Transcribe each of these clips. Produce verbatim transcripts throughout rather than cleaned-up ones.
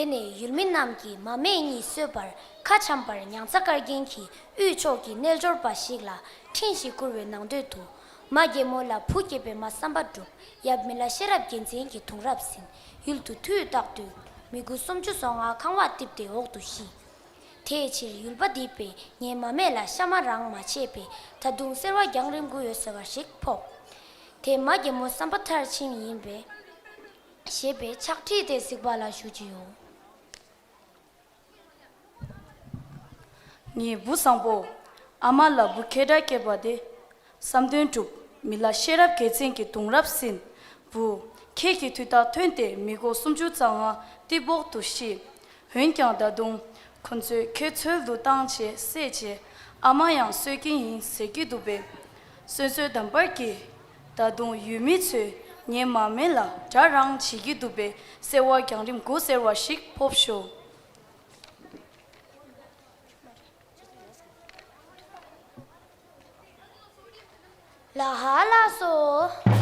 དེ་ནས་ཡུལ་མི་རྣམས་ཀྱིས་མ་སྨད་གཉིས་གསོད་པར་ཁ་འཆམ་པར་མྱང་ཚ་བཀའ་རྒྱན་གྱིས་དབུས་ཕྱོགས་ཀྱི་རྣལ་འབྱོར་པ་ཞིག་ལ་འཕྲིན་ཞིག་བསྐུར་བའི་ནང་དོན་དུ། མ་རྒན་མོ་ལ་བུ་སྐྱེས་པའི་མ་བསམ་པ་འགྲུབ། ཡབ་མི་ལ་ཤེས་རབ་རྒྱལ་མཚན་གྱི་གདུང་རབས་ཟིན། ཡུལ་དུ་དུས་རྟག་ཏུ་མི་དགུ་སུམ་ཅུ་སོ་ལྔ་ཁང་བ་རྟིབ་སྟེ་འོག་ཏུ་ཤི། དེའི་ཕྱིར་ཡུལ་པ་འདི་པས་ངའི་མ་སྨད་ལ་གཤའ་མ་རང་མ་བྱས་པས་ད་དུང་སེར་བ་རྒྱང་རིང་དགུ་ཡོད་ཟེར་བ་ཞིག་ཕོབ། དེ་མ་རྒན་མོ་བསམ་པ་མཐར་ཕྱིན་ཡིན་པས། ཞེས་པའི་ཕྱག་བྲིས་དེ་གཟིགས་པ་ལ་ཞུ་ཅི་ཡོང་། ངའི་བུ་བཟང་པོ། ཨ་མ་ལ་བུ་ཁྱེད་འདྲ་སྐྱེས་པ་དེ། བསམ་དོན་འགྲུབ། མི་ལ་ཤེས་རབ་རྒྱལ་མཚན་གྱི་གདུང་རབས་ཟིན། བུ། ཁྱེད་ཀྱི་དུས་རྟགས་ཐོན་ཏེ་མི་དགུ་སུམ་ཅུ་རྩ་ལྔ་རྟིབ་འོག་ཏུ་ཤི། འོན་ཀྱང་ད་དུང་། ཁོ་ཚོས་ཁྱེད་འཚོལ་དུ་བཏང་བྱས་བསད་བྱས་ཨ་མ་ཡང་གསོད་ཀྱི་ཡིན་ཟེར་གྱི་འདུག་པས། གསོན་གསོན་འདམ་བར་གྱིས། ད་དུང་ཡུལ་མི་ཚོས་ངའི་མ་སྨད་ལ་དགྲ་རང་བྱེད་ཀྱི་འདུག་པས་སེར་བ་རྒྱང་རིང་དགུ་ཟེར་བ་ཞིག་ཕོབ་ཤོག། ལ་ཧ་ལ་སོ།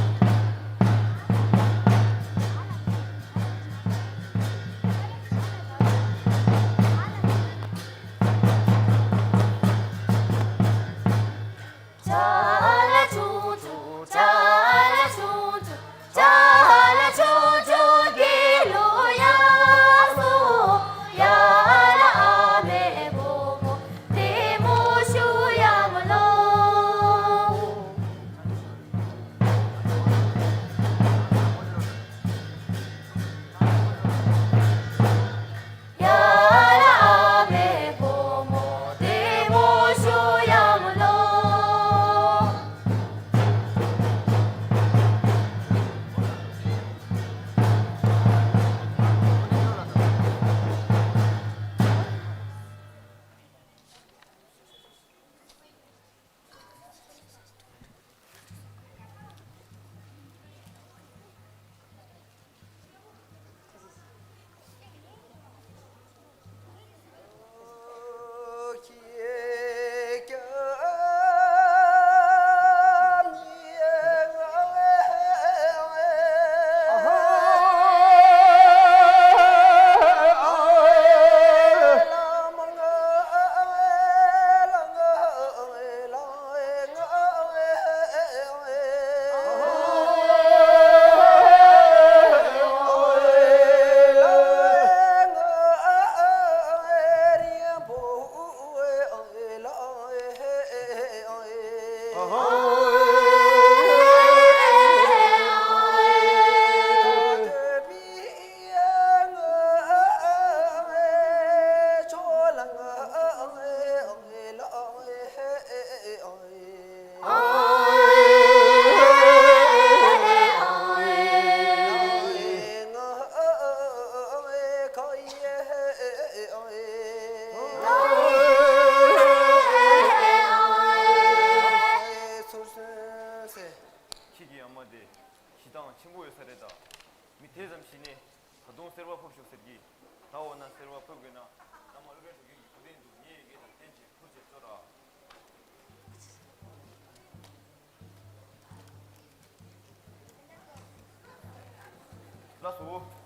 ཁྱེད་ཀྱི་ཨ་མ་དེ་ཞེ་སྡང་ཆེན་པོ་ཡོད་ས་རེད་ད། མི་དེ་ཙམ་ཤི་ནས་ད་དུང་སེར་བ་ཕོབ་ཤོག་ཟེར་གྱི། ད་འོ་ན་སེར་བ་ཕོབ་དགོས་ན་ད་མ་ལོ་རེ་འགྲོ་གི་ཡིན། གོ་དོན་འདུག་ངས་ངས་དང་བསྟན་བྱས་ཕུར་བྱས་ཚོ་ར། ལགས་སོ།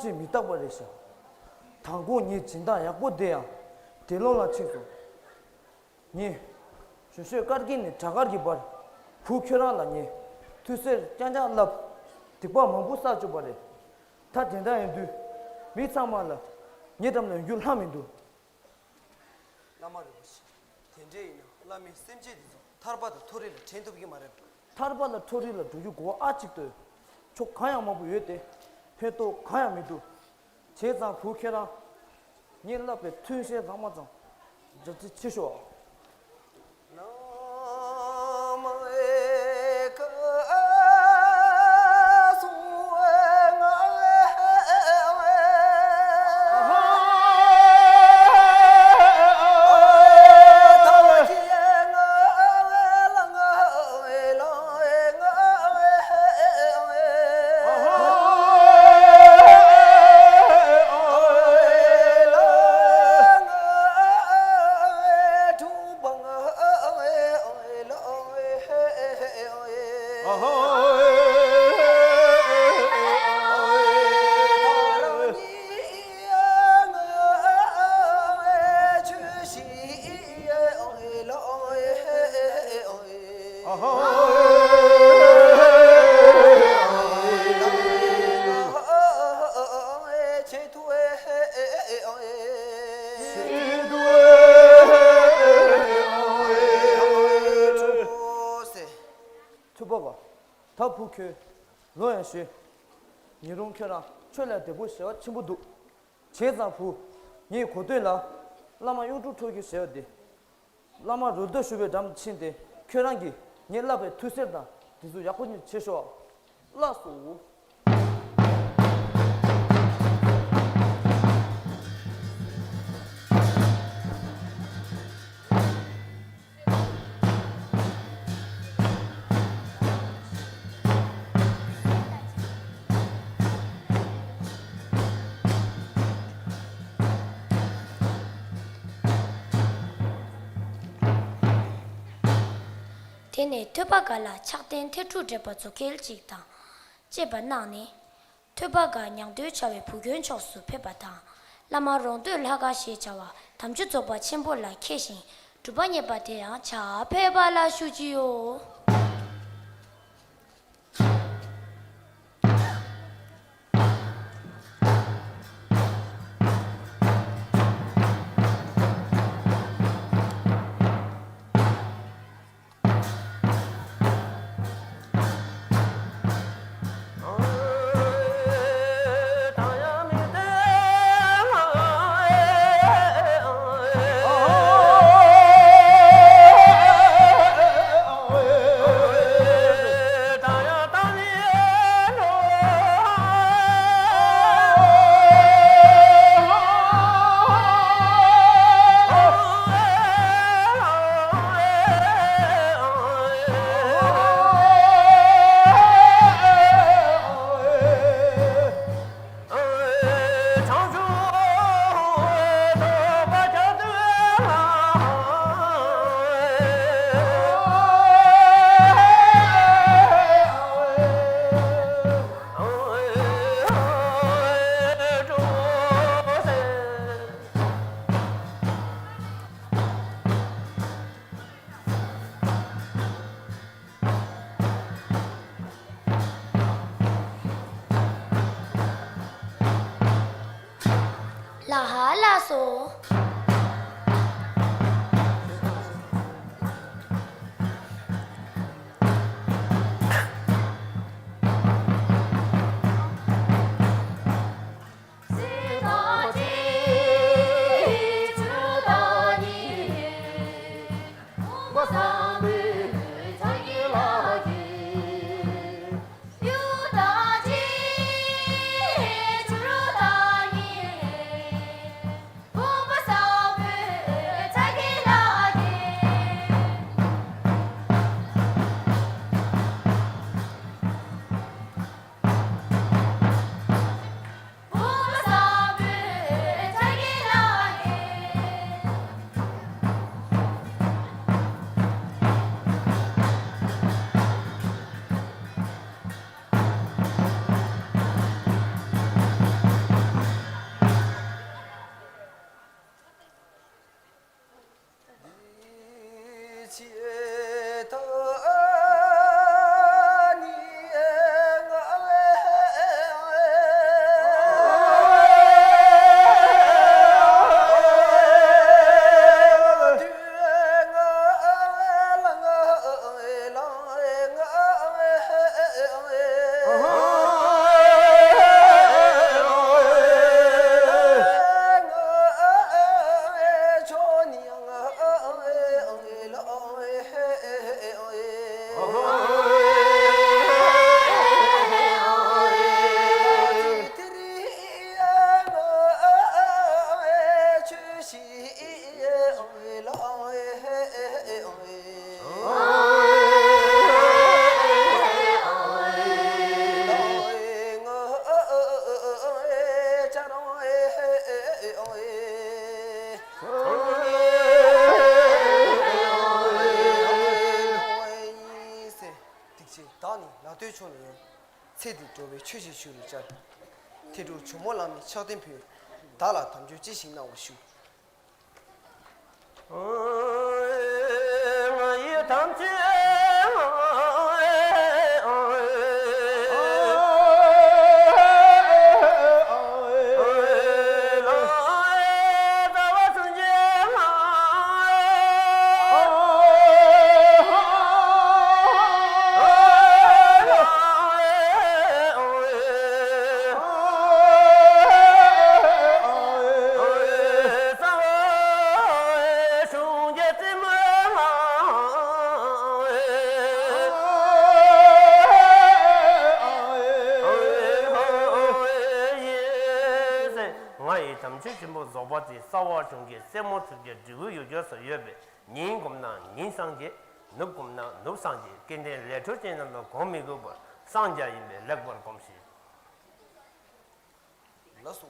ཅིག་མི་རྟག་པ་རེད་ཤག། དང་པོ་ངའི་སྦྱིན་བདག་ཡག་པོ་དེ་ཡང་འདས་ལོག་ལ་ཕྱིན་སོང་། ངས་ཞུ་ཤོད་དཀར་དཀྱིལ་ནས་བྲག་དཀར་གྱི་བར། བུ་ཁྱོད་རང་ལ་ངས་མཐུ་རྩལ་རྐྱང་རྐྱང་བསླབས། སྡིག་པ་མང་པོ་བསགས་བཅུག་པ་རེད། ད་དེ་འདྲ་ཡིན་དུས་མི་ཚང་མ་ལ་ངའི་འགྲམ་ལ་ཡོང་རྒྱུ་ལྷག་མི་འདུག། བླ་མ་རིན་པོ་ཆེ། དེ་འདྲ་ཡིན་ན་བླ་མའི་སེམས་ཅན་འདི་ཚོ་ཐར་པ་དང་མཐོ་རིས་ལ་དྲན་ཐུབ་ཀྱི་མ་རེད། ཐར་པ་ལ་མཐོ་རིས་ལ་འགྲོ་རྒྱུ་དགོས་པ་ཨ་གཅིག་ཏུ། ཕྱོགས་གང་ཡང་མང་པོ་ཡོད་དེ། ཕན་ཐོགས་གང་ཡང་མི་འདུག། བྱས་ཙང་བུ་ཁྱེད་རང་། ངས་བསླབས་པའི་མཐུན་རྐྱེན་ཚང་མ་ཚང་། རྒྱ་ཆེ་ཆེ་ཤོག། ཐུབ་པ་བ། ད་བུ་ཁྱོད། ལོ་ཡང་ཞེ། ཉེ་རུང་ཁྱོད་རང་ཆོས་ལ་དད་པོ་ཞེ་བ་ཆེན་པོ་འདུག། བྱས་ཙང་བུ། ངས་གོ་ཐོས་ལ། བླ་མ་གཡུང་དྲུང་ཁྲོ་རྒྱལ་ཞེས་པ་དེ། བླ་མ་རོལ་རྡོ་ཞུ་བའི་འགྲམ་དུ་ཕྱིན་ཏེ་ཁྱོད་རང་གིས་ངས་བསླབས་པའི་མཐུ་རྩལ་དང་དེ་ཚོ་ཡག་པོ་ཉིད་བྱེད་ཤོག། ལགས་སོ། དེ་ནས་ཐོས་པ་དགའ་ལ་ཕྱག་རྟེན་ཐེར་དྲུག་སྤྲད་པ་མཛུབ་ཁེལ་གཅིག་དང་བཅས་པ་གནང་ནས། ཐོས་པ་དགའ་མྱང་འདོད་བྱ་བའི་བུ་རྒྱུད་ཕྱོགས་སུ་ཕེབས་པ་དང་། བླ་མ་རོང་སྟོད་ལྷ་ཁང་ཞེས་བྱ་བ་དམ་ཆོས་རྫོགས་པ་ཆེན་པོ་ལ་མཁས་ཤིང་གྲུབ་པ་བརྙེས་པ་དེ་ཡང་ཕྱག་ཕེབས་པ་ལ་ཞུ་ཅི་ཡོད། ལ་ཧ་ལ་སོ། ལ་སྟོད་ཕྱོགས་ནས་ཡོང་། ཚེ་འདི་འགྲོ་བའི་ཆོས་ཤིག་ཞུ་རུ་བཅར། མཐའི་གྲོགས་ཇོ་མོ་གླང་མའི་ཕྱག་རྟེན་ཕུལ། བདག་ལ་དམ་ཆོས་ཅི་ཞིག་གནང་བར་ཞུ། ང་ཡི་དམ་ཆོས། ང་ཡི་དམ་ཆོས་ཆེན་པོ་རྫོགས་པ་དེ། རྩ་བ་གཞུང་གི་རྩེ་མོ་ཐུགས་ཀྱི་འབྲས་བུ་ཡུལ་གྱར་སུ་ཡོད་པས། ཉིན་བསྒོམས་ན་ཉིན་སངས་རྒྱས། ནུབ་བསྒོམས་ན་ནུབ་སངས་རྒྱས། སྐལ་ལྡན་ལས་འཕྲོ་ཅན་རྣམས་ལ་གོང་མི་དགོས་པར་སངས་རྒྱས་ཡིན་པས་ལེགས་པར་སྒོམས་ཤིག། ལགས་སོ།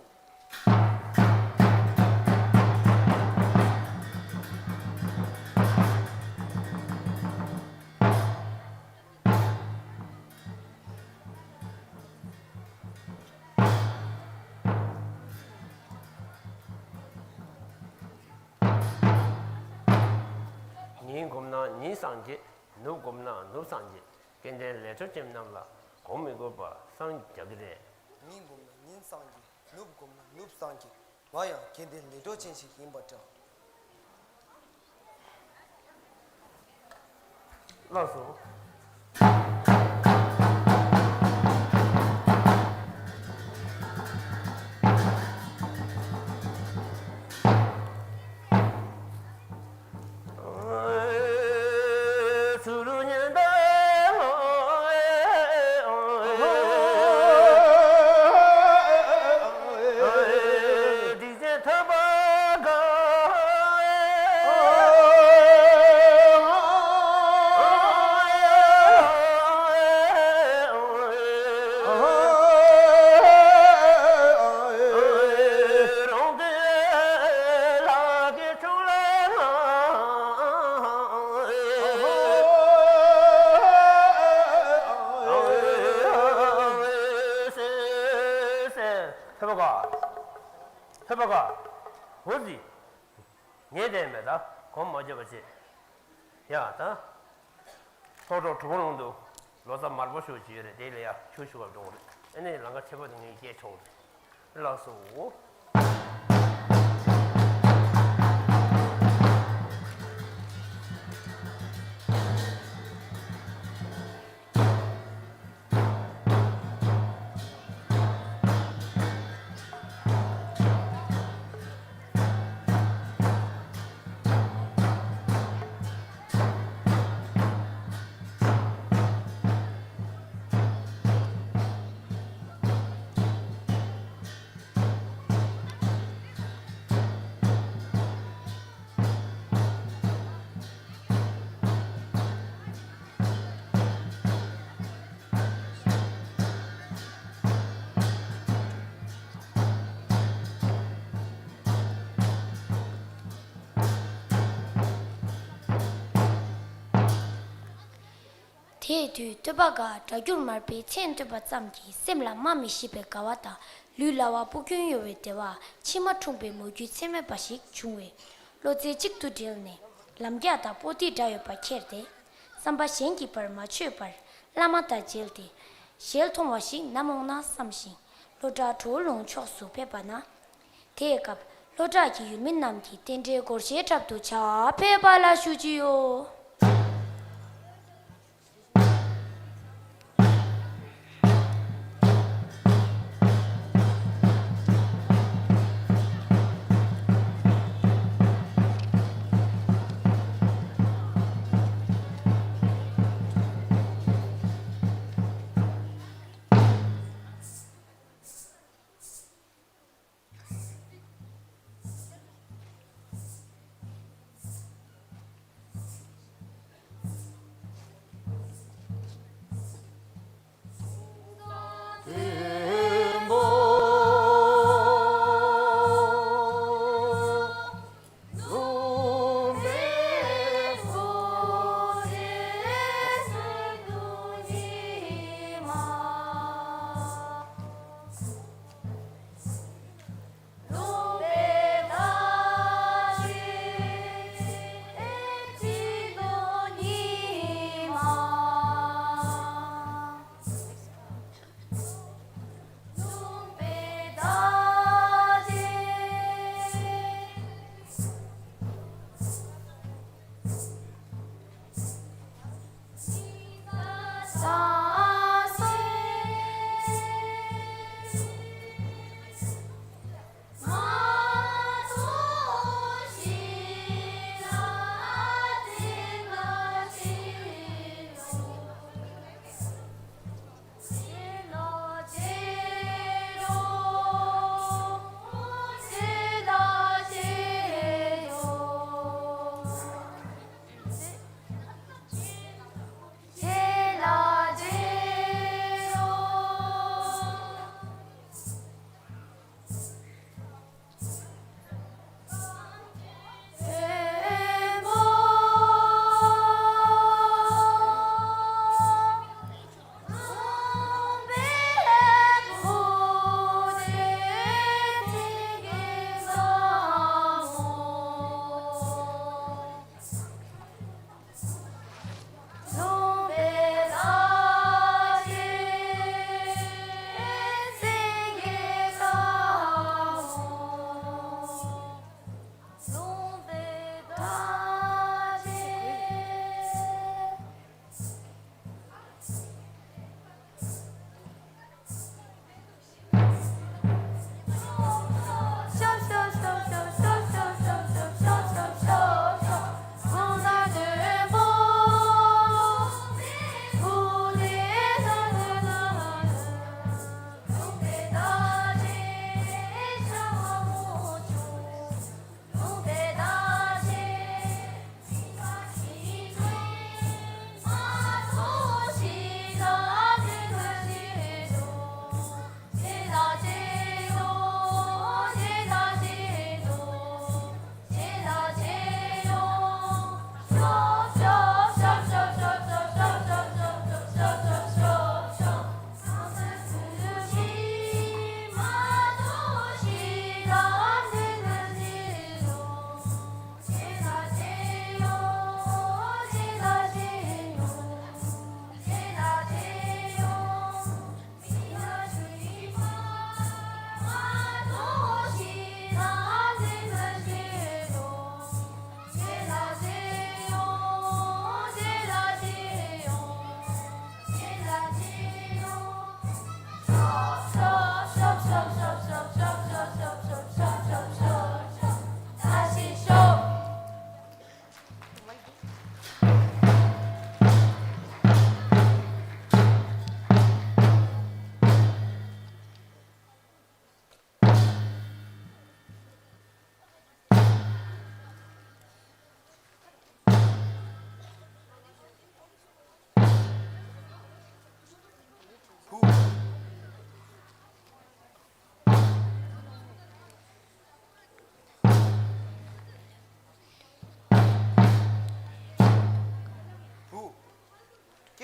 ཉིན་བསྒོམས་ན་ཉིན་སངས་རྒྱས། ནུབ་བསྒོམས་ན་ནུབ་སངས་རྒྱས། སྐལ་ལྡན་ལས་འཕྲོ་ཅན་རྣམས་ལ་གོང་མི་དགོས་པར་སངས་རྒྱ་གི་རེད། ཉིན་བསྒོམས་ན་ཉིན་སངས་རྒྱས། ནུབ་བསྒོམས་ན་ནུབ་སངས་རྒྱས། ང་ཡང་སྐལ་ལྡན་ལས་འཕྲོ་ཅན་ཞིག་ཡིན་པ་འདྲ། ལགས་སོ། ཐོས་པ་ག་ཐོས་པ་ག་འོ་ཟི། ངས་བསྟན་པས་ད་གོམས་མ་བརྒྱབ་པ་བྱེད། ཡ་ད། ལྷོ་ཕྱོགས་གྲུ་གུ་ལུང་དུ་ལོ་ཙཱ་མར་པ་ཞུ་ཅིག་ཡོད་རེད། དེ་ལ་ཡ་ཆོས་ཞུ་བར་འགྲོ་གི་རེད། ཨ་ནི་ལམ་ཁ་ཆེ་བ་དེ་ངས་བསྐྱལ་ཆོག་གི་རེད། ལགས་སོ། དེའི་དུས་སྟོན་པ་འགའ་སྒྲ་སྒྱུར་མར་པས་མཚན་བསྟོད་པ་ཙམ་གྱིས་སེམས་ལ་སྨྲ་མི་ཤེས་པའི་དགའ་བ་དང་ལུས་ལ་བ་སྤུ་རྒྱན་གཡོ་བའི་བདེ་བ་མཆི་མ་འཁྲུངས་པའི་མོས་གུས་ཚད་མེད་པ་ཞིག་བྱུང་བས། བློ་རྩེ་གཅིག་ཏུ་བསྒྲིལ་ནས་ལམ་རྒྱགས་དང་པོ་ཏི་འདྲ་ཡོད་པ་ཁྱེར་ཏེ། བསམ་པ་གཞན་གྱི་བར་མ་ཆོད་པར་བླ་མ་དང་མཇལ་ཏེ། ཞལ་མཐོང་བ་ཞིག་ནམ་འོང་ན་བསམ་ཞིང་། ལྷོ་བྲག་གྲོ་ལུང་ཕྱོགས་སུ་ཕེབས་པ་ན། དེའི་སྐབས་ལྷོ་བྲག་གི་ཡུལ་མི་རྣམས་ཀྱིས་རྟེན་འབྲེལ་སྒོར་གཞས་འཁྲབ་ཏུ་བྱ། ཕེབས་པ་ལ་ཞུ་རྒྱུ་ཡོད།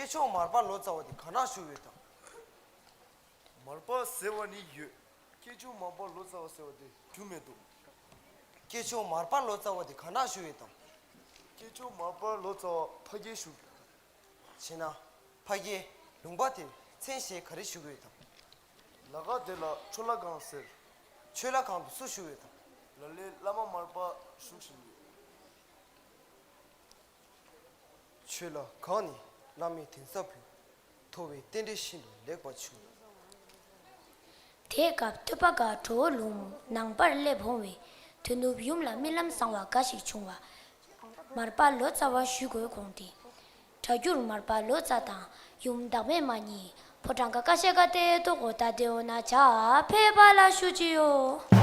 སྐྱེས་མཆོག་མར་པ་ལོ་ཙཱ་བ་དེ་ག་ན་བཞུགས་ཡོད་དམ། མར་པ་ཟེར་བ་ནི་ཡོད། སྐྱེས་མཆོག་མར་པ་ལོ་ཙཱ་བ་ཟེར་བ་དེ་རྒྱུན་མི་འདུག། སྐྱེས་མཆོག་མར་པ་ལོ་ཙཱ་བ་དེ་ག་ན་བཞུགས་ཡོད་དམ། སྐྱེས་མཆོག་མར་པ་ལོ་ཙཱ་བ་ཕ་གིར་བཞུགས་ཡོད། བྱས་ན། ཕ་གིའི་ལུང་པ་དེར་མཚན་གཞན་ག་རེ་ཞུ་གི་ཡོད་དམ། ལ་ཁ་དེ་ལ་ཆོས་ལྷ་སྒང་ཟེར། ཆོས་ལྷ་སྒང་དུ་སུ་བཞུགས་ཡོད་དམ། ལ་ལས་བླ་མ་མར་པ་བཞུགས་བཞིན་ཡོད། ཆོས་ལྷ་སྒང་ནི་བླ་མའི་གདན་ས་ཕུད། མཐོ་བའི་རྟེན་འབྲེལ་ཤིན་ཏུ་ལེགས་པར་བྱུང་། དེའི་སྐབས་ཐོས་པ་དགའ་བྲོ་བོ་ལུང་ནང་པར་སླེབས་འོང་བས། དོན་གྲུབ་ཡུམ་ལ་རྨི་ལམ་བཟང་བ་འགའ་ཞིག་བྱུང་བ། མར་པ་ལོ་ཙཱ་བ་ཞུ་དགོས་དགོངས་ཏེ། སྒྲ་བསྒྱུར་མར་པ་ལོ་ཙཱ་དང་ཡུམ་བདག་མེད་མ་གཉིས་ཕོ་བྲང་ཀ་ཀ་ཤ་ཀ་ཏེ་ཏོ་གོ་ད་དེ་འོ་ན་ཇ་ཕེབས་པ་ལ་ཞུ་ཅི་ཡོད།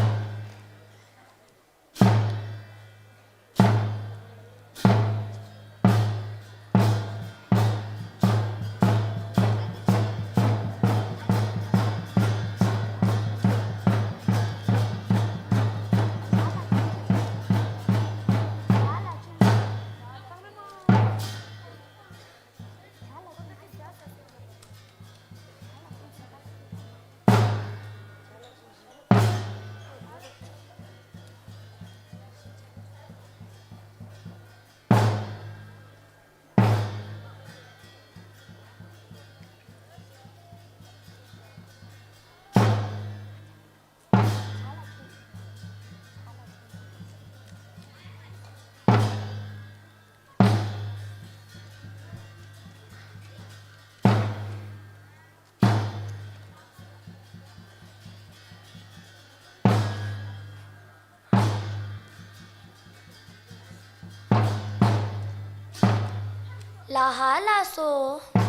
ལ་ཧ་ལ་སོ།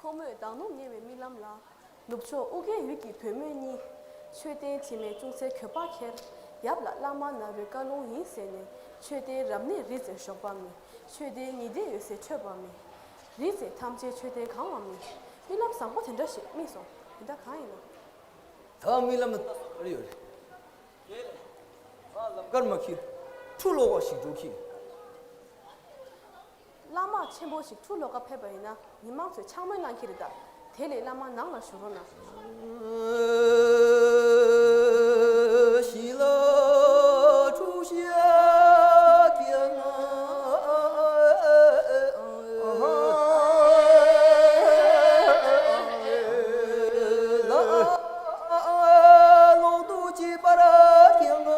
ཁོ་མོས་བདག་སྣུམ་ཉེ་བའི་རྨི་ལམ་ལ། ནུབ་ཕྱོགས་ཨུ་རྒྱན་ཡུལ་གྱི་བུ་མོ་གཉིས། མཆོད་རྟེན་དྲི་མེད་ཅུང་ཟད་གོས་པ་ཁྱེར། ཡབ་ལ་བླ་མ་ནཱ་རོའི་བཀའ་ལུང་ཡིན་ཟེར་ནས། ཆོས་རྟེན་རབ་གནས་རི་རྩེར་ཞོགས་པ་མེད། ཆོས་རྟེན་ཉི་ཟླའི་འོད་ཟེར་འཕྲོས་པ་མེད། རི་རྩེ་ཐམས་ཅད་ཆོས་རྟེན་གང་བ་མེད། རྨི་ལམ་བཟང་པོ་དེ་འདྲ་ཞིག་རྨིས་སོང་། དེ་འདྲ་གང་ཡིན་ནམ། ད་རྨི་ལམ་ལ་ལྟ་ས་ག་རེ་ཡོད་རེད། ལམ་ཁར་མ་འཁྱེར། ཁྲུ་ལོག་པ་ཞིག་འགྲོ་གི། བླ་མ་ཆེན་པོ་ཞིག་ཁྲུ་ལོག་ག་ཕེབས་པ་ཡིན་ན། མི་མང་ཚོས་འཕྱ་སྨོད་གནང་གི་རེད་ད། དེ་ལས་བླ་མ་ནང་ལ་བཞུགས་རོགས་གནང་། ཞི་ལ་ཁྲུ་ཤ་ཀྱང་ལ། ལོག་ཏུ་གཅིག་པར་ཁེངས།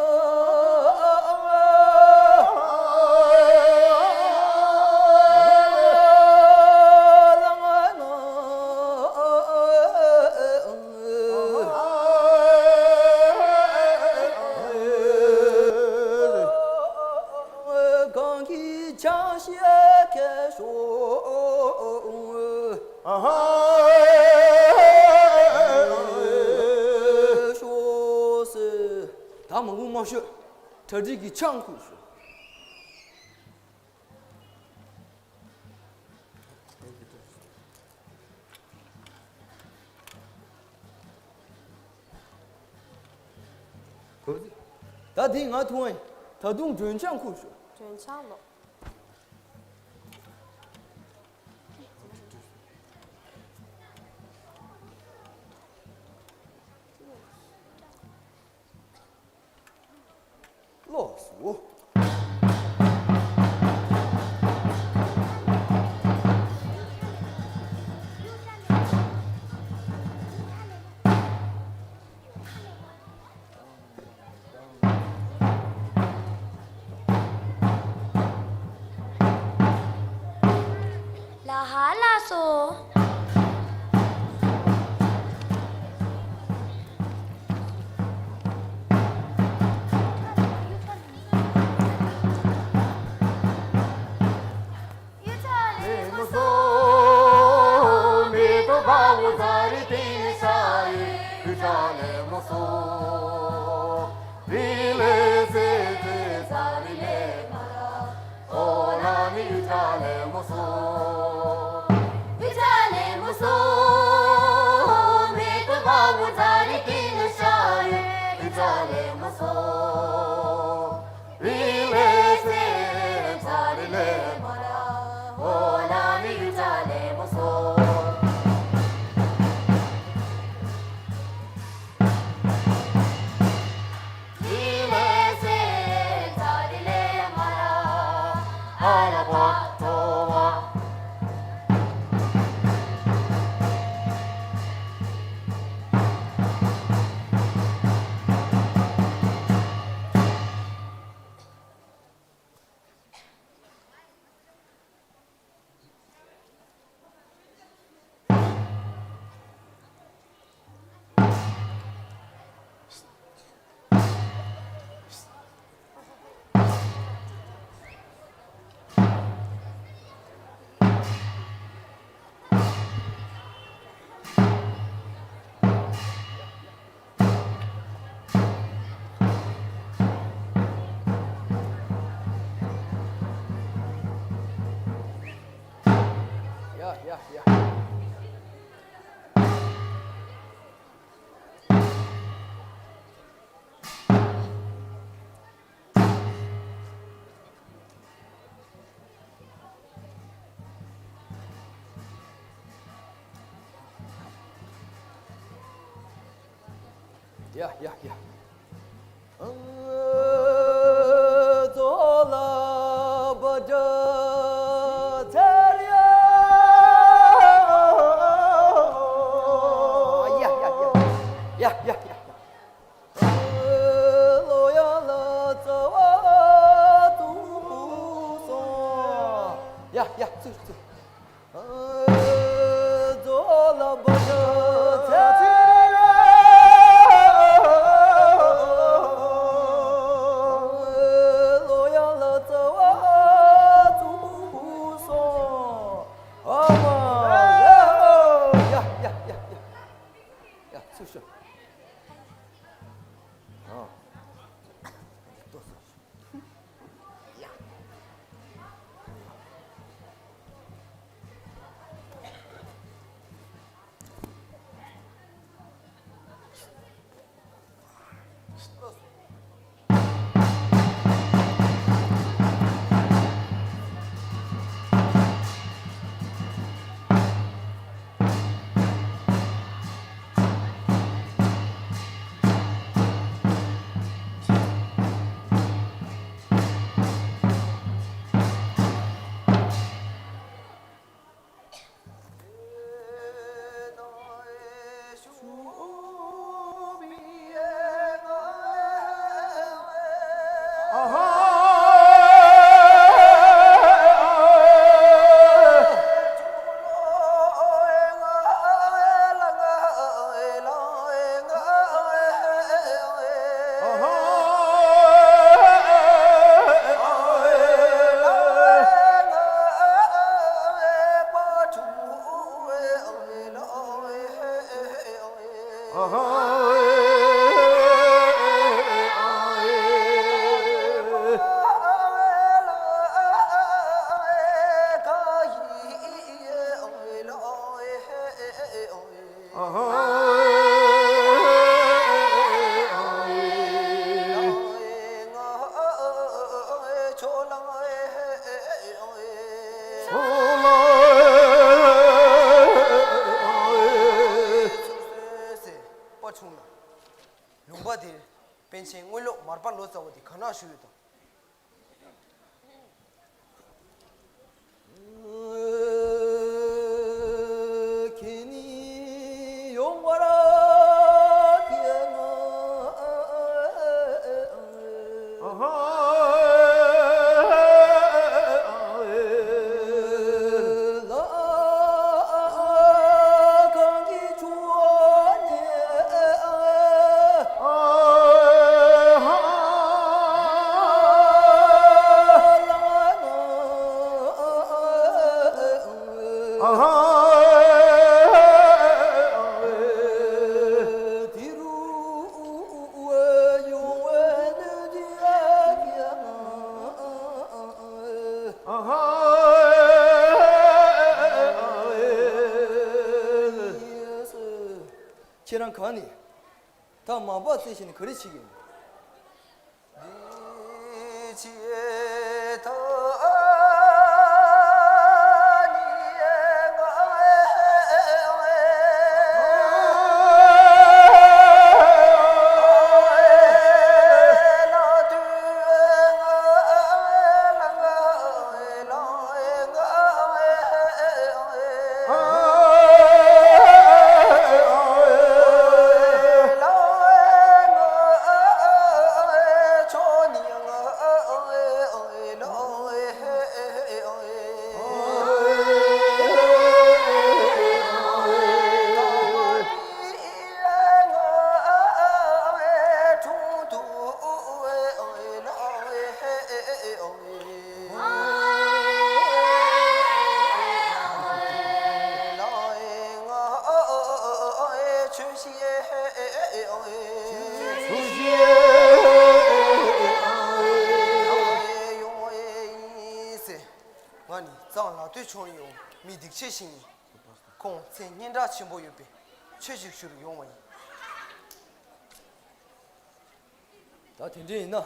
གང་གི་ཆ་ཤས་ཁེ་ཤོག་ཤོག་ཟེར། ད་མང་པོ་མ་ཤོད། གྲ་སྒྲིག་གི་ཆང་ཁུར་ཤོག་ད་དེ་ང་ཐུང་ཨེ། ད་དུང་མགྲོན་ཆང་ཁུར་ཤོག་མགྲོན་ཆང་ལོ། ལགས་སོ། ལ་ཧ་ལ་སོ། ཡ་ཡ་ཡ། ཡ་ཡ་ཡ། ཨ། ཙོ་ལ་བ་དྲ་ཚེར་ཡ། ཡ་ཡ་ཡ། ཡ་ཡ་ཡ། ལོ་ཡ་ལ་ཙ་བ་ཙུ་སོང་། ཡ་ཡ། ཙུ་ཙུ། ཙོ་ལ་བ་དྲ་ཚེར་ཡ། ལོ་ཡ་ལ་ཙ་བ་ཙུ་སོང་། ཨ་མ། ཡ་ཡ་ཡ་ཡ། ཡ། ཚུར་ཤོག་ཨ། ལྟོས་སོ། ཡ། ཕྱོགས་ལ་ཚུར་གསོལ་ཟེར། པ་ཆུང་ལ། ལུང་པ་དེར་པཎ་ཆེན་དངོས་སློབ་མར་པ་ལོ་ཙཱ་བ་དེ་ག་ན་བཞུགས་ཡོད་དམ། ཁྱེད་ནི་ཡོང་བར་ཐལ་ན། ཁྱེད་རང་གང་ནས། ད་མ་པ་བཙལ་བྱས་ནས་ག་རེ་བྱེད་ཀྱི་ཡོད། ང་ནི་གཙང་ལ་སྟོད་ཆུང་ཡོང་མི་སྡིག་ཆེ་ཞིག་ཡིན། ཁོང་མཚན་སྙན་གྲགས་ཆེན་པོ་ཡོད་པའི་ཆོས་ཤིག་ཞུ་རུ་ཡོང་བ་ཡིན། ད་དེ་འདྲ་ཡིན་ན།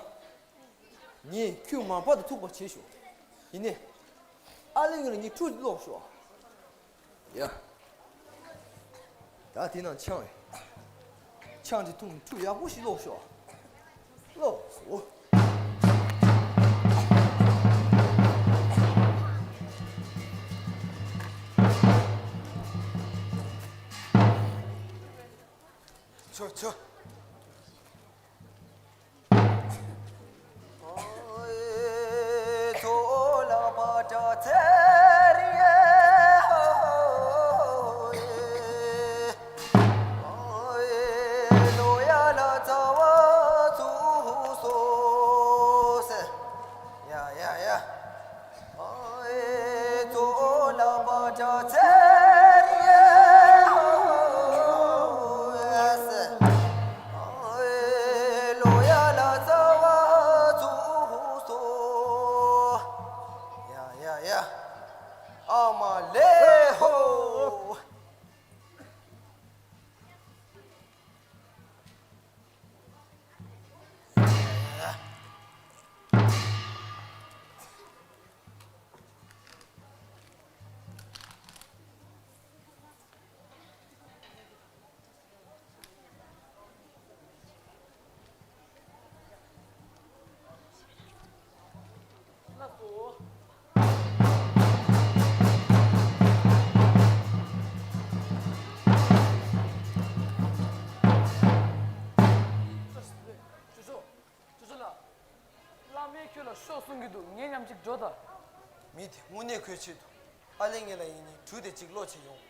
ངས་ཁྱོད་མ་པ་དང་ཐུག་པ་བྱེད་ཤོག་ཡིན་ནའི། ཨ་ལེ་ངས་ངའི་ཕྲུ་གུ་ཀློག་ཤོག་ཡ། ད་དེ་ནང་ཆང་རེད། ཆང་དེ་འཐུང་ནས་ཕྲུ་གུ་ཡག་པོ་ཞིག་ཀློག་ཤོག་ཀློག་སོ། ཆོ་ཆོ། ཨ་མ་ལེ་ཧོ། བླ་མས་ཁྱོད་ལ་ཤོག་གསུང་གི་འདུག་ངའི་མཉམ་གཅིག་འགྲོ་དང་། མི་དེ་དངོས་གནས་ཁོའི་ཆེད་དུ། ཨ་ལེ་ངེད་ལ་ཡིན་ནའི་གྲུ་དེ་གཅིག་ལོག་བྱེད་ཡོང་།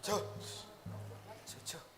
ད། ཆ་ཆ།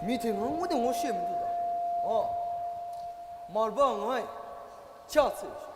མི་དེ་ང་དངོས་གནས་ངོ་ཤེས་མི་འདུག་ད། ཨོ། མར་པ་ང་ཡི་ཕྱག་འཚལ་ཞུ།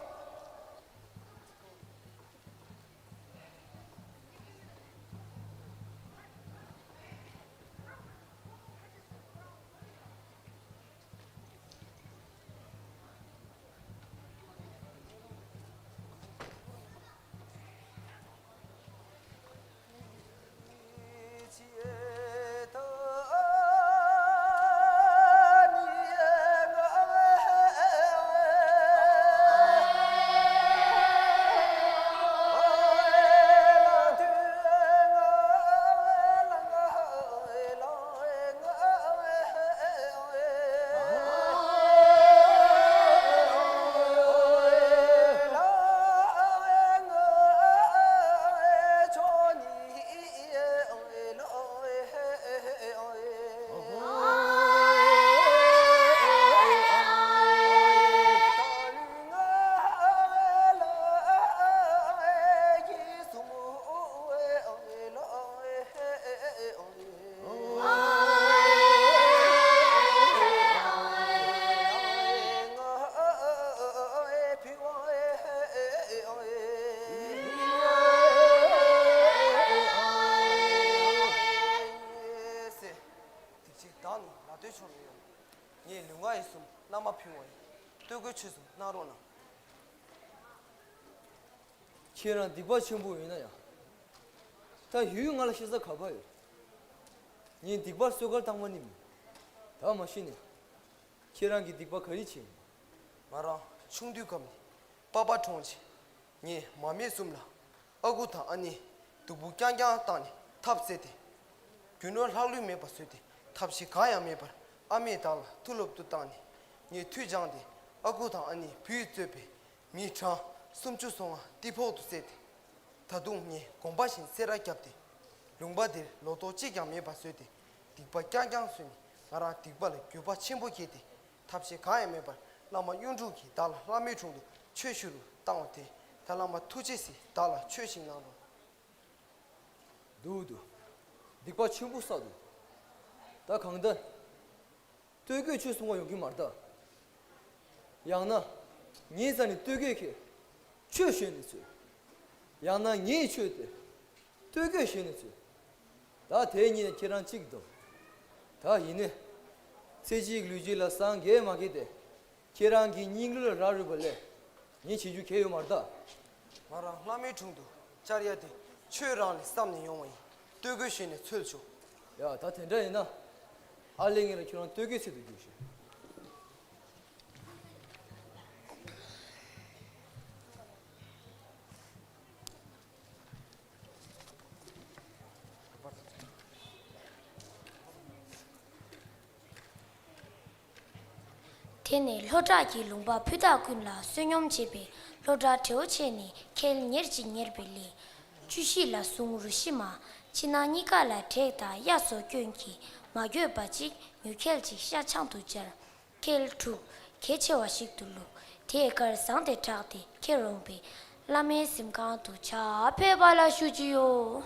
ཅིག་བདག་ནི་ལ་སྟོད་ཆུང་ཡོད། ངས་ལུས་ངག་ཡིད་གསུམ་བླ་མ་ཕུལ་བ་ཡིན། བསྟོད་དགོས་ཆོས་གསུམ་གནང་རོགས་གནང་། ཁྱེད་རང་སྡིག་པ་ཆེན་པོ་ཡིན་ན་ཡང་། ད་ཡུལ་ང་ལ་ཤི་ས་ག་པར་ཡོད། ངས་སྡིག་པར་གསོད་སྐལ་བཏང་མ་ནི་མིན། ད་མ་ཤི་ནས། ཁྱེད་རང་གིས་སྡིག་པ་ག་རེ་བྱས་ཡིན། ང་རང་ཆུང་དུས་སྐབས་ནས་པ་ཕ་གྲོངས་རྗེས། ངས་མ་སྨད་གསུམ་ལ་ཨ་ཁུ་དང་ཨ་ནེ་སྡུག་པོ་རྐྱང་རྐྱང་བཏང་ནས་ཐབས་བཙལ་ཏེ། རྒྱུ་ནོར་ལྷག་ལུས་མེད་པ་བཟོས་ཏེ་ཐབས་ཤེས་གང་ཡང་མེད་པར་ཨ་མས་བདག་ལ་མཐུ་སློབ་ཏུ་བཏང་ནས། ངས་མཐུ་སྦྱངས་ཏེ་ཨ་ཁུ་དང་ཨ་ནེ་བུས་གཙོས་པའི་མི་གྲངས་སུམ་ཅུ་སོ་ལྔ་གཏི་ཕོག་ཏུ་བསད་དེ། ད་དུང་ངས་དགོངས་པ་བཞིན་བསེ་ར་བརྒྱབ་སྟེ། ལུང་པ་འདིར་ལོ་ཏོག་གཅིག་ཀྱང་མེད་པ་བཟོས་ཏེ། སྡིག་པ་རྐྱང་རྐྱང་བཟོས་ནས་ང་རང་སྡིག་པ་ལ་འགྱོད་པ་ཆེན་པོ་སྐྱེས་ཏེ། ཐབས་ཤེས་གང་ཡང་མེད་པར་བླ་མ་གཡུང་དྲུང་གིས་བདག་ལ་ལྷ་མོའི་དྲུང་དུ་ཆོས་ཞུ་རུ་བཏང་བ་དེ། ད་བླ་མ་ཐུགས་རྗེས་གཟིགས། བདག་ལ་ཆོས་ཤིག་གནང་རོགས། འདུག་འདུག་སྡིག་པ་ཆེན་པོ་བསགས་འདུག་ད་གང་ལྟར། བསྟོད་དགོས་ཆོས་གསུང་བ་ཡོང་གི་མ་རེད་ད། ཡང་ན། ངའི་རྩ་ནས་བསྟོད་དགོས་ཁེ། ཆོས་ཞུས་ནས་ཚོལ། ཡང་ན་ངའི་ཆོས་དེ། བསྟོད་དགོས་ཞུས་ནས་ཚོལ། ད་དེ་གཉིས་ནས་ཁྱེད་རང་གཅིག་འདུག་ད་ཡིན་ནས། ཚེ་གཅིག་ལུས་གཅིག་ལ་སངས་རྒྱས་མ་རྒྱས་ཏེ། ཁྱེད་རང་གི་སྙིང་རུས་ལ་རག་རུས་པ་ལས། ངས་བྱེད་རྒྱུ་གལ་ཡོད་མ་རེད་ད། ང་རང་བླ་མའི་དྲུང་དུ་བཅར་ཡ་དེ་ཆོས་རང་ལས་བསམ་ནས་ཡོང་བ་ཡིན། བསྟོད་དགོས་ཞུས་ནས་ཚོལ་ཆོག་ཡ་ད་དེ་འདྲ་ཡིན་ན། ང་ ཨ་ལས། ངེད་ལ་ཁྱོད་རང་སྟོད་ཀའི་ཚལ་དུ་རྒྱུགས་ཤིག། དེ་ནས་ལྷོ་བྲག་གི་ལུང་པ་ཕུ་ཐག་ཀུན་ལ་བསོད་སྙོམས་བྱེད་པའི་ལྷོ་བྲག་བྲེའུ་ཆེན་ནི་ཁལ་ཉེར་གཅིག་ཉེར་པའི་ལས། བཅུ་བཞི་ལ་ཟུང་རུ་ཤི་མ། ཕྱི་ནང་གཉིས་ཀ་ལ་དྲེག་དང་གཡའ་སོགས་སྐྱོན་གྱིས་མ་གོས་པ་གཅིག་ཉོས་ཁལ་གཅིག་ཤ་ཆང་དུ་སྦྱར། ཁལ་དྲུག་གལ་ཆེ་བ་ཞིག་ཏུ་བླུགས། དེས་དཀར་བཟང་དེ་དྲག་སྟེ་ཁྱེར་འོང་བས། བླ་མའི་གཟིམ་ཁང་དུ་ཕྱག་ཕེབས་པ་ལ་ཞུ་རྒྱུ་ཡོད།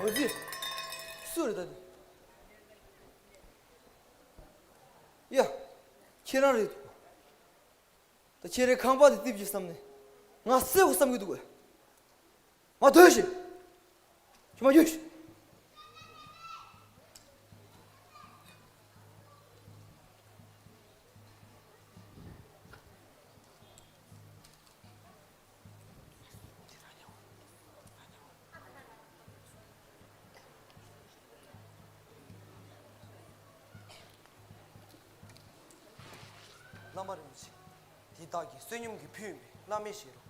འོ་ཙི། སུ་རེད་ད་འདི། ཡ། ཁྱེད་རང་རེད་འདུག། ད་ཁྱེད་རའི་ཁང་པ་དེ་རྩིབས་ཀྱིས་བསམ་ནས་ང་བསད་དགོས་བསམ་གྱི་འདུག་གས། མ་སྡོད་ཤིག། ཁྱོད་མ་རྒྱུགས་ཤིག། བླ་མ་རིན་པོ་ཆེ། འདི་བདག་གིས་བསོད་སྙོམས་ཀྱི་ཕུལ་ཡིན་པས་བླ་མའི་ཞལ་རོ།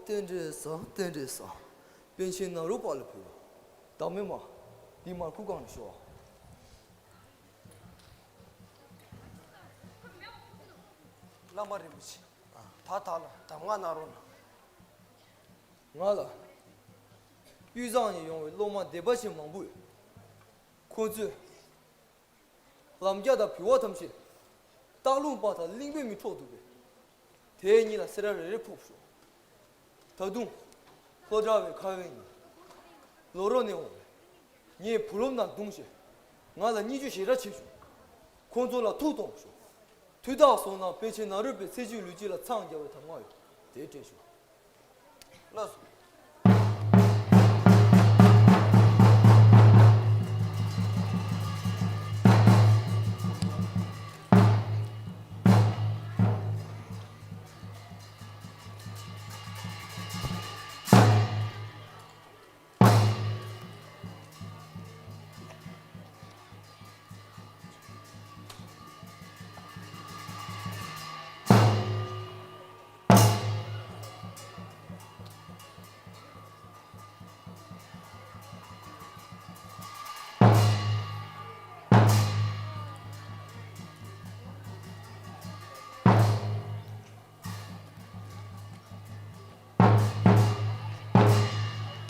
རྟེན་འབྲེལ་བཟང་། རྟེན་འབྲེལ་བཟང་། པཎ་ཆེན་ནཱ་རོ་པ་ལ་ཕུལ་བ། བདག་མེད་མ། འདི་མར་ཁུ་གང་ནས་ཤོག། བླ་མ་རིན་པོ་ཆེ། ད་བདག་ལ་གདམས་ངག་གནང་རོགས་གནང་། ང་ལ་དབུས་གཙང་ནས་ཡོང་བའི་སློབ་མ་སྡེ་པ་ཆེན་མང་པོ་ཡོད། ཁོ་ཚོས་ལམ་རྒྱ་དང་བུལ་བ་ཐམས་ཅད་སྟག་ལུང་པ་དང་གླིང་བུ་མིས་འཕྲོག་འདུག་པས། དེ་གཉིས་ལ་སེ་ར་རེ་རེ་ཕོག་ཤོག། ད་དུང་ལྷོ་བྲག་པའི་ཁ་བའི་ཉིན་ལོ་རོ་ནས་འོང་བས། ངས་བུ་སློབ་རྣམས་བརྡུངས་ཤིང་ང་ལ་བརྙས་བཅོས་ཞེ་དྲག་བྱས་བྱུང་། ཁོང་ཚོ་ལ་ཐུགས་གཏོང་ཤོག། དུས་རྟག་སོང་ན་པཎ་ཆེན་ནཱ་རོ་པའི་ཚེ་གཅིག་ལུས་གཅིག་ལ་འཚང་རྒྱ་བའི་གདམས་ངག་ཡོད། དེ་དྲན་ཤོག། ལགས་སོ།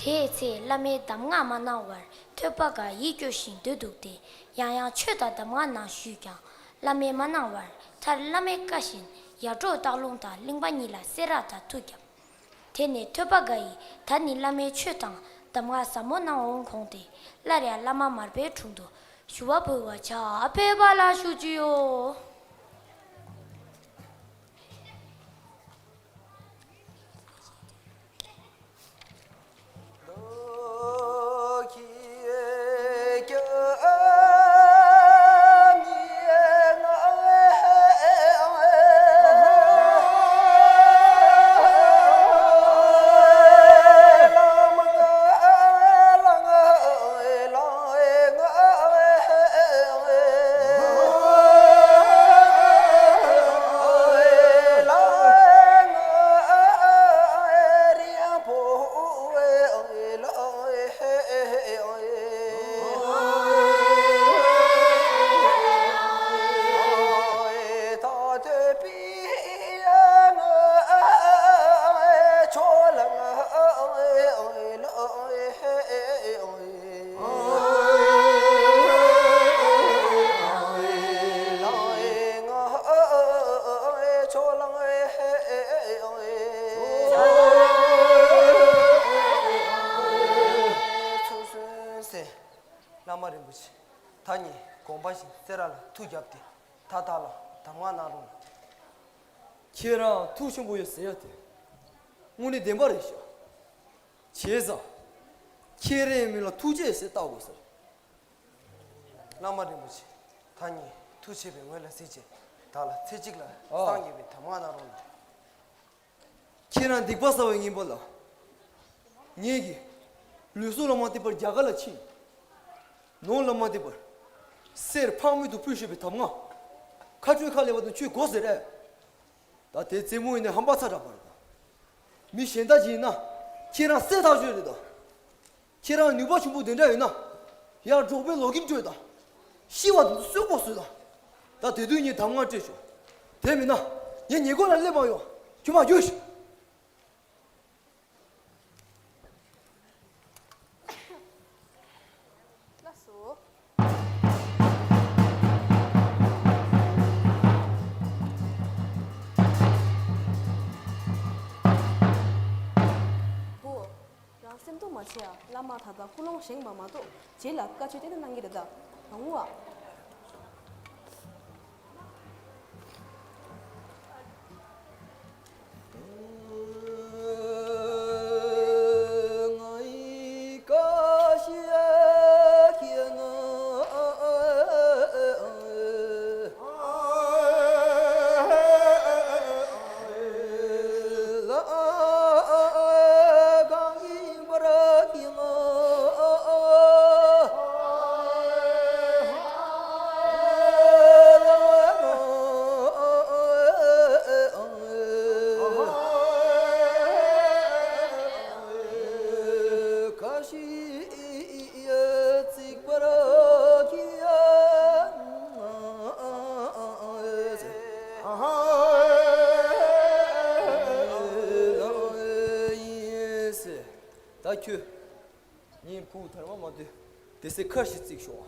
དེའི་ཚེ་བླ་མས་གདམས་ངག་མ་གནང་བར་ཐོས་པ་དགའ་ཡིད་སྐྱོ་ཞིང་སྡོད་འདུག་སྟེ། ཡང་ཡང་ཆོས་དང་གདམས་ངག་གནང་ཞུས་ཀྱང་བླ་མས་མ་གནང་བར། མཐར་བླ་མའི་བཀའ་བཞིན་ཡར་འབྲོག་སྟག་ལུང་དང་གླིང་པ་གཉིས་ལ་བསེ་རག་དང་མཐུ་བརྒྱབ། དེ་ནས་ཐོས་པ་དགའ་ཡིས་ད་ནི་བླ་མའི་ཆོས་དང་གདམས་ངག་ཟབ་མོ་གནང་འོང་དགོངས་ཏེ་སླར་ཡང་བླ་མ་མར་པའི་དྲུང་དུ་ཞུ་བ་འབུལ་བར་ཕྱག་ཕེབས་པ་ལ་ཞུ་རྒྱུ་ཡོད། བླ་མ་རིན་པོ་ཆེ། ད་ངས་དགོངས་པ་བཞིན་སེ་ར་ལ་ཐུགས་བརྒྱབ་སྟེ་ད་བདག་ལ་གདམས་ངག་གནང་རོགས་གནང་། ཁྱེད་རང་ཐུགས་ཆེན་པོ་ཡོད་ཟེར་ཡ་དེ་དངོས་གནས་བདེན་པ་རེད་ཤག་བྱས་ཙང་ཁྱེད་རང་མིང་ལ་ཐུགས་རྗེ་ཟེར་བཏགས་དགོས་ཟེར། བླ་མ་རིན་པོ་ཆེ། ད་ངས་ཐུགས་ཆེ་བའི་ངོས་ལ་གཟིགས་བྱས་བདག་ལ་ཚེ་གཅིག་ལ་ཨ། སངས་རྒྱས་པའི་གདམས་ངག་གནང་རོགས་གནང་། ཁྱེད་རང་སྡིག་པ་བསགས་པའི་ངན་པ་ལ། ངེད་ཀྱིས་ལུས་སྲོག་ལ་མ་ལྟོས་པར་རྒྱ་གར་ལ་ཕྱིན། ནང་ལ་མ་ལྟོས་པར་གསེར་ཕག་མོ་དུ་ཕུལ་ཤོག་པའི་གདམས་ངག་ཁ་སྤྲོད་ཁ་ལས་པ་དང་ཆོས་གོ་ཟེར་རེད། ད་དེ་རྩེད་མོ་ཡིན་ནའི་ཧམ་པ་ཚ་དྲགས་པ་རེད་ད། མི་གཞན་དག་ཅིག་ཡིན་ན་ཁྱེད་རང་གསེར་ཐག་ཆོད་རེད་ད། ཁྱེད་རང་ནུས་པ་ཆེན་པོ་དེ་འདྲ་ཡོད་ན། ཡར་འབྲོག་པའི་ལོག་གིན་སྤྲོད་དང་། ཤི་བ་དེ་ཚོ་གསོད་དགོས་བཟོས་དང་། ད་དེ་དུས་ངས་གདམས་ངག་སྤྲད་ཆོག་དེ་མིན་ན། ངས་ཉེ་འཁོར་ལ་སླེབས་མ་ཡོང་། ཁྱོད་མ་རྒྱུགས་ཤིག་ལགས་སོ། བུ། རང་སེམས་སྡུག་མ་བྱེད་ཨ། བླ་མ་ད་ལྟ་སྐུ་ལོང་བཞེངས་པ་མ་གཏོགས་རྗེས་ལ་བཀའ་ཆོས་གཏན་ནས་གནང་གི་རེད་ད། རང་ངུ་ཨ། ད་ཁྱོད། ངའི་བུ་དར་མ་མ་དུས་དེ་སེ་ཁར་ཞིག་བརྩིགས་ཤོག་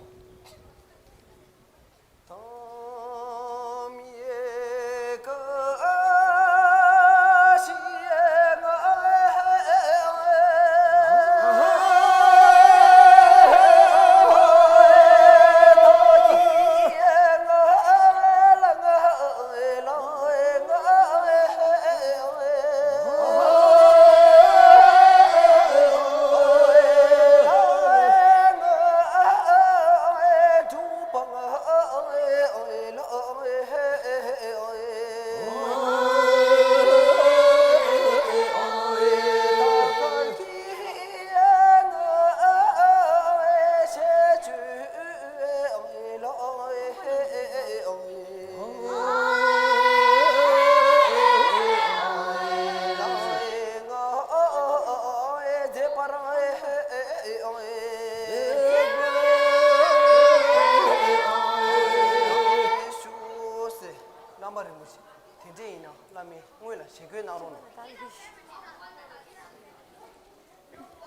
རྣམ་པ་རིན་པོ་ཆེ། དེ་འདྲ་ཡིན་ན་བླ་མས་སྔོན་ལ་ཞལ་བཀོད་གནང་རོགས་གནང་།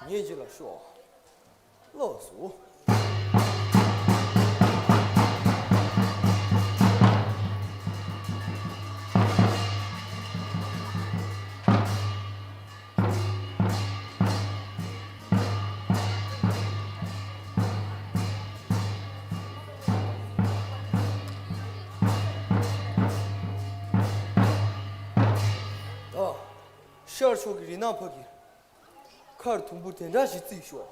ངས་རྗེས་ལ་ཤོག་ལགས་སོ། ད་ཤར་ཕྱོགས་ཀྱི་རི་ནགས་ཕ་གི་མཁར་དུམ་བུ་དེ་འདྲ་ཞིག་བརྩིགས་ཤོག་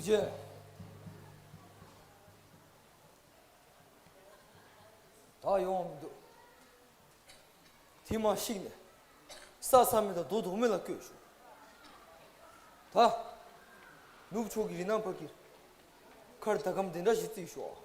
རྗེ། ད་ཡོང་མི་འདུག་དེ་མ་ཤེས་ནས་ས་ས་མེད་དང་རྡོ་རྡོ་མེད་ལ་བསྐོས་ཤོག་ད་ནུབ་ཕྱོགས་ཀྱི་རི་ནང་བར་གྱི་མཁར་ཟླ་གམ་དེ་འདྲ་ཞིག་བརྩིགས་ཤོག་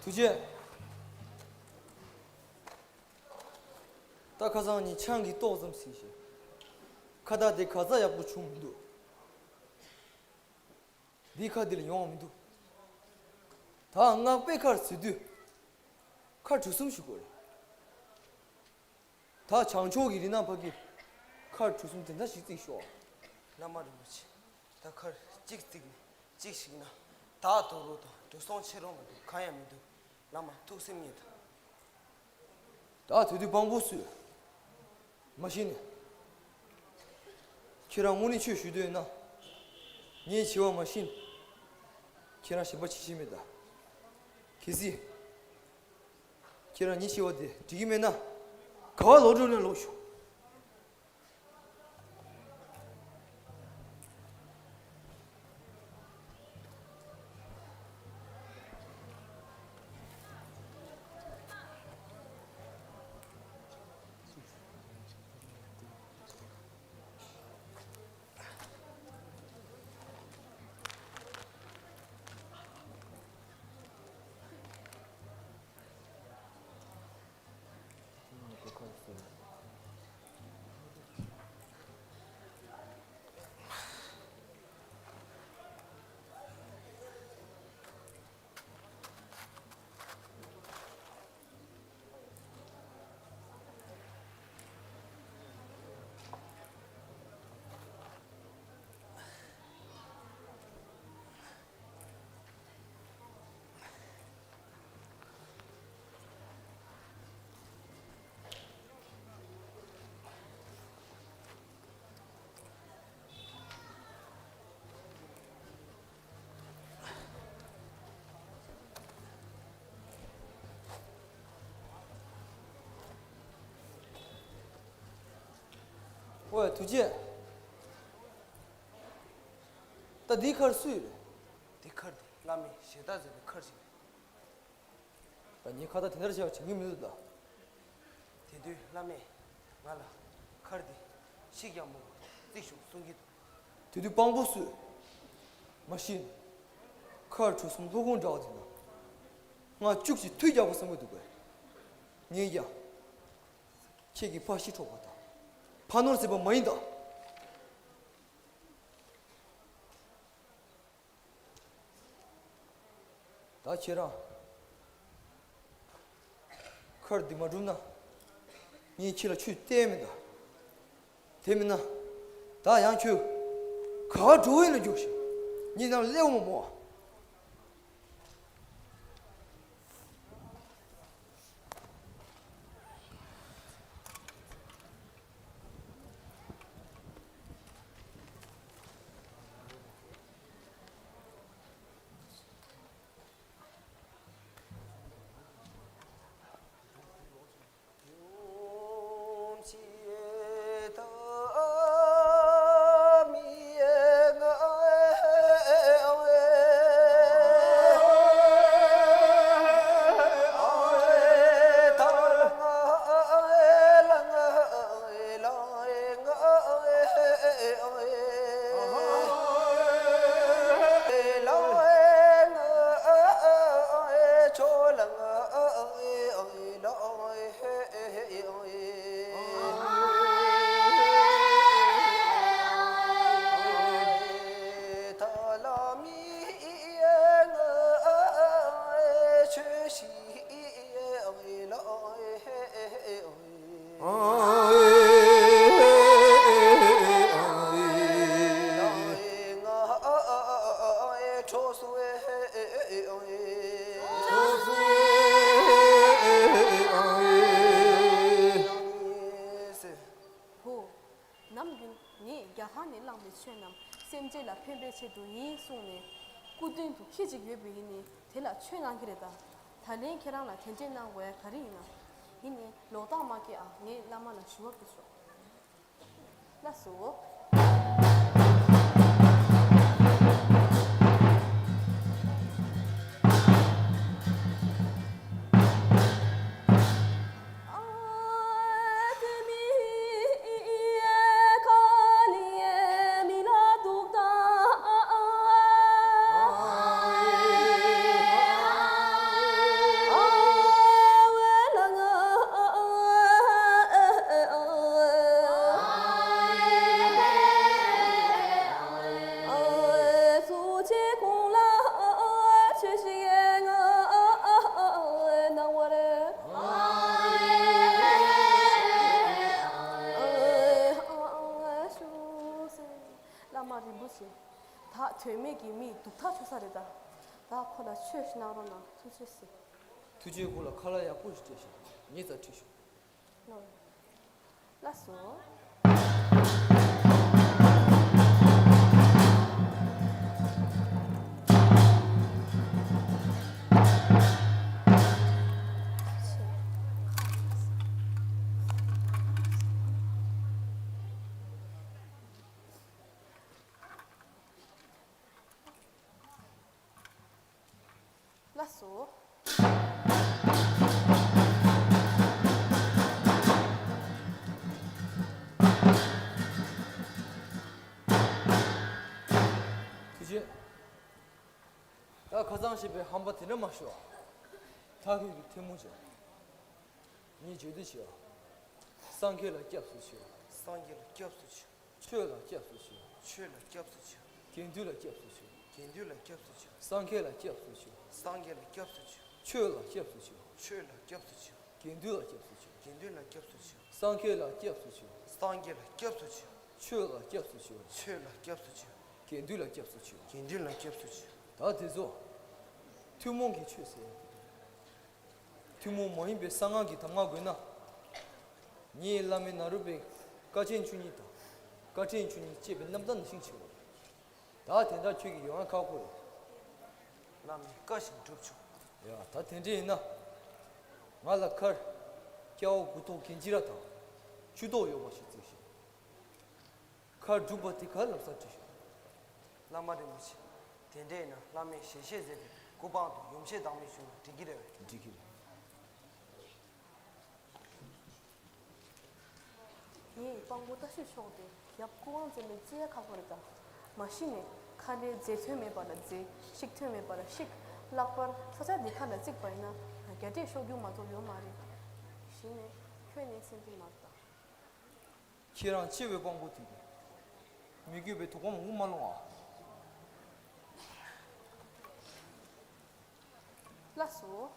ཐུགས་རྗེ། ད་ཁ་སང་ཉིན་ཆང་གིས་ཏོག་ཙམ་ཟིན་ཞིང་། ཁ་བརྡ་དེ་ག་ཚ་ཡག་པོ་བྱུང་མི་འདུག་འདིའི་ཁ་འདི་ལ་ཡོང་བ་མི་འདུག་ད་སྔགས་པས་མཁར་བཟོས་དུས་མཁར་གྲུ་གསུམ་ཞིག་དགོས་རེད། ད་བྱང་ཕྱོགས་ཀྱི་རི་ནང་བར་གྱི་མཁར་གྲུ་གསུམ་དེ་འདྲ་ཞིག་བརྩིགས་ཤོག་བླ་མ་རིན་པོ་ཆེ། ད་མཁར་གཅིག་བརྩིགས་ནས་གཅིག་ཞིག་ན་བདག་དོ་རུ་དང་འགྲོ་སོང་ཆེ་རུང་མི་འདུག་གང་ཡང་མི་འདུག་བླ་མ་ཐུགས་སེམས་མཉེས་དང་། ད་དེ་དུས་དཔང་པོ་སུས། མ་གཞི་ནས། ཁྱེད་རང་དངོས་གནས་ཆོས་ཞུ་འདོད་ཡོད་ན། ངའི་བྱ་བ་མ་ཤེས་ན། ཁྱེད་རང་ཞེན་པ་བྱེད་ཤེས་མེད་ད། གལ་སྲིད། ཁྱེད་རང་ངའི་བྱ་བ་དེ་འགྲིག་གི་མེད་ན། ག་བ་ལོག་འགྲོ་ན་ལོག་ཤོག་ཨོའི་ཐུགས་རྗེ། ད་འདི་མཁར་སུའི་རེད། འདི་མཁར་འདི་བླ་མས་ཞེ་དྲག་བཟོས་པའི་མཁར་ཞིག་རེད། ད་ངས་ཁ་བརྡ་དེ་འདྲ་བྱས་པ་བྱེད་ཀྱི་མི་འདུག་ད། དེ་དུས་བླ་མས་ང་ལ་མཁར་འདི་ཤིག་ཀྱང་མི་དགོས་བརྩིགས་ཤོག་གསུང་གི་འདུག་དེ་དུས་དཔང་པོ་སུས། མ་གཞི། མཁར་གྲུ་གསུམ་ལྷོ་ཁོང་འདྲ་བ་དེ་ན། ང་བཅུག་ཅིག་མཐུད་རྒྱག་པ་བསམ་གྱི་འདུག་གས། ངས་ཀྱང་། ཁྱེད་ཀྱི་ཕ་ཤི་འཕྲོག་པ་དང་། ཕ་ནོར་ཟད་པ་མ་ཡིན་ད། ད་ཁྱེད་རང་། མཁར་འདི་མ་གྲུབ་ན། ངས་ཁྱེད་ལ་ཆུ་གཏད་མི་གདའ། དེ་མིན་ན། ད་ཡང་ཁྱོད་ག་བར་འགྲོ་ཡིན་ལ་རྒྱུགས་ཤིག་ངས་ནང་སླེབས་འོང་མོ། ནམ་རྒྱུན་ངས་རྒྱ་གར་ནས་བླངས་པའི་ཆོས་རྣམས་སེམས་ཅན་ལ་ཕན་པའི་ཆེད་དུ་ཡིན་གསུངས་ནས་སྐུ་མདུན་དུ་ཁྱི་གཅིག་ཡོད་པ་ཡིན་ནི་དེ་ལ་ཆོས་གནང་གི་རེད་ད། ད་ལན་ཁྱེད་རང་ལ་དེ་འདྲས་གནང་དགོས་ཡ་ག་རེ་ཡིན་ན། ཡིན་ནའི་ལོག་ལྟ་མ་སྐྱེ་ཨ། ངས་བླ་མ་ལ་ཞུ་བ་ཕུལ་ཆོག་ལགས་སོ། བླ་མ་རིན་པོ་ཆེ། ད་དོན་མེད་ཀྱི་མིའི་སྡུག་ཐག་ཆོད་ས་རེད་ད། ད་ཁོ་ལ་ཆོས་ཤིག་གནང་རོགས་གནང་། ཐུགས་རྗེ་ཆེ། ཐུགས་རྗེ་ཁོ་ལ་ཁ་ལག་ཡག་པོ་ཞིག་སྤྲད་ཤིག་ངས་ད་ཁྲིད་ཤོག་ལགས་སོ། ལགས་སོ། ཐུགས་རྗེ་ཆེ། ད་ཁ་སང་བཤད་པའི་ཧམ་པ་དེ་འདྲ་མ་ཤོད་ཨ། ད་ཁྱོད་ཀྱིས་ཐལ་མོ་སྦྱར། ངས་བརྗོད་དུ་བྱེད་ཨ། སངས་རྒྱས་ལ་སྐྱབས་སུ་མཆིའོ། སངས་རྒྱས་ལ་སྐྱབས་སུ་མཆིའོ། ཆོས་ལ་སྐྱབས་སུ་མཆིའོ། ཆོས་ལ་སྐྱབས་སུ་མཆིའོ། དགེ་འདུན་ལ་སྐྱབས་སུ་མཆིའོ། དགེ་འདུན་ལ་སྐྱབས་སུ་མཆིའོ། སངས་རྒྱས་ལ་སྐྱབས་སུ་མཆིའོ། སངས་རྒྱས་ལ་སྐྱབས་སུ་མཆིའོ། ཆོས་ལ་སྐྱབས་སུ་མཆིའོ། ཆོས་ལ་སྐྱབས་སུ་མཆིའོ། དགེ་འདུན་ལ་སྐྱབས་སུ་མཆིའོ། དགེ་འདུན་ལ་སྐྱབས་སུ་མཆིའོ། སངས་རྒྱས་ལ་སྐྱབས་སུ་མཆིའོ། སངས་རྒྱས་ལ་སྐྱབས་སུ་མཆིའོ། ཆོས་ལ་སྐྱབས་སུ་མཆིའོ། ཆོས་ལ་སྐྱབས་སུ་མཆིའོ། དགེ་འདུན་ལ་སྐྱབས་སུ་མཆིའོ། དགེ་འདུན་ལ་སྐྱབས་སུ་མཆིའོ། ད་དེ་ཚོ་ཐུན་མོང་གི་ཆོས་ཟེར། ཐུན་མོང་མ་ཡིན་པའི་གསང་སྔགས་ཀྱི་གདམས་ངག་དགོས་ན། ངའི་བླ་མའི་ནཱ་རོ་པའི་དཀའ་ཆེན་བཅུ་གཉིས་དང་། དཀའ་ཕྲན་བཅུ་གཉིས་བཅས་པའི་རྣམ་ཐར་ནང་བཞིན་བྱེད་དགོས། ད་དེ་འདྲ་ཁྱོད་ཀྱིས་ཡོང་ཡ་ཁག་པོ་རེད། བླ་མའི་བཀའ་བཞིན་སྒྲུབ་ཆོག་ཡ་ད་དེ་འདྲ་ཡིན་ན། ང་ལ་མཁར་སྐྱ་བོ་དགུ་ཐོག་གིན་ཇི་ར་དང་། བཅུ་ཐོག་ཡོད་པ་ཞིག་བརྩིགས་ཤིག་མཁར་སྒྲུབ་པ་དེ་ག་ལམ་སང་ཁྲིད་ཤོག་བླ་མ་རིན་པོ་ཆེ། དེ་འདྲ་ཡིན་ན་བླ་མས་ཞལ་བཞེས་མཛད་པའི་གོ་འཕང་དུ་ཡུམ་ཆེན་བདག་མེད་གཞུང་ལ་འགྲིག་གི་རེད་པས། འགྲིག་གི་རེད། ངས་དཔང་པོ་ལྟ་ཞིབ་ཕྱོགས་ཏེ་རྒྱབ་སྐུ་དབང་བཙན་པོའི་རྩིས་ཡ་ཁག་པོ་རེད་ད། མ་གཞི་ནས་ཁ་ལས་རྫས་ཐོན་མེད་པ་ལ་རྫས། ཤིག་ཐོན་མེད་པ་ལ་ཤིག་ལྷག་པར་ས་ཆ་འདི་ག་ལ་བརྩིགས་པ་ཡིན་ན་རྒྱ་འབྲས་ཤོར་རྒྱུ་མ་གཏོགས་ཡོད་མ་རེད། གཞི་ནས་ཁྱོད་ནས་སེམས་ཅན་མ་རེད་ད། ཁྱེད་རང་སྐྱེ་བའི་དཔང་པོ་དེ་གིས་མི་དགེ་བའི་དུག་ཁོག་མང་པོ་མ་སློང་ཨ། ལགས་སོ།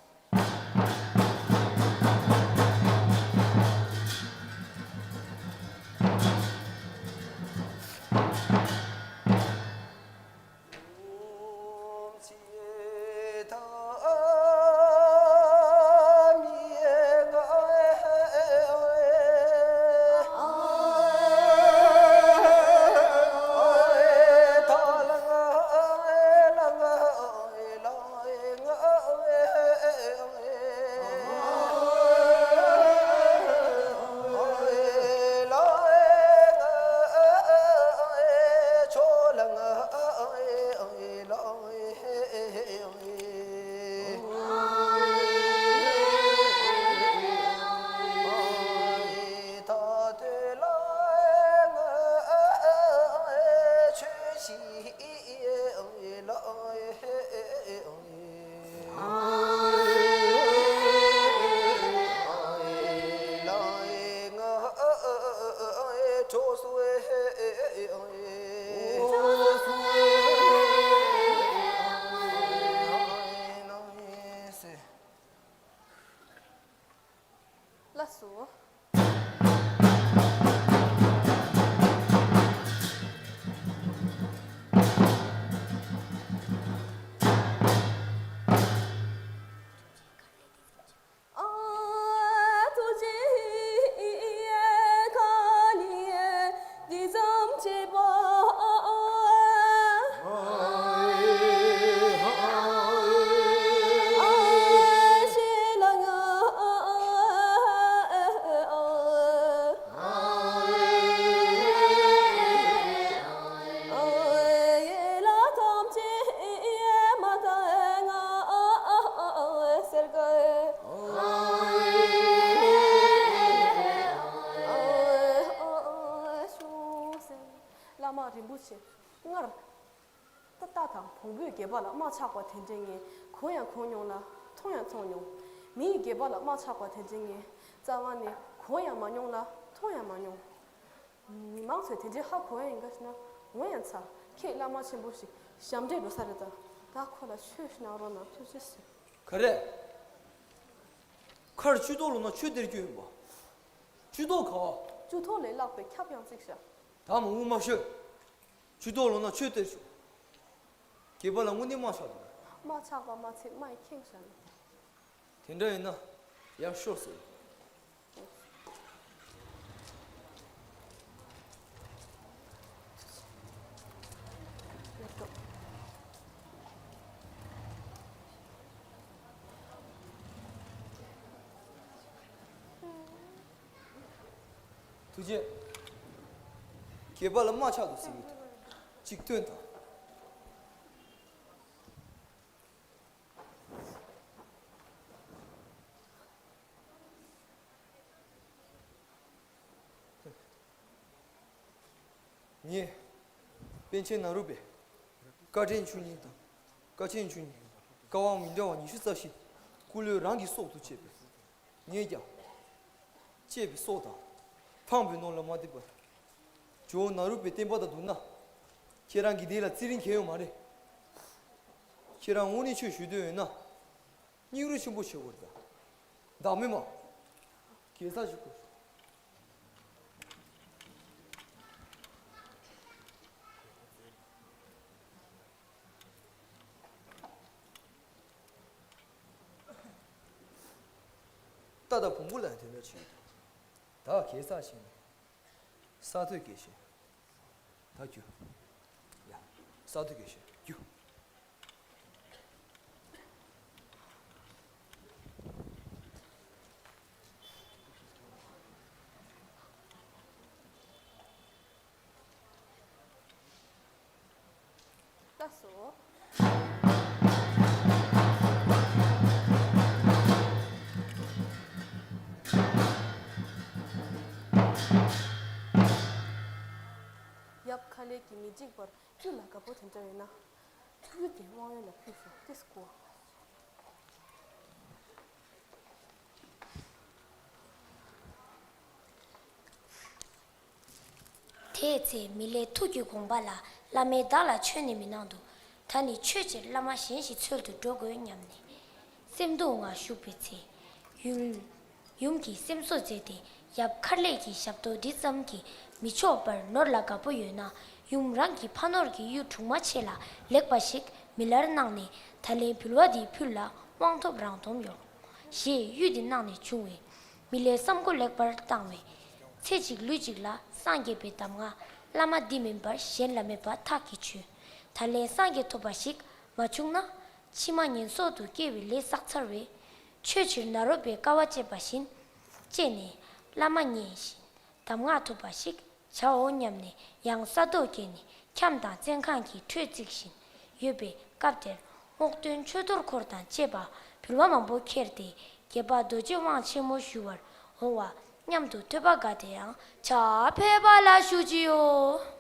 བླ་མ་རིན་པོ་ཆེ་སྔར། ཏ་ཏ་དང་བོང་བུས་སྒལ་པ་ལ་རྨ་ཆགས་པ་དེ་འདྲའི་ངས་གོ་ཡང་གོ་མྱོང་ལ་མཐོང་ཡང་མཐོང་མྱོང་། མི་ཡིས་སྒལ་པ་ལ་རྨ་ཆགས་པ་དེ་འདྲའི་ངས་རྩ་བ་ནས་གོ་ཡང་མ་མྱོང་ལ་མཐོང་ཡང་མ་མྱོང་། མི་མང་ཚོས་དེ་འདྲའི་ཧ་གོ་ཡ་ཡིན་ག་ཞེ་ན། འོ་ཡ་ཚ། ཁྱེད་བླ་མ་ཆེན་པོ་ཞིག་ཞབས་འདྲེན་འགྲོ་ས་རེད་ད། ད་ཁོ་ལ་ཆོས་ཤིག་གནང་རོགས་གནང་། ཐུགས་རྗེ་ཆེ། ག་རེ། ཁར་ཇུས་གཏོགས་ལོ་ན་ཆོས་སྟེར་རྒྱུ་ཡིན་པ། ཇུས་གཏོགས་ག་བ། ཇུས་གཏོགས་ལས་ལྷག་པའི་ཁྱབ་ཡང་བརྩིགས་ཤག་ད་མ་འུ་མ་ཤོད། ཇུས་གཏོགས་ལོ་ན་ཆོས་སྟེར་ཆོག་སྒལ་པ་ལ་དངོས་གནས་རྨ་ཆགས་འདུག་རྨ་ཆགས་པ་མ་ཚད་རྨ་ཡིས་ཁེངས་ཤག་དེ་འདྲ་ཡིན་ན་ཡར་ཤོག་ཟེར། ཐུགས་རྗེ། སྒལ་པ་ལ་རྨ་ཆགས་འདུག་ཟེར་གྱི་འདུག་གཅིག་སྟོན་དང་། ངས་པཎ་ཆེན་ནཱ་རོ་པའི་བཀའ་དྲིན་ཆོས་ཉིད་དང་། བཀའ་ཆེན་ཆོས་ཉིད། བཀའ་དབང་མི་འདྲ་བ་ཉི་ཤུ་རྩ་བཞི་སྐུ་ལུས་རང་གི་སྲོག་ཏུ་བཅད་པས། ངས་ཀྱང་གཅེས་པའི་སྲོག་དང་ཕངས་པའི་ནོར་ལ་མ་བརྟེན་པར་ཇོ་བོ་ནཱ་རོ་པའི་བསྟན་པ་དང་བསྡུར་ན། ཁྱེད་རང་གི་དེ་ལ་རྩིས་རིན་གང་ཡོད་མ་རེད། ཁྱེད་རང་དངོས་གནས་ཆོས་ཞུ་འདོད་ཡོད་ན། སྙིང་རུས་ཆེན་པོ་བྱེད་དགོས་རེད་ད། བདག་མེད་མ། གེ་སར་ཞིག་དགོས། ཏ་ད་བོང་བུ་ལ་ཡང་དེ་འདྲ་བྱེད་ཀྱི་འདུག་ད་གེ་སར་ཕྱིན་ནས་ས་ཐོད་གེ་ཤེས། ད་རྒྱུ། ཡ། ས་ཐོད་གེ་ཤེས་རྒྱུ། ལགས་སོ། ཡབ་ཁ་ལས་ཀྱིས་མི་འཇིགས་པར་གཡུ་ལ་དགའ་པོ་དེ་འདྲ་ཡོད་ན། གཡུ་དེ་དབང་ཡོད་ལ་ཕུལ་ཤོག་ཏེ་སྐུ། དེའི་ཚེ་མི་ལའི་ཐུགས་ཀྱི་དགོངས་པ་ལ་བླ་མས་བདག་ལ་ཆོས་ནི་མི་གནང་འདུག་ད་ནི་ཆོས་ཕྱིར་བླ་མ་གཞན་ཞིག་འཚོལ་དུ་འགྲོ་དགོས་སྙམ་ནས། སེམས་སྡུག་ངང་བཞུགས་པའི་ཚེ། ཡུམ། ཡུམ་གྱིས་སེམས་གསོ་མཛད་དེ། ཡབ་ཁ་ལས་ཀྱི་ཞབས་ཏོག་འདི་ཙམ་གྱིས་མི་ཆོག་པར་ནོར་ལ་དགའ་པོ་ཡོད་ན། ཡུམ་རང་གི་ཕ་ནོར་གྱི་གཡུ་གྲུང་མ་ཆེ་ལ་ལེགས་པ་ཞིག་མི་ལར་གནང་ནས། ད་ལན་འབུལ་བ་འདི་ཕུལ་ལ་དབང་ཐོབ་རང་འདོམས་ཡོང་། ཞེས་གཡུ་འདི་གནང་ནས་བྱུང་བས། མི་ལའི་བསམ་བློ་ལེགས་པར་བཏང་བས། ཚེ་གཅིག་ལུས་གཅིག་ལ་སངས་རྒྱས་པའི་གདམས་ངག་བླ་མ་འདི་མིན་པར་གཞན་ལ་མེད་པ་ཐག་གིས་ཆོད། ད་ལན་སངས་རྒྱས་ཐོབ་པ་ཞིག་མ་བྱུང་ན། ཕྱི་མ་ངན་སོང་དུ་སྐྱེ་བའི་ལས་བསགས་ཚར་བས། ཆོས་ཕྱིར་ནཱ་རོ་པའི་དཀའ་བ་སྤྱད་པ་བཞིན། སྤྱད་ནས་བླ་མ་མཉེས་ཤིང་གདམས་ངག་ཐོབ་པ་ཞིག་བྱའོ་སྙམ་ནས་ཡང་ས་རྡོ་བཀལ་ནས་ཁྱམས་དང་བཙོན་ཁང་གི་ཁྲོད་བརྩིགས་བཞིན་ཡོད་པའི་སྐབས་དེར། རྔོག་སྟོན་ཆོས་རྡོར་འཁོར་དང་བཅས་པ་འབུལ་བ་མང་པོ་ཁྱེར་ཏེ་རྒྱལ་པོ་རྡོ་རྗེ་དབང་ཆེན་མོ་ཞུ་བར་འོང་བ་སྙམ་དུ་ཐོས་པ་དགའ་སྟེ་ཡང་ཕྱག་ཕེབས་པ་ལ་ཞུ་ཅིའོ།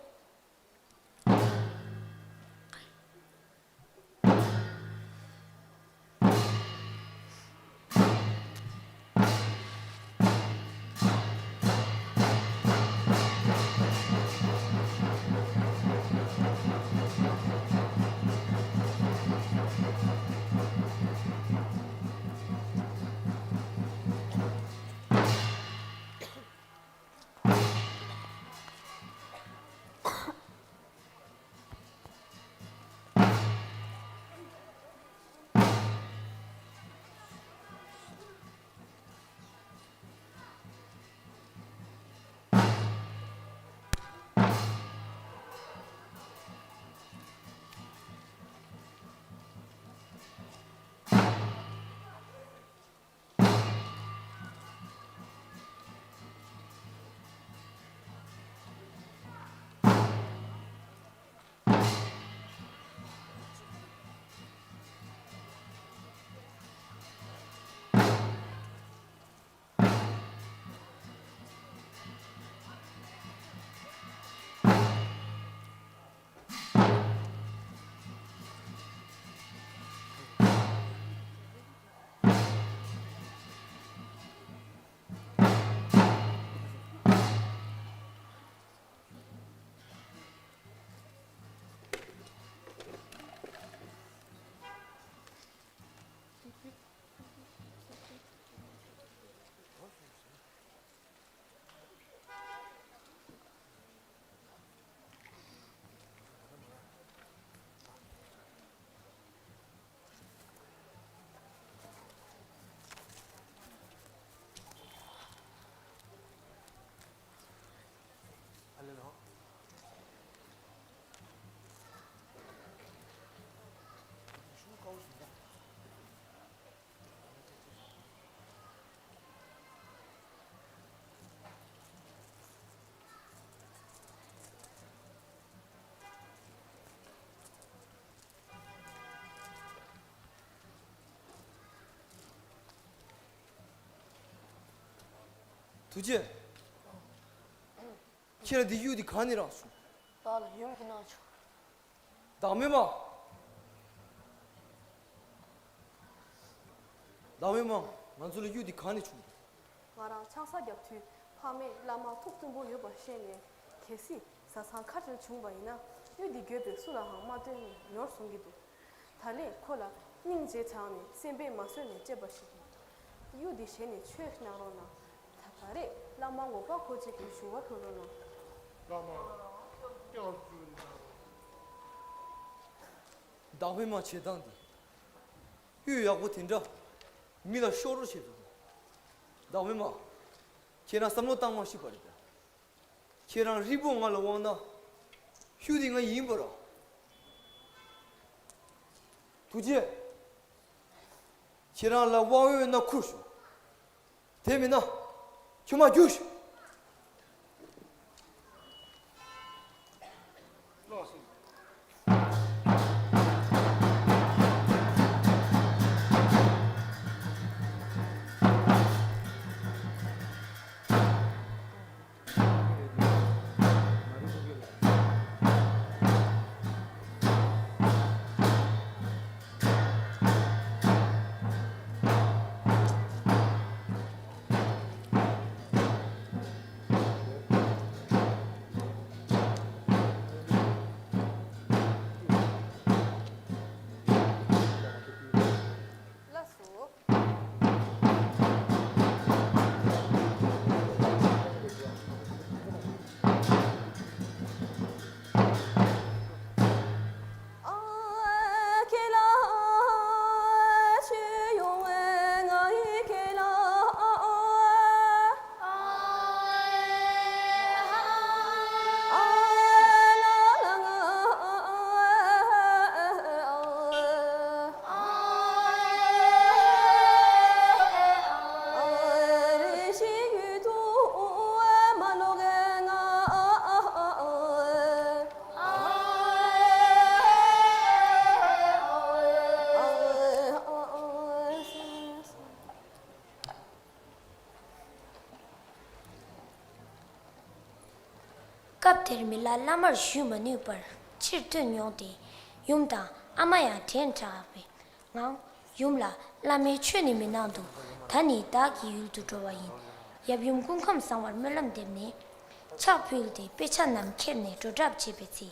ཐུགས་རྗེ། ཁྱེད་རང་འདི་གཡུ་འདི་གང་ནས་རག་བྱུང་། བདག་ལ་ཡུམ་གྱིས་གནང་བྱུང་། བདག་མེད་མ། བདག་མེད་མ། ང་ཚོ་ལ་གཡུ་འདི་གང་ནས་བྱུང་། ང་རང་ཆང་ས་བརྒྱབ་དུས་ཕ་མས་བླ་མ་ཐུགས་མཐུན་པོ་ཡོད་པ་ཤེས་ནས། གལ་སྲིད་བཟའ་ཚང་ཁ་བྲལ་བྱུང་བ་ཡིན་ན། གཡུ་འདི་འགྱོད་པས་སུ་ལའང་མ་སྟོན་ནས་ཉོར་སོང་གི་འདུག། ད་ལན་ཁོ་ལ་སྙིང་རྗེ་བྱས་ནས་སེམས་པས་མ་བཟོད་ནས་སྤྲད་པ་ཞིག་ཡིན། གཡུ་འདི་བཞེས་ནས་ཆོས་གནང་རོགས་གནང་། ད་ད་རེས་བླ་མ་ངོ་མ་ཁོ་གཅིག་གིས་ཞུ་བ་ཕུལ་རོགས་གནང་། བླ་མ་སྐྱབས་སུ་མཆི། བདག་མེད་མ་བྱེད་སྟངས་འདི། གཡུ་ཡག་པོ་དེ་འདྲ་མི་ལ་ཤོར་རོགས་བྱེད་དོ། བདག་མེད་མ། ཁྱེད་རང་བསམ་བློ་བཏང་མ་ཤེས་པ་རེད་པས། ཁྱེད་རང་རི་བོ་ང་ལ་དབང་ན། གཡུ་འདི་ང་ཡིན་པ་ར། ཐུགས་རྗེ། ཁྱེད་རང་ལ་དབང་ཡོད་ན་ཁུར་ཤོག། དེ་མིན་ན། ཁྱོད་མ་རྒྱུགས་ཤོག། ལགས་སོ། སྐབས་དེར་མི་ལ་བླ་མར་ཞུས་མ་ནུས་པར་ཕྱིར་ཐོན་མྱོང་སྟེ། ཡུམ་དང་ཨ་མ་ཡང་དྲན་དྲགས་པའི་ངང་ཡུམ་ལ། བླ་མས་ཆོས་ནི་མི་གནང་འདུག། ད་ནི་བདག་གི་ཡུལ་དུ་འགྲོ་བ་ཡིན། ཡབ་ཡུམ་སྐུ་ཁམས་བཟང་བར་སྨོན་ལམ་འདེབས་ནས། ཕྱག་ཕུལ་ཏེ་དཔེ་ཆ་རྣམས་ཁྱེར་ནས་འགྲོ་གྲབས་བྱེད་པའི་ཚེ།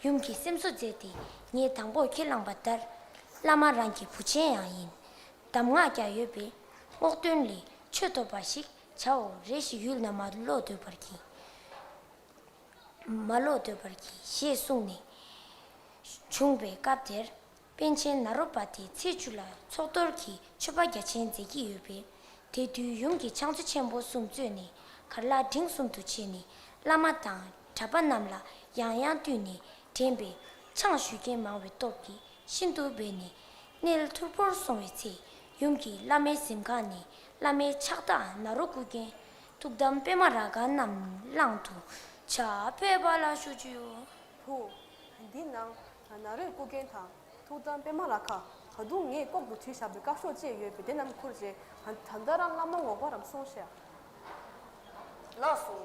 ཡུམ་གྱིས་སེམས་གསོ་མཛད་དེ། ངས་དང་པོར་ཁས་བླངས་པ་ལྟར། བླ་མ་རང་གི་བུ་ཆེན་ཡང་ཡིན། གདམས་ངག་ཀྱང་ཡོད་པས། རྔོག་སྟོན་ལས་ཆོས་ཐོབ་པ་ཞིག་བྱའོ། རེ་ཞིག་ཡུལ་ན་མ་ལོག་སྡོད་པར་གྱིས། མ་ལོག་སྡོད་པར་གྱིས་ཞེས་གསུངས་ནས། བྱུང་བའི་སྐབས་དེར། པཎ་ཆེན་ནཱ་རོ་པ་དེ་ཚེས་བཅུ་ལ་ཚོགས་གཏོར་གྱི་མཆོད་པ་རྒྱ་ཆེན་མཛད་ཀྱི་ཡོད་པས། དེ་དུས་ཡུམ་གྱིས་ཕྱག་མཛོད་ཆེན་པོ་གསུམ་གཙོས་ནས་གར་ལག་འབྲིང་གསུམ་དུ་ཕྱེ་ནས། བླ་མ་དང་གྲྭ་པ་རྣམས་ལ་ཡང་ཡང་བསྟུན་ནས་འདྲེན་པས། ཆང་ཞུ་མཁན་མང་བའི་སྟོབས་ཀྱིས་ཤིན་ཏུ་སྦས་ནས། གནས་ཐུར་པོར་སོང་བའི་ཚེ། ཡུམ་གྱིས་བླ་མའི་གཟིམ་ཁང་ནས་བླ་མའི་ཕྱག་རྟགས་ནཱ་རོ་སྐུ་རྒྱན། ཐུགས་དམ་པདྨ་རཱ་ག་རྣམས་བླངས་ཏེ་ཕྱག་ཕེབས་པ་ལ་ཞུ་རྒྱུ་ཡོད། བུ། འདི་ནང་ནཱ་རོའི་སྐུ་རྒྱན་དང་ཐུགས་དམ་པདྨ་རཱ་ག། ད་དུང་ངས་ལྐོག་ཏུ་བྲིས་བཞག་པའི་བཀའ་ཤོག་ཅིག་ཡོད་པས། དེ་རྣམས་ཁུར་བྱས། ད་ལྟ་རང་བླ་མ་ངོ་མ་རང་སོང་ཤག། ལགས་སོ།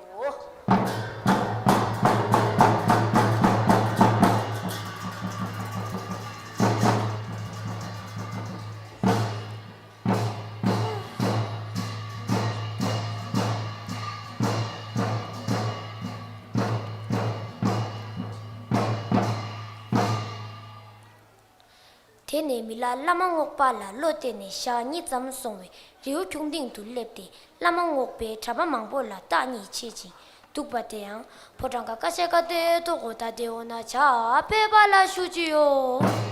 དེ་ནས་མི་ལ་བླ་མ་རྔོག་པ་ལ་བློ་གཏད་ནས་ཞག་གཉིས་ཙམ་སོང་བའི་རི་བོ་ཁྱུང་ལྡིང་དུ་སླེབས་ཏེ། བླ་མ་རྔོག་པས་གྲྭ་པ་མང་པོ་ལ་བརྟག་གཉིས་བྱེད་ཅིང་འདུག་པ་དེ་ཡང་། ཕོ་བྲང་ཁ་ཀ་ཤ་ཀ་ཏེ་ཏོ་གོ་ད་དེ་འོ་ན་ཕྱག་ཕེབས་པ་ལ་ཞུ་རྒྱུ་ཡོད།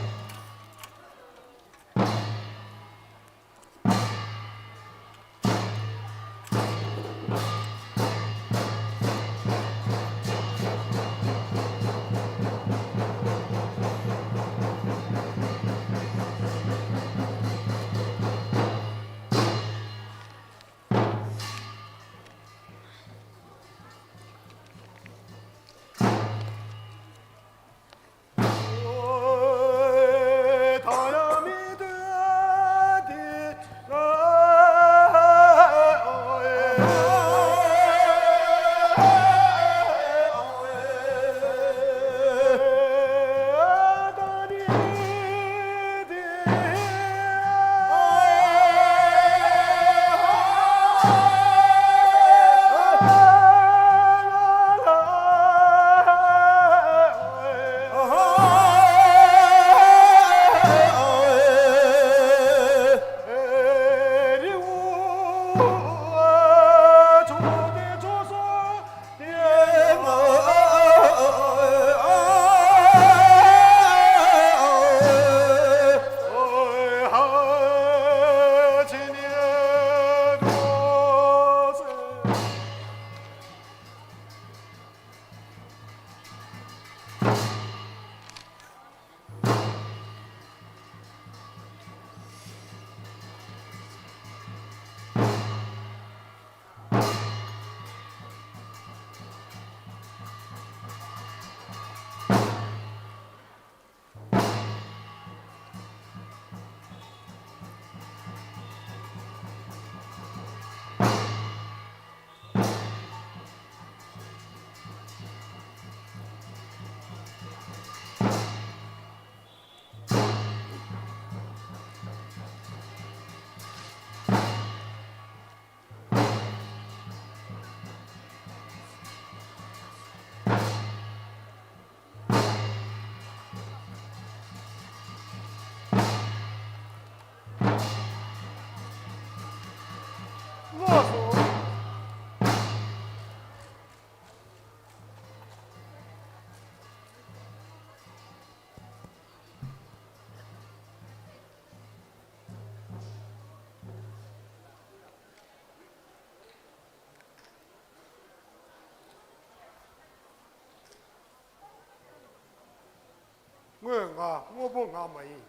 ང་མ་ཡིན།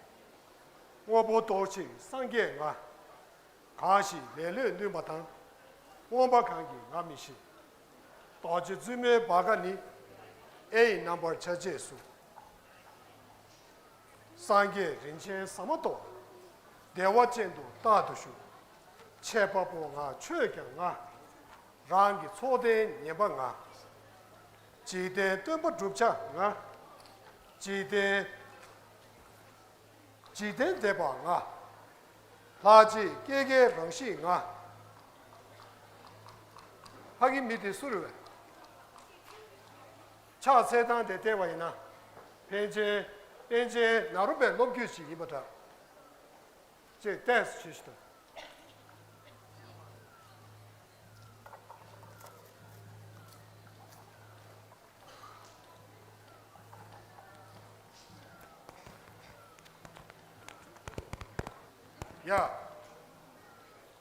དངོས་པོ་རྟོགས་ཕྱིར་སངས་རྒྱས་ང་། གང་ཞིག་ལེ་ལོས་བསྣུན་པ་དང་། མངོན་པ་གང་གིས་ང་མི་ཤེས། རྡོ་རྗེ་བཙུན་མོའི་བ་ག་ནི། ཨེ་ཡི་རྣམ་པར་ཆ་བྱད་སུ། སངས་རྒྱས་རིན་ཆེན་ཟ་མ་ཏོག་བདེ་བ་ཅན་དུ་རྟག་ཏུ་བཞུགས། འཆད་པ་པོ་ང་ཆོས་ཀྱང་ང་། རང་གི་ཚོགས་ལྡན་ཉན་པ་ང་། འཇིག་རྟེན་སྟོན་པ་བསྒྲུབ་བྱ་ང་། འཇིག་རྟེན། འཇིག་རྟེན་འདས་པ་ང་། ལྷ་རྗེ་སྐྱེ་རྒའི་རང་བཞིན་ང་། ཕ་གི་མི་དེ་སུ་རེད་བས། ཕྱག་འཚལ་སྟངས་དེ་བལྟས་པ་ཡིན་ན། པཎ་ཆེན། པཎ་ཆེན་ནཱ་རོ་པའི་སློབ་བརྒྱུད་ཅིག་ཡིན་པ་འདྲ། ཅེས་བལྟས་སུ་ཞུས་ཤིག་དང་། ཡ།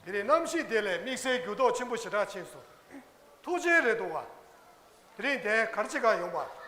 དེ་རིང་གནམ་གཤིས་བདེ་ལས་དམིགས་བསལ་འགྱུར་ལྡོག་ཆེན་པོ་ཞེ་དྲག་ཕྱིན་སོང་། ཐུགས་རྗེ་རེད་འདུག་བ། དེ་རིང་དེ་ག་རེ་བྱེད་ག་ཡོང་བ།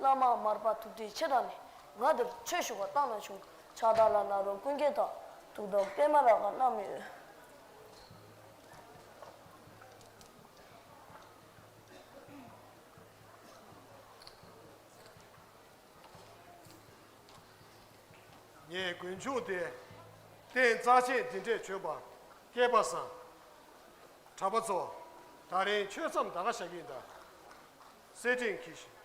བླ་མ་མར་པ་ཐུགས་རྗེ་ཆེ་དྲགས་ནས་ང་འདིར་ཆོས་ཞུ་བར་བཏང་གནང་བྱུང་། ཕྱག་རྟགས་ལ་ནཱ་རོ་ཀུན་མཁྱེན་དང་ཐུགས་དམ་པདྨ་རཱ་ག་བསྣམས་ཡོད། ངས་དགུན་ཆུང་དེ་རྟེན་རྩ་ཆེན་འདི་འདྲས་བྱོན་པར་སྐལ་པ་བཟང་། གྲྭ་པ་ཚོ། ད་རིང་ཆོས་མཚམས་ད་ག་བཞག་གི་ཡིན་ད། སེར་ཕྲེང་གིས་ཤིག་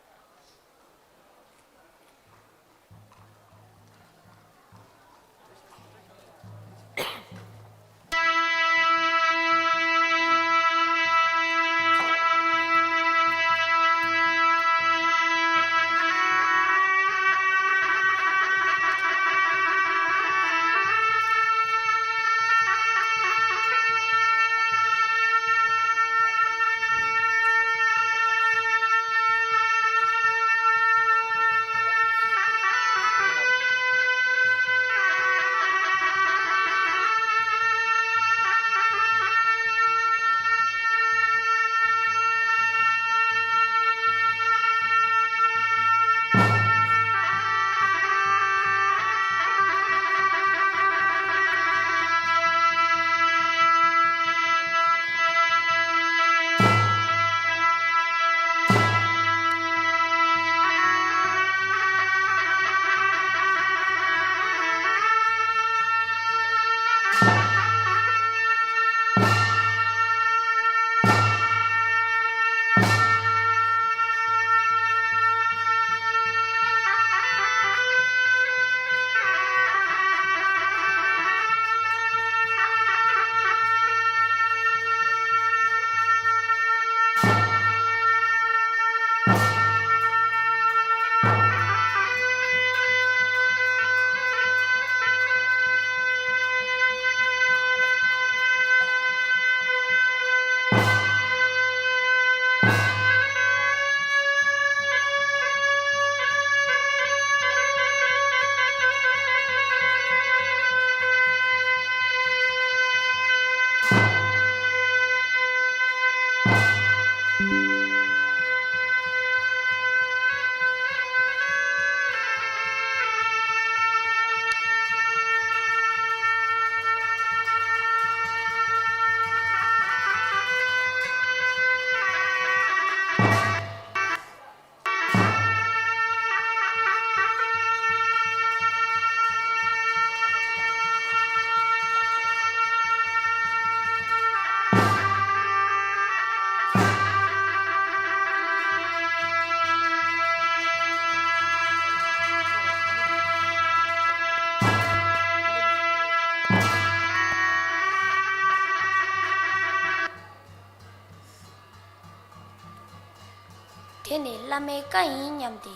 བླ་མའི་བཀའ་ཡིན་སྙམ་སྟེ།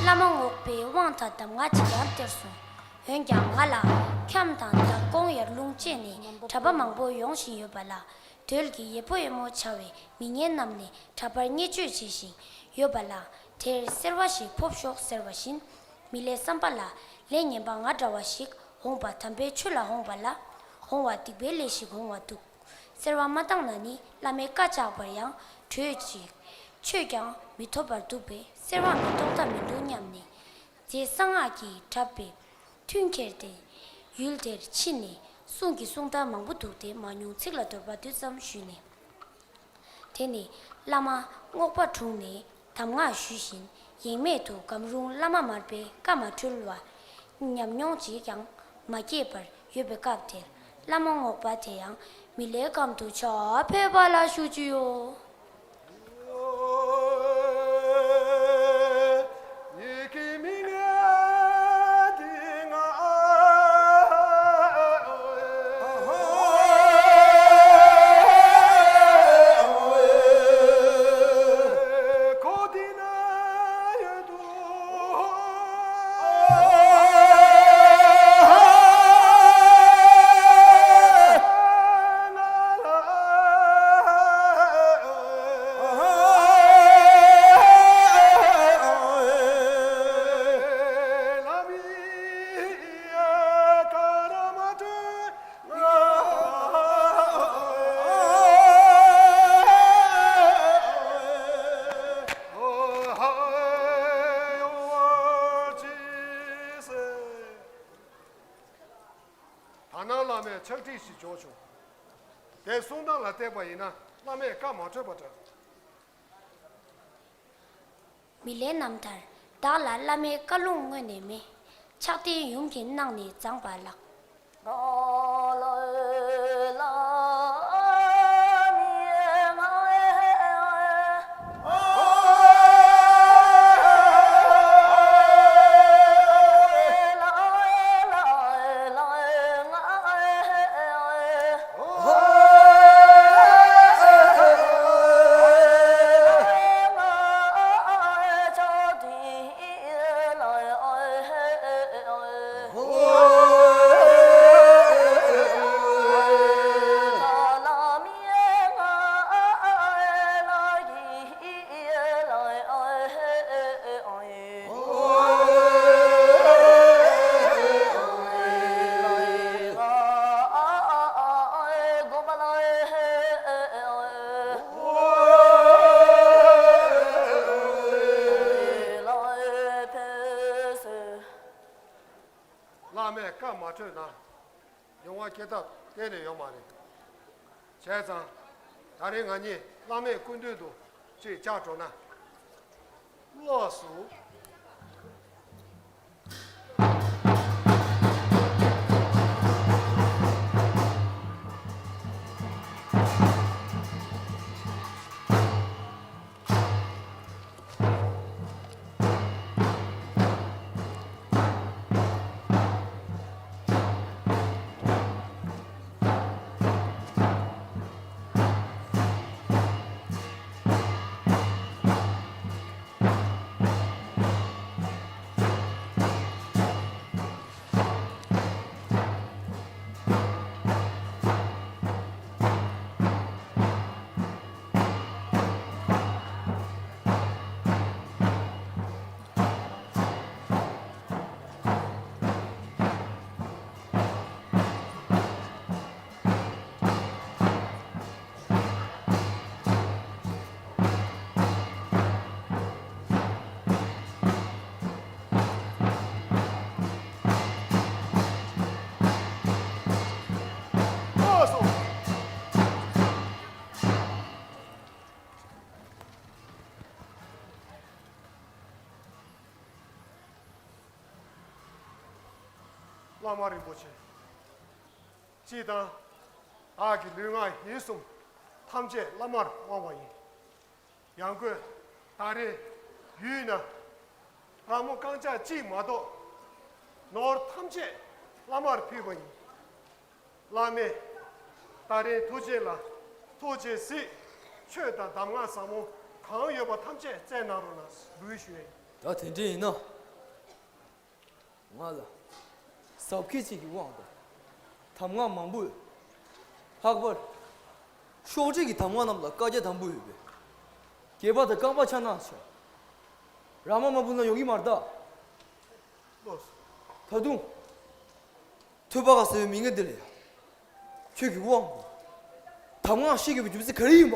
བླ་མ་རྔོག་པའི་དབང་དང་གདམས་ངག་ཅིག་ཀྱང་སྟེར་སོང་། འོན་ཀྱང་ང་ལ་འཁྱམས་དང་བདག་དགོངས་ཡར་ལུང་བཅས་ནས་གྲྭ་པ་མང་པོ་ཡོང་བཞིན་ཡོད་པ་ལ། དོལ་གྱི་ཡེ་ཕོ་ཡེ་མོ་བྱ་བའི་མི་ངན་རྣམས་ནས་གྲྭ་པར་བརྙས་བཅོས་བྱེད་བཞིན་ཡོད་པ་ལ། དེར་སེར་བ་ཞིག་ཕོབ་ཤོག་ཟེར་བ་བཞིན། མི་ལའི་བསམ་པ་ལ་ལས་ངན་པ་ང་འདྲ་བ་ཞིག་འོངས་པ་དམ་པའི་ཆོས་ལ་འོངས་པ་ལ། འོང་བ་སྡིག་པའི་ལས་ཤིག་འོང་བ་འདུག། སེར་བ་མ་བཏང་ན་ནི་བླ་མའི་བཀའ་བཅག་པར་ཡང་གྲོས་ཅིག་ཆོས་ཀྱང་མི་ཐོབ་པར་འདུག་པས་སེར་བ་མི་གཏོང་ཐབས་མི་འདུག་སྙམ་ནས། རྗེ་གསང་སྔགས་ཀྱིས་གྲགས་པའི་མཐུན་ཁྱེར་ཏེ་ཡུལ་དེར་ཕྱིན་ནས་གསུང་གི་གསུང་རྟགས་མང་པོ་འདུག་སྟེ་མ་མྱོང་ཚིག་ལ་འདོད་པ་དུས་ཙམ་ཞུས་ནས། དེ་ནས་བླ་མ་རྔོག་པ་དྲུང་ནས་གདམས་ངག་ཞུས་བཞིན་ཡེངས་མེད་དུ་སྒམ་རུང་བླ་མ་མར་པའི་བཀའ་མ་འཁྲོལ་བར་ཉམས་མྱོང་ཅིག་ཀྱང་མ་སྐྱེས་པར་ཡོད་པའི་སྐབས་དེར་བླ་མ་རྔོག་པ་དེ་ཡང་མི་ལའི་སྒམ་དུ་ཕྱག་ཕེབས་པ་ལ་ཞུ་རྒྱུ་ཡོད། ད་ནང་བླ་མས་ཕྱག་བྲིས་ཤིག་འཇོག་བྱུང་། དེ་གསུང་སྟངས་ལ་བལྟས་པ་ཡིན་ན་བླ་མས་བཀའ་མ་འཁྲོལ་བ་འདྲ། མི་ལའི་རྣམ་ཐར། བདག་ལ་བླ་མའི་བཀའ་ལུང་དངོས་ནས་མེད། ཕྱག་རྟེན་ཡུམ་གྱིས་གནང་ནས་བརྫངས་པ་ལགས། བླ་མས་བཀའ་མ་འཁྲོལ་ན། ཡོང་བ་སྐྱེ་ཐབས་གཏན་ནས་ཡོད་མ་རེད། བྱས་ཙང་། ད་རེས་ང་གཉིས་བླ་མའི་སྐུ་མདུན་དུ་ཅིག་བཅར་འགྲོ་ན། ལགས་སོ། བླ་མ་རིན་པོ་ཆེ། སྤྱིར་བཏང་། བདག་གི་ལུས་ངག་ཡིད་གསུམ་ཐམས་ཅད་བླ་མར་དབང་བ་ཡིན། ཡང་སྒོས་ད་རེས་ཡུལ་ན་ར་མོ་རྐང་ཆག་གཅིག་མ་གཏོགས་ནོར་ཐམས་ཅད་བླ་མར་ཕུལ་བ་ཡིན། བླ་མས་ད་རེས་ཐུགས་རྗེ་ལ་ཐུགས་རྗེས་གཟིགས། ཆོས་དང་གདམས་ངག་ཟབ་མོ་ གང་ཡོད་པ་ཐམས་ཅད་བསྩལ་གནང་རོགས་གནང་འབུལ་ཞུ་ཡིན། ད་དེ་འདྲ་ཡིན་ན། ང་ལ་ཟབ་ཁྱད་ཅན་གྱི་དབང་དང་། གདམས་ངག་མང་པོ་ཡོད། ལྷག་པར་ཤོག་དྲིལ་གྱི་གདམས་ངག་རྣམས་ལ་བཀའ་རྒྱ་དམ་པོ་ཡོད་པས། དགྱེས་པ་དང་བསྐང་པ་ཆ་གནང་ཆོག་ར་མ་མ་བུ་ན་ཡོང་གི་མ་རེད་ད། ལགས་སོ། ད་དུང་། ཐོས་པ་དགའ་ཟེར་བའི་མི་ངན་འདི་ལ་ཡང་། ཁྱོད་ཀྱི་དབང་གིས་གདམས་ངག་ཤེས་དགོས་པའི་རྒྱུ་མཚན་ག་རེ་ཡིན་པ།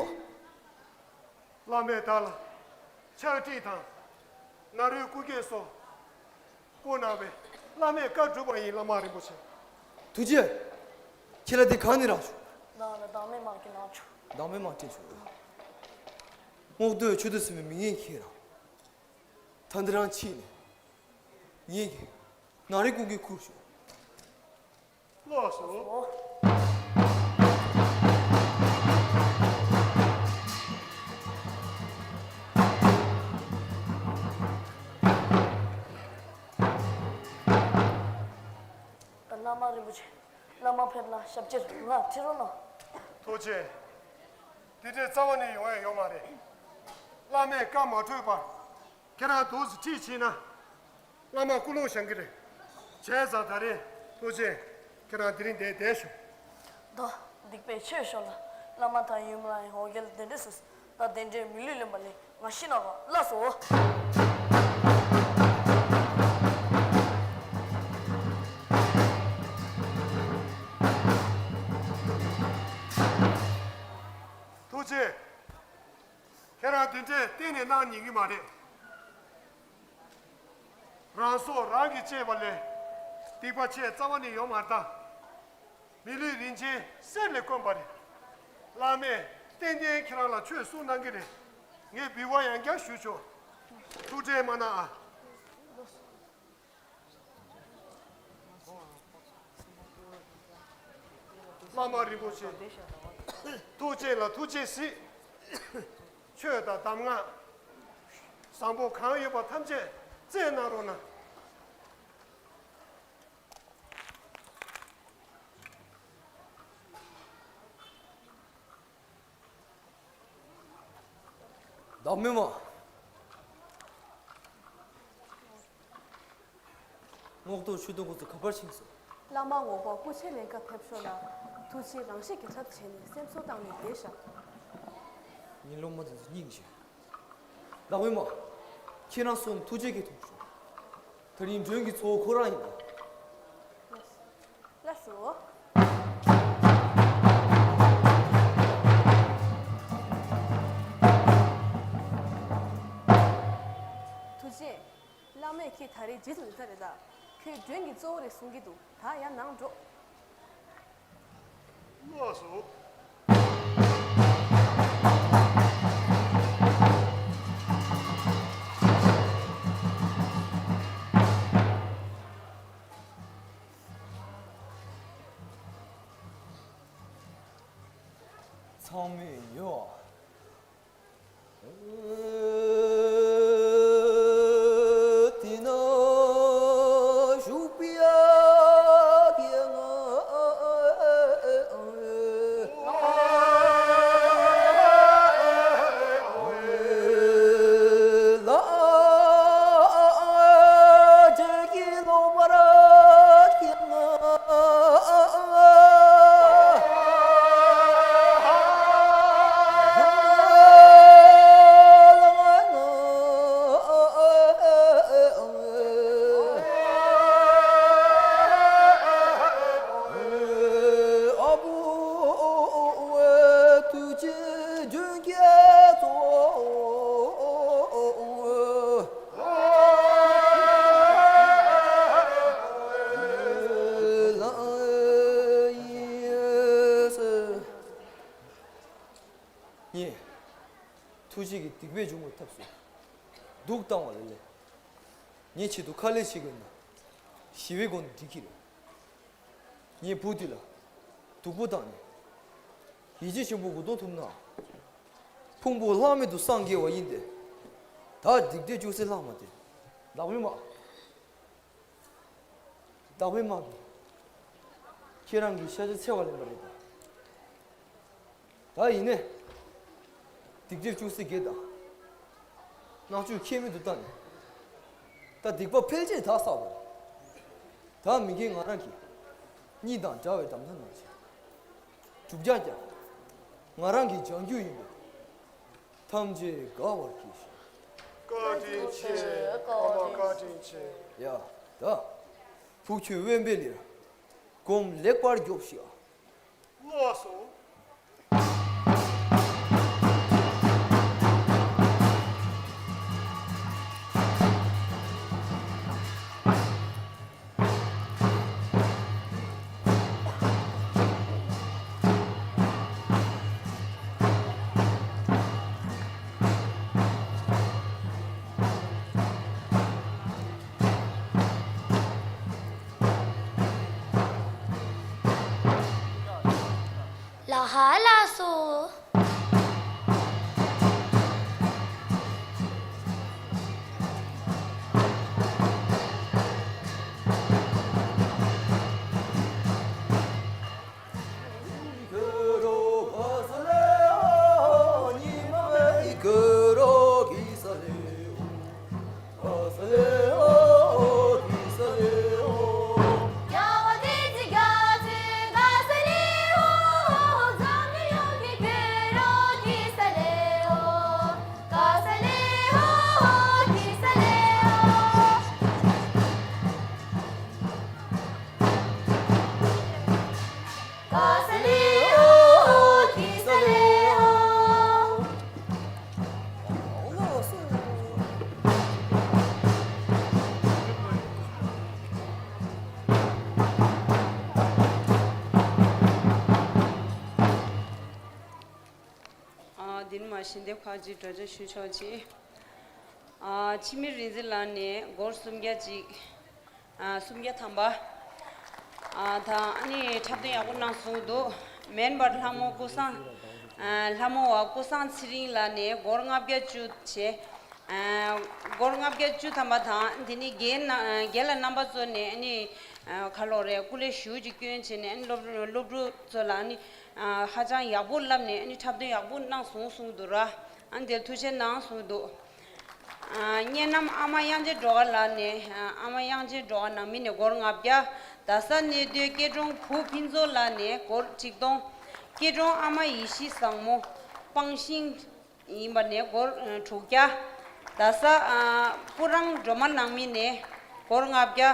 བླ་མས་བདག་ལ་ཕྱག་བྲིས་དང་། ན་རོའི་སྐུ་སྐྱེ་སོགས་བསྐུར་གནང་བས་བླ་མས་བཀའ་བསྒྲུབས་པ་ཡིན། བླ་མ་རིན་པོ་ཆེ། ཐུགས་རྗེ་ཆེ། ཁྱེད་ལ་དེ་གང་ནས་རག་བྱུང་། བདག་ལ་བདག་མེད་མ་གི་ནང་བྱུང་། བདག་མེད་མ་སྤྲད་བྱུང་། རྔོག་སྟོད་ཆོས་སྡེ་ཟེར་བའི་མི་ངན་ཁྱེད་རང་། ད་འདི་རང་ཕྱིན་ནས། ངེད་ཀྱིས་ན་རེ་ཀུན་གྱིས་ཁུར་ཞོག་ལགས་སོ། བླ་མ་རིན་པོ་ཆེ། བླ་མ་ཕེབས་ན་ཞབས་ཕྱིར་ང་ཁྲིད་རོགས་གནང་། ཐུགས་རྗེ་ཆེ། དེ་འདྲའི་རྩ་བ་ནས་ཡོང་ཡ་ཡོད་མ་རེད། བླ་མས་བཀའ་མ་འཁྲོལ་བར། ཁྱེད་རང་འདུག་སེ་ཁྲིད་ཕྱིན་ན། བླ་མ་སྐུ་ལུང་བཞེངས་ཀྱི་རེད། བྱས་ཙང་ད་རེས་ཐུགས་རྗེ་ཆེ། ཁྱེད་རང་དེ་རིང་འདིར་བསྡད་ཤོག་ད་སྡིག་པའི་ཆོས་ཤོར་ལ། བླ་མ་དང་ཡུམ་ལ་ཡང་འོ་བརྒྱལ་དེ་འདྲ་སོང་། ད་དེ་འདྲའི་མི་ལུས་ལེན་པ་ལས་ང་ཤི་ན་ག་ལ་སོ། ཐུགས་རྗེ་ཆེ། ཁྱེད་རང་དེ་འདྲས་གཏན་ནས་གནང་ཉན་གྱི་མ་རེད། རང་སྲོག་རང་གིས་བཅད་པ་ལས། སྡིག་པ་ཆེ་རྩ་བ་ནས་ཡོང་མ་རེད་ད། མི་ལུས་རིན་ཆེན་གསེར་ལས་དཀོན་པ་རེད། བླ་མས་ཏན་ཏན་ཁྱེད་རང་ལ་ཆོས་གསུངས་གནང་གི་རེད། ངས་འབུལ་བ་ཡང་བསྐྱར་ཞུ་ཆོག་ཐུགས་ཁྲལ་མ་གནང་ཨ། བླ་མ་རིན་པོ་ཆེ། ཐུགས་རྗེ་ལ་ཐུགས་རྗེ་གཟིགས། ཆོས་དང་གདམས་ངག་བཟང་པོ་གང་ཡོད་པ་ཐམས་ཅད་བསྩལ་གནང་རོགས་གནང་། བདག་མེད་མ། རྔོག་སྟོད་ཆོས་སྡེ་འགོ་ཚུགས་ག་པར་ཕྱིན་སོང་། བླ་མ་རྔོག་པ་སྐུ་མཆེད་ལེན་སྐབས་ཕེབས་ཤོག་ལ། ཐུགས་རྗེ་རང་ཤེད་ཀྱི་ཐབས་བྱས་ནས་སེམས་གསོ་བཏང་ནས་བསྡད་ཤག་ངའི་སློབ་མ་དེ་ཚོ་སྙིང་རྗེ། བདག་མེད་མ། ཁྱེད་རང་གསུམ་ཐུགས་རྗེ་སྐྱེ་ཐུབ་ཤོག་ད་རིང་མགྲོན་གྱི་གཙོ་བོ་ཁོ་རང་ཡིན་པ། ལགས་སོ། ཐུགས་རྗེ་ཆེ། བླ་མས་ཁྱེད་ད་རེས་རྗེས་སུ་ལུས་ཚར་རེད་ད། ཁྱོད་མགྲོན་གྱི་གཙོ་བོ་རེད་གསུང་གི་འདུག་ད་ཡར་ནང་འགྲོ། ལགས་སོ། ཚང་མས་ཉོ་བ། དེ་ན་བཞུགས་པའི་ཡ་གི་ང་། ངས་ཐུགས་རྗེ་ཆེ་གི་སྡིག་པ་སྦྱོང་བའི་ཐབས་སུ་སྡུག་བཏང་བ་ལས་ལས། ངའི་ཆེད་དུ་ཁ་ལས་བྱེད་དགོས་ན་ཞི་བའི་སྒོ་ནས་འགྲིག་གི་རེད། ངའི་བུ་འདི་ལ་སྡུག་པོ་བཏང་ནས་ཡིད་ཆེས་ཆེན་པོ་གུ་དོང་ཐུབ་ན། ཕུང་པོ་ལྷག་མེད་དུ་སངས་རྒྱས་པ་ཡིན་ཏེ། ད་སྡིག་སྒྲིབ་བཅུག་སའི་ལྷག་མ་དེ་བདག་མེད་མ། བདག་མེད་མ་གིས་ཁྱེད་རང་གི་ཤ་ཆ་འཚོལ་བ་ལེན་པ་རེད་ད། ད་ཡིན་ནས། སྡིག་སྒྲིབ་བཅུག་སའི་གེ་དང་ ནང་ཆོས་ཁྱད་མེད་དུ་བཏང་ནས། ད་སྡིག་པ་ཕལ་ཆེར་དག་བསགས་པ་རེད། ད་མི་རྒན་ང་རང་གིས་གཉིད་དང་འདྲ་བའི་གྲུབ་མཐའ་གནང་བྱས། དྲུག་བརྒྱ་བརྒྱ། ང་རང་གིས་སྦྱང་རྒྱུ་ཡིན་པས། ཐམས་ཅད་དགའ་བར་གྱིས་ཤིག། བཀའ་དྲིན་ཆེ། ཨ་མ་བཀའ་དྲིན་ཆེ། ཡ། ད་ཕུགས་ཁྱོད་དབེན་པའི་ལིར། སྒོམ་ལེགས་པར་རྒྱོབ་ཤིག། ལགས་སོ། ལ་ཧ་ལ་སོ། ཨ། འདི་ནས་མར་ཞལ་འདེབས་ཁག་ཅིག་སྒྲོག་སྦྱང་ཞུ་ཆོག་ཅིག། ཨ། འཆི་མེད་རིག་འཛིན་ལགས་ནས་སྒོར་སུམ་བརྒྱ་ཅིག། ཨ། སུམ་བརྒྱ་ཐམ་པ། ཨ། དང་ཨ་ནི་འཁྲབ་སྟོན་ཡག་པོ་གནང་སོང་འདུག། མེན་པར་ལྷ་མོ་ཀུན་བཟང་། ཨ། ལྷ་མོ་བ་ཀུན་བཟང་ཚེ་རིང་ལགས་ནས་སྒོར་ལྔ་བརྒྱ་བཅུ་བྱས། ཨ། སྒོར་ལྔ་བརྒྱ་བཅུ་ཐམ་པ་དང་། དེ་ནས་རྒན་ན་རྒན་ལགས་རྣམ་པ་ཚོ་ནས་ཨ་ནི། ཨ། ག་ལོག་རེད། སྐུ་ལས་ཞེ་པོ་ཅིག་བསྐྱོན་བྱས་ནས་ཨ་ནི་སློབ་སློབ་ཕྲུག་ཚོ་ལ་ཨ་ནི། ཨ། ཧ་ཅང་ཡག་པོ་བསླབས་ནས་ཨ་ནི་འཁྲབ་སྟོན་ཡག་པོ་གནང་སོང་གསུངས་འདུག་ར། ཨ་ནི་དེར་ཐུགས་རྗེ་གནང་གསུངས་འདུག། ཨ། སྙེ་ནམ་ཨ་མ་དབྱངས་ཅན་སྒྲོལ་དཀར་ལགས་ནས། ཨ། ཨ་མ་དབྱངས་ཅན་སྒྲོལ་དཀར་ནང་མི་ནས་སྒོར་ལྔ་བརྒྱ། རྡ་ས་གནས་སྡོད་སྐྱིད་གྲོང་བུ་ཕུན་ཚོགས་ལགས་ནས་སྒོར་ཆིག་སྟོང་། སྐྱིད་གྲོང་ཨ་མ་ཡེ་ཤེས་བཟང་མོ་སྤང་ཤིང་ཡིན་པ་ནས་སྒོར་དྲུག་བརྒྱ། རྡ་ས། ཨ། སྤུ་རང་སྒྲོལ་མ་ནང་མི་ནས་སྒོར་ལྔ་བརྒྱ།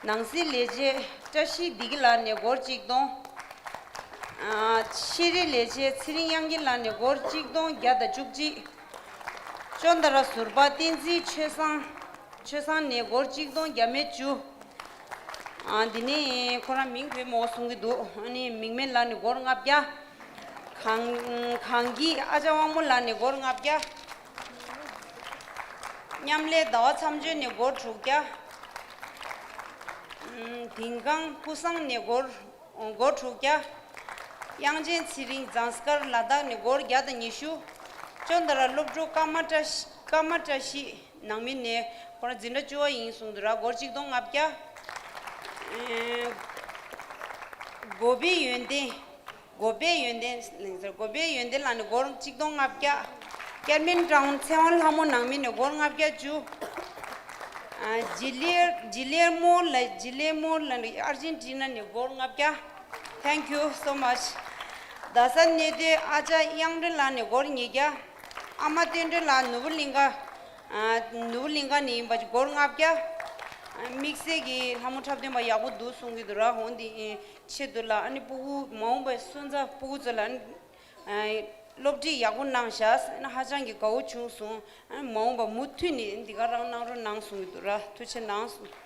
ནང་སྲིད་ལས་བྱེད་བཀྲ་ཤིས་བདེ་སྐྱིད་ལགས་ནས་སྒོར་གཅིག་སྟོང་། ཨ། ཤེས་རིག་ལས་བྱེད་ཚེ་རིང་དབྱངས་སྐྱིད་ལགས་ནས་སྒོར་གཅིག་སྟོང་བརྒྱ་དང་བཅུ་གཅིག། ཅོན་ཏ་ར་ཟུར་པ་བསྟན་འཛིན་ཆོས་བཟང་། ཆོས་བཟང་ནས་སྒོར་གཅིག་སྟོང་བརྒྱ་མེད་བཅུ། ཨ། འདི་ནས་ཁོ་རང་མིང་བོས་མོ་གསུང་གི་འདུག། ཨ་ནི་མིང་མེད་ལགས་ནས་སྒོར་ལྔ་བརྒྱ། གངས་གངས་སྐྱིད་ཨ་ཅག་དབང་མོ་ལགས་ནས་སྒོར་ལྔ་བརྒྱ། མཉམ་ལས་ཟླ་བ་མཚམས་གཅོད་ནས་སྒོར་དྲུག་བརྒྱ། ཨུམ། དིང་ཀང་ཀུ་སང་ནས་སྒོར་སྒོར་དྲུག་བརྒྱ། དབྱངས་ཅན་ཚེ་རིང་ཛངས་དཀར་ལ་དྭགས་ནས་སྒོར་བརྒྱ་དང་ཉི་ཤུ། ཅོན་ཏ་ར་སློབ་ཕྲུག་ཀརྨ་བཀྲ་ཤིས་ཀརྨ་བཀྲ་ཤིས་ནང་མི་ནས་ཁོ་རང་འཛིན་གྲྭ་བཅུ་པ་ཡིན་གསུངས་འདུག་ར། སྒོར་གཅིག་སྟོང་ལྔ་བརྒྱ། ཨེ། གོ་པའི་ཡོན་ཏན། གོ་པའི་ཡོན་ཏན་ལེང་ཟེར། གོ་པའི་ཡོན་ཏན་ལགས་ནས་སྒོར་གཅིག་སྟོང་ལྔ་བརྒྱ། ཀེར་མིན་ཀྲའུན་ཚེ་དབང་ལྷ་མོ་ནང་མི་ནས་སྒོར་ལྔ་བརྒྱ་བཅུ། ཨ། ཇི་ལེར་ཇི་ལེར་མོ་ལ་ཇི་ལེར་མོ་ལ་ཨར་ཇེན་ཊི་ན་ནས་སྒོར་ལྔ་བརྒྱ། Thank you so much. རྡ་ས་གནས་སྡོད་ཨ་ཅག་དབྱངས་སྒྲོན་ལགས་ནས་སྒོར་ཉིས་བརྒྱ། ཨ་མ་བསྟན་སྒྲོན་ལགས་ནོར་བུ་གླིང་ཁ། ཨ། ནོར་བུ་གླིང་ཁ་ནས་ཡིན་པ་སྒོར་ལྔ་བརྒྱ། ཨ། དམིགས་བསལ་གྱི་ལྷ་མོ་འཁྲབ་སྟོན་པ་ཡག་པོ་འདུག་གསུང་གི་འདུག་ར། འོང་འདི་ཆེད་དུ་ལ་ཨ་ནི་སྤུ་གུ་མ་འོངས་པའི་སོན་རྩ་སྤུ་གུ་ཚོ་ལ་ཨ་ནི། ཨ། སློབ་ཁྲིད་ཡག་པོ་གནང་བཞག་ཟེར་ན་ཧ་ཅང་གི་དགའ་བོ་བྱུང་སོང་། ཨ། མ་འོངས་པ་མུ་མཐུད་ནས་འདི་ག་རང་གནང་རོགས་གནང་གསུང་གི་འདུག་ར། ཐུགས་རྗེ་གནང་གསུང་།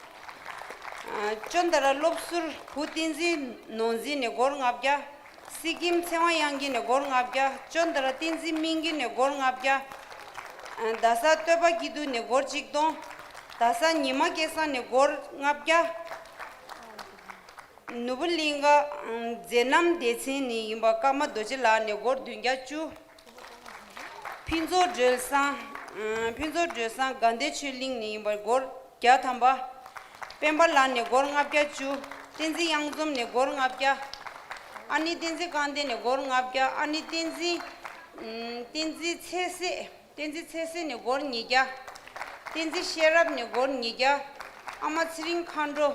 ཨ། ཅོན་ཏ་ར་སློབ་ཟུར་བུ་བསྟན་འཛིན་ནོར་འཛིན་ནས་སྒོར་ལྔ་བརྒྱ། སི་ཀིམ་ཚེ་དབང་དབྱངས་སྐྱིད་ནས་སྒོར་ལྔ་བརྒྱ། ཅོན་ཏ་ར་བསྟན་འཛིན་སྨིན་གྱི་ནས་སྒོར་ལྔ་བརྒྱ། ཨ། རྡ་ས་སྟོད་པ་སྐྱིད་སྡུག་ནས་སྒོར་གཅིག་སྟོང་། རྡ་ས་ཉི་མ་སྐལ་བཟང་ནས་སྒོར་ལྔ་བརྒྱ། ནོར་བུ་གླིང་ཁ་མཛད་རྣམ་སྡེ་ཚན་ནས་ཡིན་པ་ཀརྨ་རྡོ་རྗེ་ལགས་ནས་སྒོར་བདུན་བརྒྱ་བཅུ། ཕུན་ཚོགས་སྒྲོལ་བཟང་། ཕུན་ཚོགས་སྒྲོལ་བཟང་དགའ་ལྡན་ཆོས་གླིང་ནས་ཡིན་པ་སྒོར་བརྒྱ་ཐམ་པ། སྤེན་པ་ལགས་ནས་སྒོར་ལྔ་བརྒྱ་བཅུ། བསྟན་འཛིན་གཡང་འཛོམས་ནས་སྒོར་ལྔ་བརྒྱ། ཨ་ནེ་བསྟན་འཛིན་སྐལ་ལྡན་ནས་སྒོར་ལྔ་བརྒྱ། ཨ་ནེ་བསྟན་འཛིན། བསྟན་འཛིན་ཚེ་སྲས། བསྟན་འཛིན་ཚེ་བསོད་ནས་སྒོར་ཉིས་བརྒྱ། བསྟན་འཛིན་ཤེས་རབ་ནས་སྒོར་ཉིས་བརྒྱ། ཨ་མ་ཚེ་རིང་མཁའ་འགྲོ་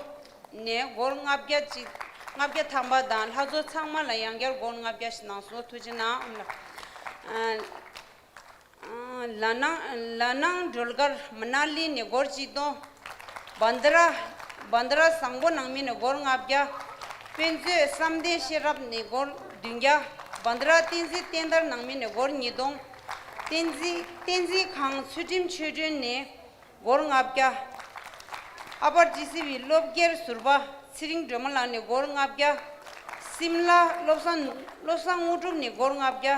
ནས་སྒོར་ལྔ་བརྒྱ་གཅིག་ལྔ་བརྒྱ་ཐམ་པ་དང་། ལྷ་མཛོ་ཚང་མ་ལ་ཡང་བསྐྱར་སྒོར་ལྔ་བརྒྱ་ཞིག་གནང་སོང་། ཐུགས་རྗེ་གནང་ཨ་མ་ལགས། ལ་ནང་ལ་ནང་སྒྲོལ་དཀར་མ་ན་ལི་ནས་སྒོར་གཅིག་སྟོང་། བན་དྷ་ར་བན་དྷ་ར་བཟང་པོ་ནང་མི་ནས་སྒོར་ལྔ་བརྒྱ། དཔེ་མཛོད་བསམ་གཏན་ཤེས་རབ་ནས་སྒོར་བདུན་བརྒྱ། བན་དྷ་ར་བསྟན་འཛིན་བསྟན་དར་ནང་མི་ནས་སྒོར་ཉིས་སྟོང་། བསྟན་འཛིན་བསྟན་འཛིན་ཁང་ཚུལ་ཁྲིམས་ཆོས་སྒྲོན་ནས་སྒོར་ལྔ་བརྒྱ། ཨ་པར་ཊི་སི་ཝི་སློབ་དགེར་ཟུར་པ་ཚེ་རིང་སྒྲོལ་མ་ལགས་ནས་སྒོར་ལྔ་བརྒྱ། སིམ་ལ་བློ་བཟང་བློ་བཟང་དངོས་གྲུབ་ནས་སྒོར་ལྔ་བརྒྱ།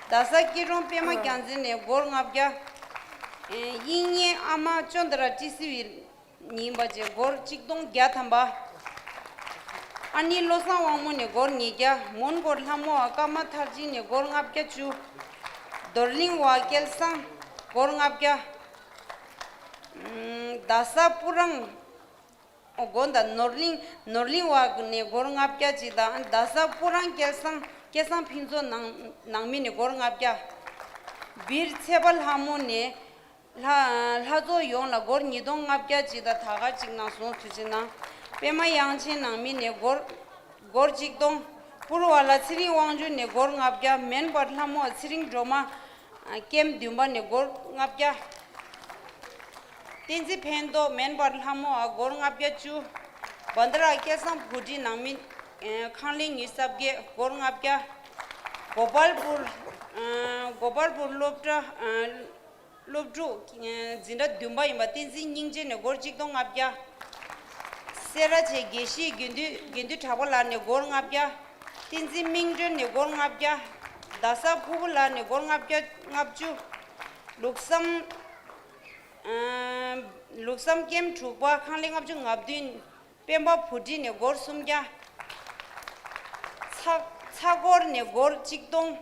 རྡ་ས་སྐྱིད་གྲོང་པད་མ་རྒྱལ་མཚན་ནས་སྒོར་ལྔ་བརྒྱ། ཨེ་དབྱིག་གཉེན་ཨ་མ་ཅོ་འདི་ར་ཊི་སི་ཝི་ཡིན་པ་བཅས་སྒོར་གཅིག་སྟོང་བརྒྱ་ཐམ་པ། ཨ་ནེ་བློ་བཟང་དབང་མོ་ནས་སྒོར་ཉིས་བརྒྱ། མོན་གྷོ་ལྷ་མོ་བ་ཀརྨ་མཐར་ཕྱིན་ནས་སྒོར་ལྔ་བརྒྱ་བཅུ། རྡོར་གླིང་བ་སྐལ་བཟང་སྒོར་ལྔ་བརྒྱ། ཨམ་རྡ་ས་སྤུ་རང་། ཨོ་དགོན་དང་ནོར་གླིང་ནོར་གླིང་བ་ནས་སྒོར་ལྔ་བརྒྱ་གཅིག་དང་། རྡ་ས་སྤུ་རང་སྐལ་བཟང་སྐལ་བཟང་ཕུན་ཚོགས་ནང་ནང་མི་ནས་སྒོར་ལྔ་བརྒྱ། སྦིར་ཚེ་དཔལ་ལྷ་མོ་ནས་ལྷ་ལྷ་ཚོགས་ཡོངས་ལ་སྒོར་ཉིས་སྟོང་ལྔ་བརྒྱ་གཅིག་དང་ད་ག་གཅིག་གནང་སོང་། ཐུགས་རྗེ་གནང་། པད་མ་དབྱངས་ཅན་ནང་མི་ནས་སྒོར་སྒོར་གཅིག་སྟོང་། པུར་བ་ལ་ཚེ་རིང་དབང་ཕྱུག་ནས་སྒོར་ལྔ་བརྒྱ། མེན་པར་ལྷ་མོ་ཚེ་རིང་སྒྲོལ་མ། ཀེམ་བདུན་པ་ནས་སྒོར་ལྔ་བརྒྱ། བསྟན་འཛིན་ཕན་ཐོགས་མེན་པར་ལྷ་མོ་ཨ་སྒོར་ལྔ་བརྒྱ་བཅུ། བན་དྷ་ར་སྐལ་བཟང་བུ་ཁྲིད་ནང་མི་ཁང་ལེན་ཉི་ཤུ་རྩ་བརྒྱད་སྒོར་ལྔ་བརྒྱ། གོ་པལ་པུར་གོ་པལ་པུར་སློབ་གྲྭ་སློབ་ཕྲུག་འཛིན་གྲྭ་བདུན་པ་ཡིན་པ་བསྟན་འཛིན་སྙིང་རྗེ་ནས་སྒོར་གཅིག་སྟོང་ལྔ་བརྒྱ། སེ་ར་བྱེས་དགེ་བཤེས་དགེ་འདུན་དགེ་འདུན་གྲགས་པ་ལགས་ནས་སྒོར་ལྔ་བརྒྱ། བསྟན་འཛིན་སྨིན་སྒྲོན་ནས་སྒོར་ལྔ་བརྒྱ། རྡ་ས་ཕུར་བུ་ལགས་ནས་སྒོར་ལྔ་བརྒྱ་ལྔ་བཅུ། ལུགས་བསམ། ལུགས་བསམ་ཀེམ་དྲུག་པ་ཁང་ལེན་ལྔ་བཅུ་ང་བདུན། སྤེན་པ་བུ་ཁྲིད་ནས་སྒོར་སུམ་བརྒྱ། ཚ་ཚ་སྒོར་ནས་སྒོར་གཅིག་སྟོང་།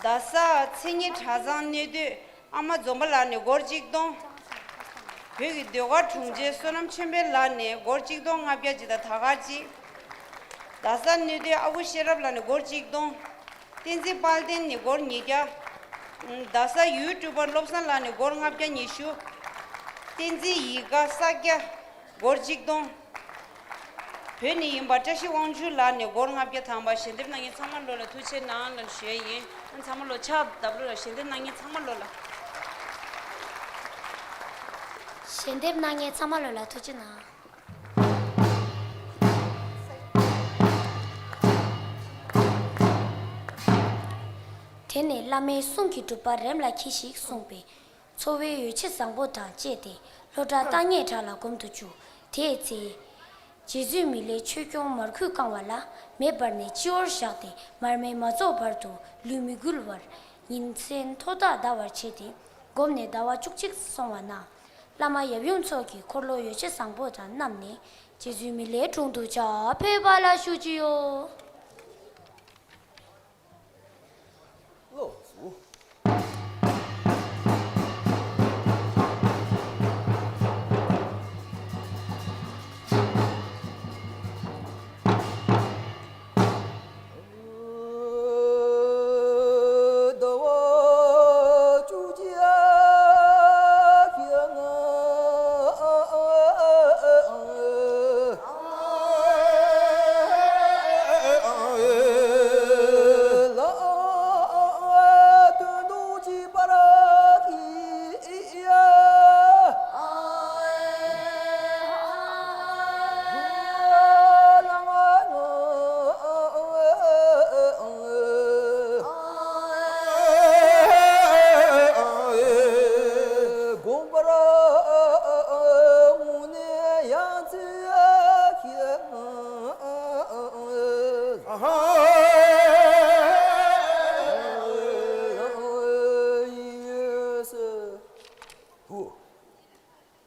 རྡ་ས་མཚན་ཉིད་གྲྭ་ཚང་སྣེ་སྡོད་ཨ་མ་འཛོམས་པ་ལགས་ནས་སྒོར་གཅིག་སྟོང་། བོད་ཀྱི་ཟློས་གར་དྲུང་ཆེ་བསོད་ནམས་ཆོས་འཕེལ་ལགས་ནས་སྒོར་གཅིག་སྟོང་ལྔ་བརྒྱ་གཅིག་དང་ད་ག་གཅིག་རྡ་ས་སྣོད་ལྡན་ཨ་ཁུ་ཤེས་རབ་ལགས་ནས་སྒོར་གཅིག་སྟོང་། བསྟན་འཛིན་དཔལ་ལྡན་ནས་སྒོར་ཉིས་བརྒྱ། རྡ་ས་ཡུལ་སྤྲུལ་པ་བློ་བཟང་ལགས་ནས་སྒོར་ལྔ་བརྒྱ་ཉི་ཤུ། བསྟན་འཛིན་ཡིད་དགའ་ས་སྐྱ། སྒོར་གཅིག་སྟོང་། བོད་ནས་ཡིན་པ་བཀྲ་ཤིས་དབང་ཕྱུག་ལགས་ནས་སྒོར་ལྔ་བརྒྱ་ཐམ་པ། ཞལ་འདེབས་གནང་མཁན་ཚང་མ་ལོ་ལ་ཐུགས་རྗེ་གནང་ལ་ཞུ་ཡ་ཡིན། ཨ་ཚང་མ་ལོ་ཕྱག་བརྡབ་ལོ་ལ་ཞལ་འདེབས་གནང་མཁན་ཚང་མ་ལོ་ལ། ཞལ་འདེབས་གནང་མཁན་ཚང་མ་ལོ་ལ་ཐུགས་རྗེ་གནང་། དེ་ནས་བླ་མའི་གསུང་གི་སྒྲུབ་པ་རེམ་ལ་ཁྱི་ཞིག་གསུངས་པས། འཚོ་བའི་ཡོ་བྱད་བཟང་པོ་དང་བཅས་ཏེ་ལྷོ་བྲག་རྟ་རྙེད་བྲག་ལ་སྒོམ་དུ་བཅུག་དེའི་ཚེ། རྗེ་བཙུན་མི་ལའི་ཆོས་སྐྱོང་མར་ཁུས་བཀང་བ་ལ་མེ་འབར་ནས་སྤྱི་བོར་བཞག་སྟེ་མར་མེ་མ་རྫོགས་བར་དུ་ལུས་མི་འགུལ་བར་ཉིན་མཚན་ཐོག་ཐག་འདའ་བར་བྱས་ཏེ་སྒོམ་ནས་ཟླ་བ་བཅུ་གཅིག་སོང་བ་ན། བླ་མ་ཡབ་ཡུམ་ཚོགས་ཀྱིས་འཁོར་ལོ་ཡོ་བྱད་བཟང་པོ་དང་བསྣམས་ནས་རྗེ་བཙུན་མི་ལའི་དྲུང་དུ་ཕྱག་ཕེབས་པ་ལ་བཞུགས་ཀྱི་ཡོད། ལོ་སུ།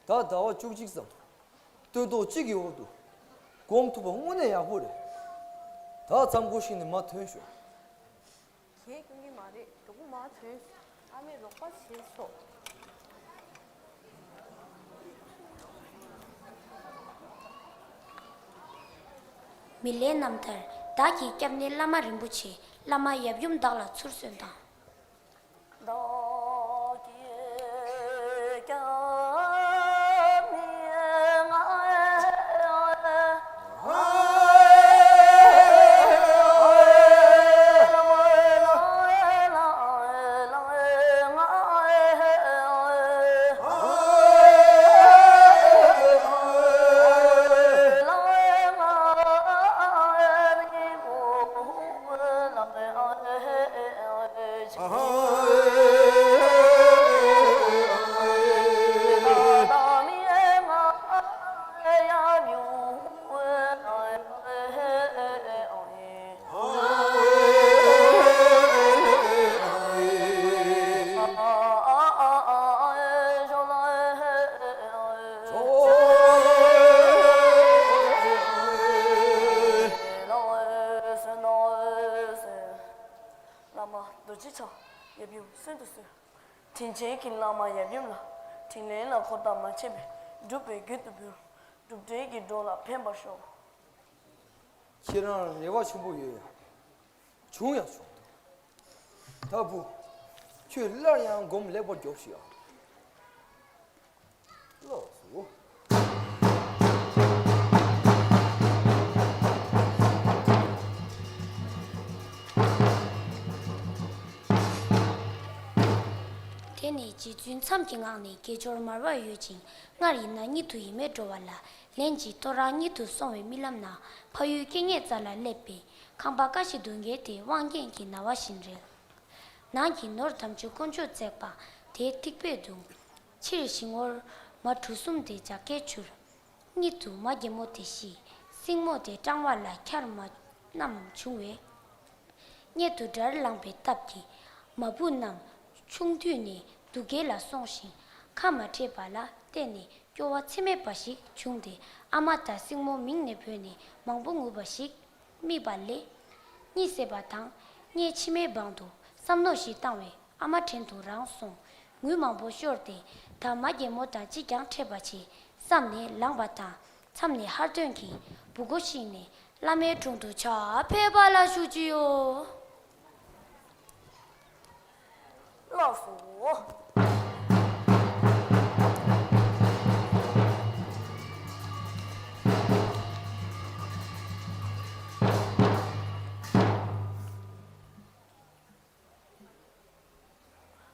ད་ཟླ་བ་བཅུ་གཅིག་ཙམ་སྟོན་ཐོག་གཅིག་གི་འོག་ཏུ་སྒོམ་ཐུབ་པ་དངོས་གནས་ཡག་པོ་རེད། ད་མཚམས་སྒོ་ཕྱེ་ནས་མར་ཐོན་ཤོག་ཁྱེད་སྐྱོན་གྱི་མ་རེད། གྲོགས་པོ་མར་ཐོན་ཤོག་ཨ་མས་རོགས་པ་བྱས་ཤོག་མི་ལའི་རྣམ་ཐར། བདག་གི་སྐྱབས་གནས་བླ་མ་རིན་པོ་ཆེ། བླ་མ་ཡབ་ཡུམ་བདག་ལ་ཚུར་གསོན་དང་། རྡོ་རྗེ་འཆང་ཡབ་ཡུམ་གསོན་དུ་གསོལ། དྲིན་ཅན་གྱི་བླ་མ་ཡབ་ཡུམ་ལ། དྲིན་ལན་ལ་འཁོར་དང་མ་ཆད་པའི། སྒྲུབ་པའི་རྒྱུད་དུ་འབུལ། སྒྲུབ་འབྲས་ཀྱི་འགྲོ་ལ་ཕན་པར་ཤོག། ཁྱེད་རང་རེ་བ་ཆེན་པོ་ཡོད་ཡ། བྱུང་ཡང་བྱུང་། ད་བུ། ཁྱོད་སླར་ཡང་སྒོམ་ལེགས་པར་རྒྱོབ་ཤིག་ཨ། ལགས་སོ། དེ་ནས་རྗེ་བཙུན་མཚམས་ཀྱི་ངང་ནས་དགེ་སྦྱོར་མར་པར་གཡོས་ཅིང་སྔར་ཡིན་ན་གཉིད་དུ་ཡིད་མེད་འགྲོ་བ་ལ། ལན་གཅིག་ཐོ་རངས་གཉིད་དུ་སོང་བའི་རྨི་ལམ་ན། ཕ་ཡུལ་སྐད་ངན་རྩ་ལ་སླེབས་པས། ཁང་པ་ཀ་ཤི་གདོང་བརྒྱད་དེ་དབང་རྒྱལ་གྱི་ན་བ་བཞིན་རེད། ནང་གི་ནོར་དམ་ཆོས་དཀོན་མཆོག་བརྩེགས་པ་དེའི་ཐིགས་པས་བརྡུངས། ཕྱིར་ཞིང་ངོར་མ་གྲུ་གསུམ་དེ་རྒྱགས་སྐལ་འཕྱུར། གཉིད་དུ་མ་རྒན་མོ་དེ་ཤི། སྲིང་མོ་དེ་སྤྲང་བ་ལ་འཁྱར་མ་རྣམས་བྱུང་བས། གཉེན་དུ་དགྲར་ལངས་པའི་སྟབས་ཀྱིས། མ་བུ་རྣམས་ཆུང་དུས་ནས་སྡུག་བསྔལ་ལ་སོང་ཞིང་། ཁ་མ་ཕྲལ་བ་ལ་བརྟེན་ནས་སྐྱོ་བ་ཚད་མེད་པ་ཞིག་བྱུང་སྟེ། ཨ་མ་དང་སྲིང་མོ་མིང་ནས་བོས་ནས་མང་པོ་ངུས་པ་ཞིག་རྨིས་པ་ལས། གཉིད་སད་པ་དང་། གཉེན་མཆི་མའི་སྦང་དུ་བསམ་མནོ་ཞིག་བཏང་བས། ཨ་མ་བྲན་དུ་རང་སོང་། ངུས་མང་པོ་ཤོར་ཏེ། ད་མ་རྒན་མོ་དང་གཅིག་ཀྱང་འཕྲད་པ་བྱེད་བསམ་ནས་ལངས་པ་དང་། མཚམས་ནས་ཧར་འདོན་གྱིས་སྦུ་གུ་བཤིག་ནས་བླ་མའི་དྲུང་དུ་ཕྱག་ཕེབས་པ་ལ་ཞུགས་ཀྱི་ཡོད། ལགས་སོ།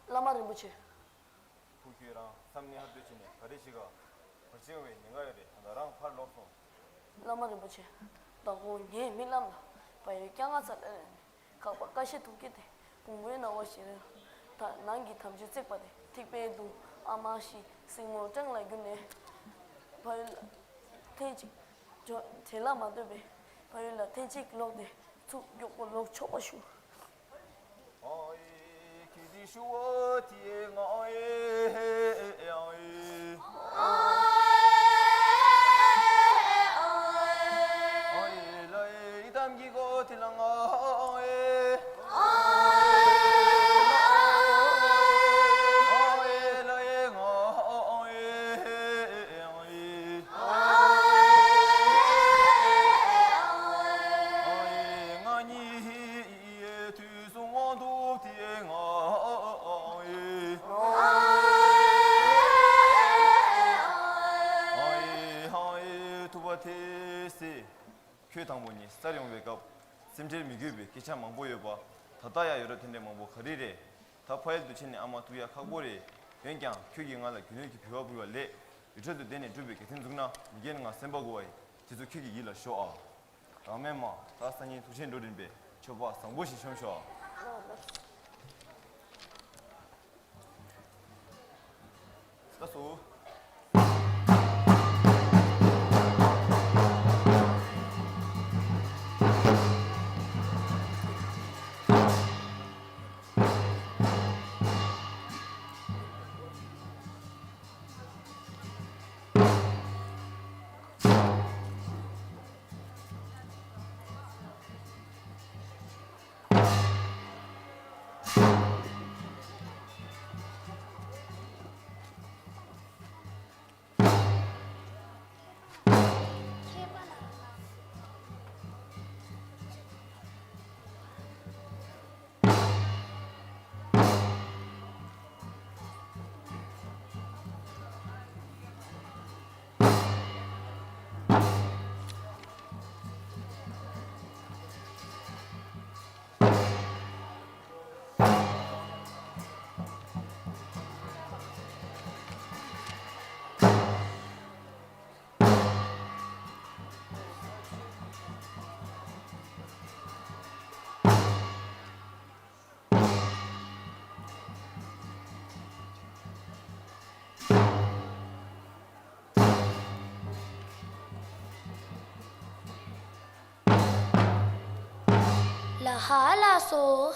བླ་མ་རིན་པོ་ཆེ། ཐུགས་ཁྱོད་རང་མཚམས་ནས་ཧར་འདོན་བྱས་ནས་ག་རེ་བྱེད་ག་བར་ཆད་ཡོང་བའི་ཉེན་ཁ་ཡོད་རེད། ད་ལྟ་རང་ཕར་ལོག་སོང་། བླ་མ་རིན་པོ་ཆེ། མདང་དགོང་ངའི་རྨི་ལམ་ལ་བལ་ཡུལ་སྐྱ་རྔ་ཚ་ལ་སླེབས་ནས། ཁང་པ་ཀ་ཤི་གདོང་བརྒྱད་དེ་བུང་བུའི་ན་བ་བཞིན་རེད། ད་ནང་གི་དམ་ཆོས་བརྩེགས་པ་དེ་ཐིགས་པས་བརྡུངས། ཨ་མ་ཤི། སྲིང་མོ་སྤྲང་ལ་གྱུར་ནས། ཕ་ཡུལ་ལ་ཐེངས་གཅིག་འབྱོར་བྲེལ་ལ་མ་སྡོད་པས། ཕ་ཡུལ་ལ་ཐེངས་གཅིག་ལོག་སྟེ་ཚུར་མགྱོགས་པོ་ལོག་ཆོག་པ་ཞུ། ཐུབ་པ་དེ་སེ། ཁྱོད་དང་པོ་ཉིད་སར་ཡོང་བའི་སྐབས། སེམས་ཁྲལ་མི་དགོས་པའི་སྐད་ཆ་མང་པོ་ཡོད་པ། ད་ལྟ་ཡང་ཡོད་རབས་དེ་འདྲའི་མང་པོ་ག་རེ་རེད། ད་ཕ་ཡུལ་དུ་ཕྱིན་ནས་ཨ་མ་ཐུག་ཡ་ཁག་པོ་རེད། འོན་ཀྱང་ཁྱོད་ཀྱིས་ང་ལ་རྒྱུ་ནོར་གྱི་འབུལ་བ་ཕུལ་བ་ལས། ཡུལ་གྲལ་དུ་བསྡད་ནས་སྒྲུབ་པའི་དགེ་མཚན་འཛུགས་ན་མི་རྒན་ང་སེམས་པ་དགོས་པ་ཡིན། དེ་ཚོ་ཁྱོད་ཀྱིས་ཡིད་ལ་ཞོག་ཨ། རང་མེད་མ། ད་སང་ཉིན་ཐུགས་རྗེ་འགྲོ་རིན་པས་མཆོད་པ་བཟང་པོ་ཞིག་ཤོམ་ཤོག་ཨ། ལགས་སོ། ལ་ཧ་ལ་སོ།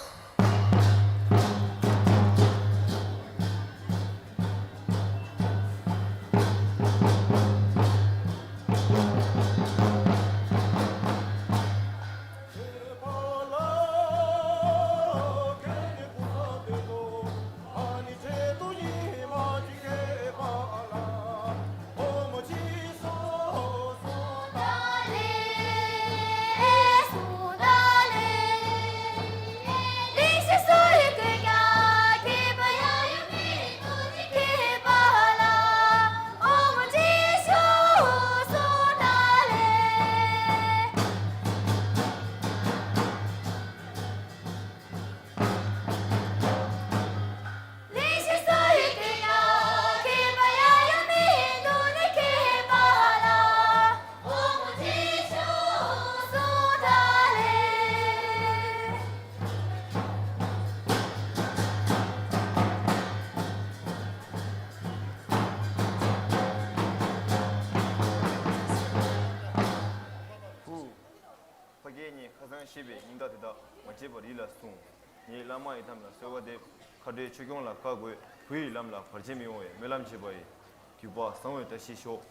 ལྷའི་ཉིན་ཁ་སང་བཤད་པའི་སྙིང་བརྡ་དེ་དག་མ་བརྗེད་པར་ཡིད་ལ་ཟུངས། ངས་བླ་མ་ཡི་དམ་ལ་གསོལ་བ་འདེབས། མཁའ་འགྲོའི་ཆོས་སྐྱོང་ལ་བཀའ་བསྒོས། བུ་ཡི་ལམ་ལ་བར་ཆད་མི་འོང་བའི་སྨོན་ལམ་བྱས་པ་ཡིས། བརྒྱུད་པ་བཟང་བའི་བཀྲ་ཤིས་ཤོག།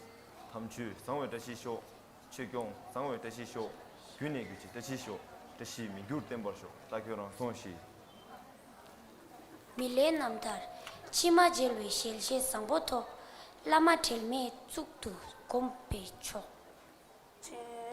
དམ་ཆོས་བཟང་བའི་བཀྲ་ཤིས་ཤོག། ཆོས་སྐྱོང་བཟང་བའི་བཀྲ་ཤིས་ཤོག། རྒྱུད་ནས་རྒྱུད་ཀྱི་བཀྲ་ཤིས་ཤོག། བཀྲ་ཤིས་མི་འགྱུར་བརྟན་པར་ཤོག། ད་ཁྱོད་རང་སོང་ཞིག། མི་ལའི་རྣམ་ཐར། ཕྱི་མ་མཇལ་བའི་ཞལ་བཞེས་བཟང་པོ་ཐོབ། བླ་མ་དྲན་མེད་གཙུག་ཏུ་བསྒོམས་པས་ཆོག། བུ།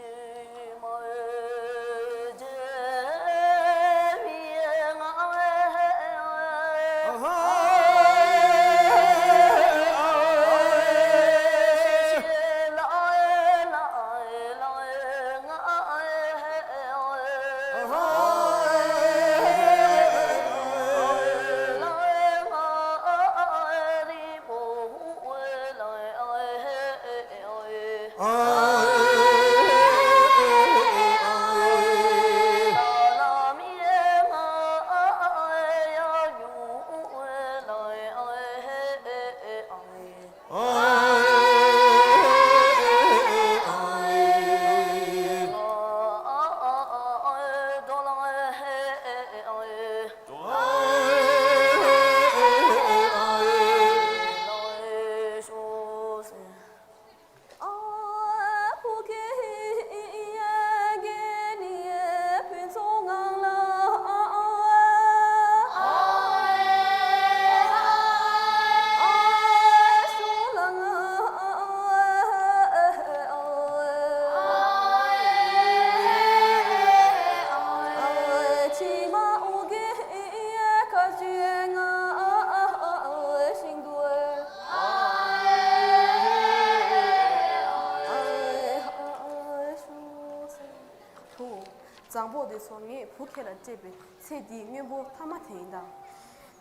བཟང་པོ་འདི་ཚོ་ངས་བུ་ཁྱེད་ལ་སྤྲད་པའི་ཚེ་འདིའི་དངོས་པོ་ཐ་མ་དེ་ཡིན་ད།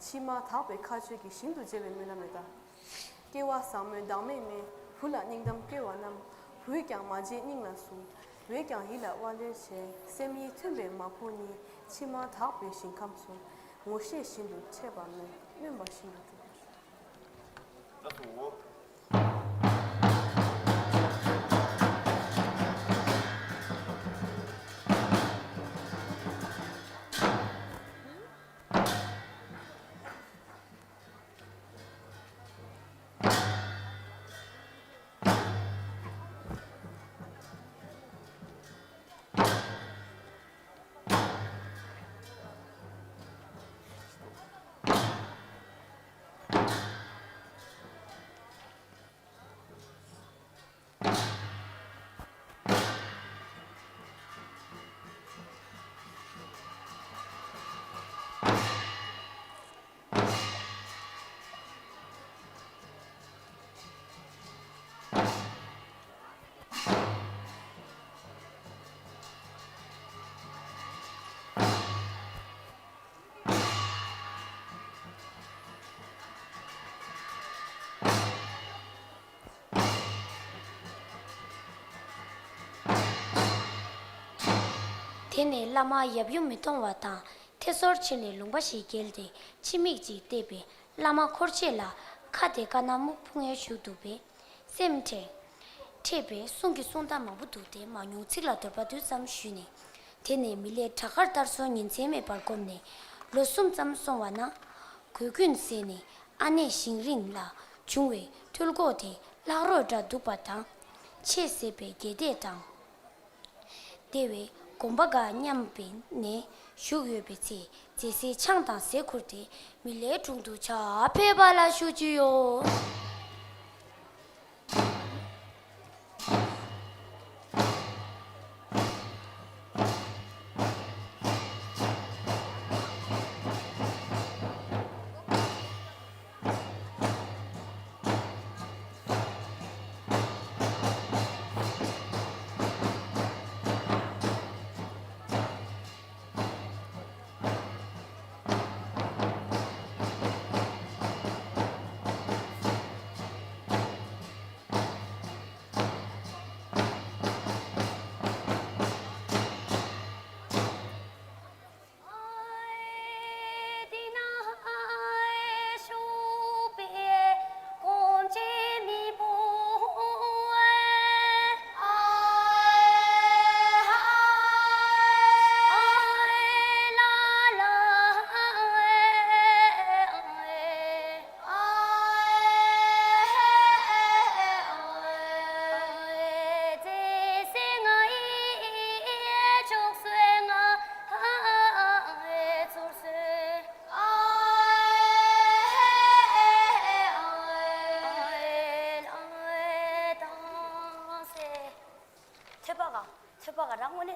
ཕྱི་མ་དག་པའི་མཁའ་སྤྱོད་ཀྱི་ཞིང་དུ་མཇལ་བའི་སྨོན་ལམ་རེད་ད། སྐྱེ་བ་བཟང་མོའི་བདག་མེད་མའི། བུ་ལ་སྙིང་གཏམ་བསྐྱོན་པ་རྣམས། བུས་ཀྱང་མ་བརྗེད་སྙིང་ལ་ཟུངས། བས་ཀྱང་ཡིད་ལ་དབའ་ལེར་བྱས། སེམས་ཡིད་མཐུན་པའི་མ་བུ་གཉིས། ཕྱི་མ་དག་པའི་ཞིང་ཁམས་སུ། ངོ་ཤེས་བཞིན་དུ་འཕྲད་པར་སྨོན། སྨོན་པ་བཞིན་དུ་སྒྲུབ། ལགས་སོ། དེ་ནས་བླ་མ་ཡབ་ཡུམ་མི་མཐོང་བ་དང་ཐད་སོར་ཕྱིན་ནས་ལུང་པ་ཞིག་བརྒལ་ཏེ་ཕྱི་མིག་ཅིག་བལྟས་པས་བླ་མ་འཁོར་བཅས་ལ་ཁ་དེ་ཀ་ན་སྨུག་ཕུང་ངེ་བཞུགས་འདུག་པས། སེམས་ཁྲལ། ཁྲེལ་བས་གསུང་གི་གསུང་སྟངས་མང་པོ་འདུག་སྟེ་མ་མྱོང་ཚིག་ལ་དོར་བ་དུས་ཙམ་ཞུས་ནས། དེ་ནས་མི་ལའི་བྲག་དཀར་ལྟར་སོང་ཉིན་མཚན་མེད་པར་བསྒོམས་ནས་ལོ་གསུམ་ཙམ་སོང་བ་ན། གོས་གུན་བཟས་ནས་ཨ་ནེ་ཞིང་རིན་ལ་བྱུང་བའི་ཐོལ་གོག་དེ་ལྷག་རོགས་འདྲ་འདུག་པ་དང་། ཆེས་ཟད་པའི་དགེ་དེ་དང་། དེ་བས་དགོན་པ་འགའ་མཉམ་པའི་ནས་བཞུགས་ཡོད་པའི་ཚེ་མཛེས་སེ་ཆང་དང་ཟས་ཁུར་ཏེ་མི་ལའི་དྲུང་དུ་ཕྱག་ཕེབས་པ་ལ་ཞུ་རྒྱུ་ཡོད།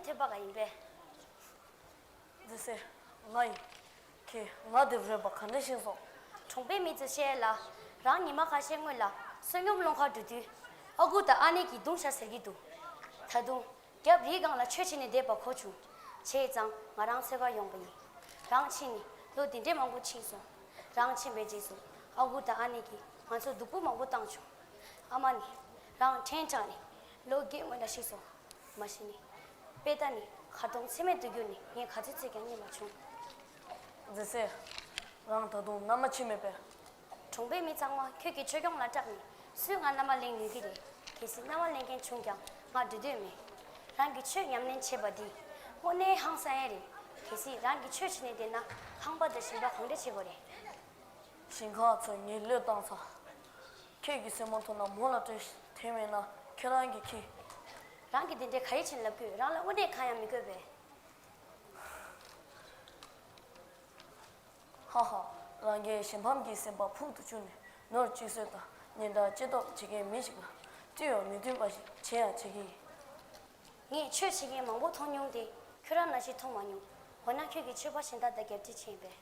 ཐོས་པ་ག་ཡིན་པས། འདི་ཟེར། ང་ཡིན། ཁྱེད་ང་དེབ་རོལ་པ་ག་འདྲ་ཤེས་སོང་། གྲོང་པའི་མི་ཚོས་བཤད་ལ། རང་ཉི་མ་ཁ་ཤས་སྔོན་ལ་བསོད་སྙོམས་སློང་གར་འགྲོ་དུས། ཨ་ཁུ་དང་ཨ་ནེ་གིས་བརྡུང་བཞག་ཟེར་གྱི་འདུག་ད་དུང་རྒྱབ་རིའི་སྒང་ལ་ཆོས་བྱེད་ནས་བསྡད་པ་གོ་བྱུང་། བྱས་ཙང་ང་རང་འཚོལ་གར་ཡོང་པ་ཡིན། རང་ཕྱིན་ནས་ལོ་འདི་འདྲའི་མང་པོ་ཕྱིན་སོང་། རང་ཕྱིན་པའི་རྗེས་སུ་ཨ་ཁུ་དང་ཨ་ནེ་གིས་ང་ཚོར་སྡུག་པོ་མང་པོ་བཏང་བྱུང་། ཨ་མ་ནི་རང་ཕྲན་དྲངས་ནས་ལོ་བརྒྱད་སྔོན་ལ་ཤི་སོང་། མ་གཞི་ནས། དཔེ་ལྟ་ནི་ཁ་ཐོག་མཚན་མེད་དུ་གྱུར་ནས་ངས་ག་ཚོད་བཙལ་ཀྱང་རྙེད་མ་བྱུང་། མཛེས་སེ། རང་ད་དུང་མནའ་མ་ཕྱིན་མེད་པས། གྲོང་པའི་མི་ཚང་མ་ཁྱོད་ཀྱི་ཆོས་སྐྱོང་ལ་སྐྲག་ནས་སུས་ང་མནའ་མ་ལེན་ནུས་ཀྱི་རེད། གལ་སྲིད་མནའ་མ་ལེན་མཁན་བྱུང་ཀྱང་ང་འགྲོ་འདོད་མེད། རང་གིས་ཆོས་ཉམས་ལེན་བྱས་པ་འདི་དངོས་གནས་ཧང་སང་ཡ་རེད། གལ་སྲིད་རང་གིས་ཆོས་བྱས་ནས་བསྡད་ན་ཁང་པ་དང་ཞིང་པ་གང་འདྲ་བྱེད་དགོས་རེད། ཞིང་ཁ་ཚོ་ངས་བློས་བཏང་ཚར། ཁྱེད་ཀྱིས་སེམས་མ་ཐོག་ན་མོ་ལ་སྤྲད། དེ་མེད་ན་ཁྱེད་རང་གིས་ཁྱི། རང་གིས་དེ་འདྲའི་ག་རེ་བྱས་ནས་ལབ་དགོས། རང་ལ་དངོས་གནས་གང་ཡང་མི་དགོས་པས། ཧ་ཧ། རང་རྒྱལ་གཞན་ཕམ་གྱི་སེམས་པ་ཕུག་ཏུ་བཅུག་ནས་ནོར་གཅིག་གསོད་དང་ཉེན་བརྡ་ཅི་ཐོབ་བྱེད་མཁན་མི་ཞིག་ལ་བརྩི་ཡང་མི་མཐུན་པ་ཞིག་བྱེད་ཡང་བྱེད་ཀྱི་ཡིན། ངས་ཆོས་བྱེད་མཁན་མང་པོ་མཐོང་མྱོང་སྟེ་ཁྱོད་རང་ནང་བཞིན་མཐོང་མ་མྱོང་། འོ་ན་ཁྱོད་ཀྱིས་ཆོས་པ་གཞན་དག་དང་རྒྱབ་འདྲེས་བྱས་ཡིན་པས།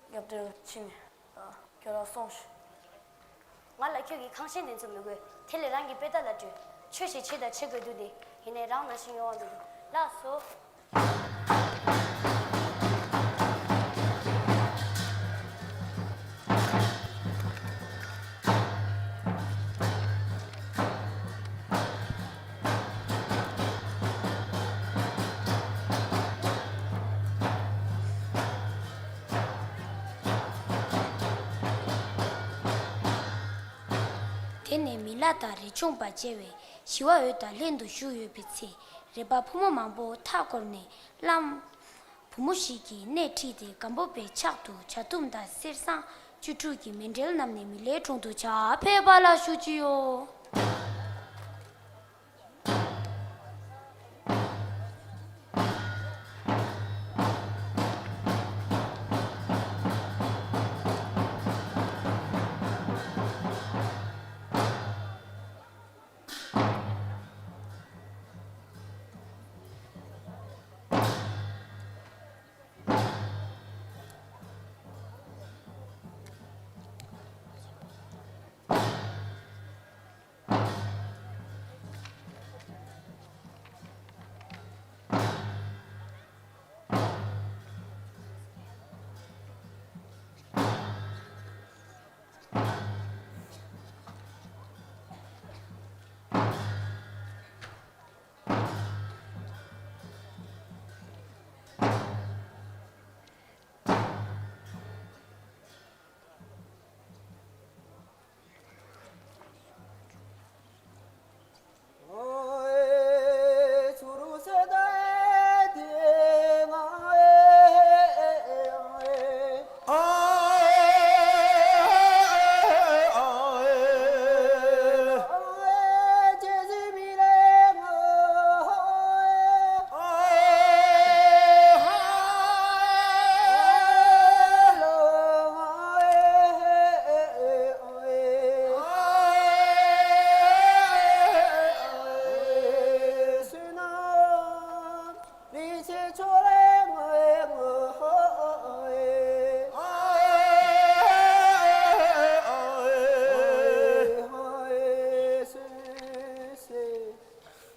རྒྱབ་འདྲེས་ཕྱིན་ནས་ད་ཁྱོད་རང་སོང་ཤོག་ང་ལ་ཁྱོད་ཀྱི་ཁང་ཤན་དེ་ཚོ་མི་དགོས། དེ་ལས་རང་གི་དཔེ་ལྟ་ལ་སྤྲོད། ཆོས་ཞིག་བྱེད་དང་བྱེད་དགོས་འདུག་སྟེ། ཡིན་ནའི་རང་ནང་བཞིན་ཡོང་བ་མི་འདུག་ལགས་སོ། དེ་ནས་མི་ལ་དང་རས་ཆུང་པ་བཅས་པས་ཞི་བ་འོད་དང་ལྷན་དུ་བཞུགས་ཡོད་པའི་ཚེ། རས་པ་ཕོ་མོ་མང་པོ་མཐའ་བསྐོར་ནས་བླམ། བུ་མོ་ཞིག་གིས་སྣེ་ཁྲིད་དེ་སྒམ་པོ་པའི་ཕྱག་ཏུ་ཇ་ཐུམ་དང་གསེར་སྲང་བཅུ་དྲུག་གི་མཎྜལ་བསྣམས་ནས་མི་ལའི་དྲུང་དུ་ཕྱག་ཕེབས་པ་ལ་ཞུ་ཅི་ཡོད།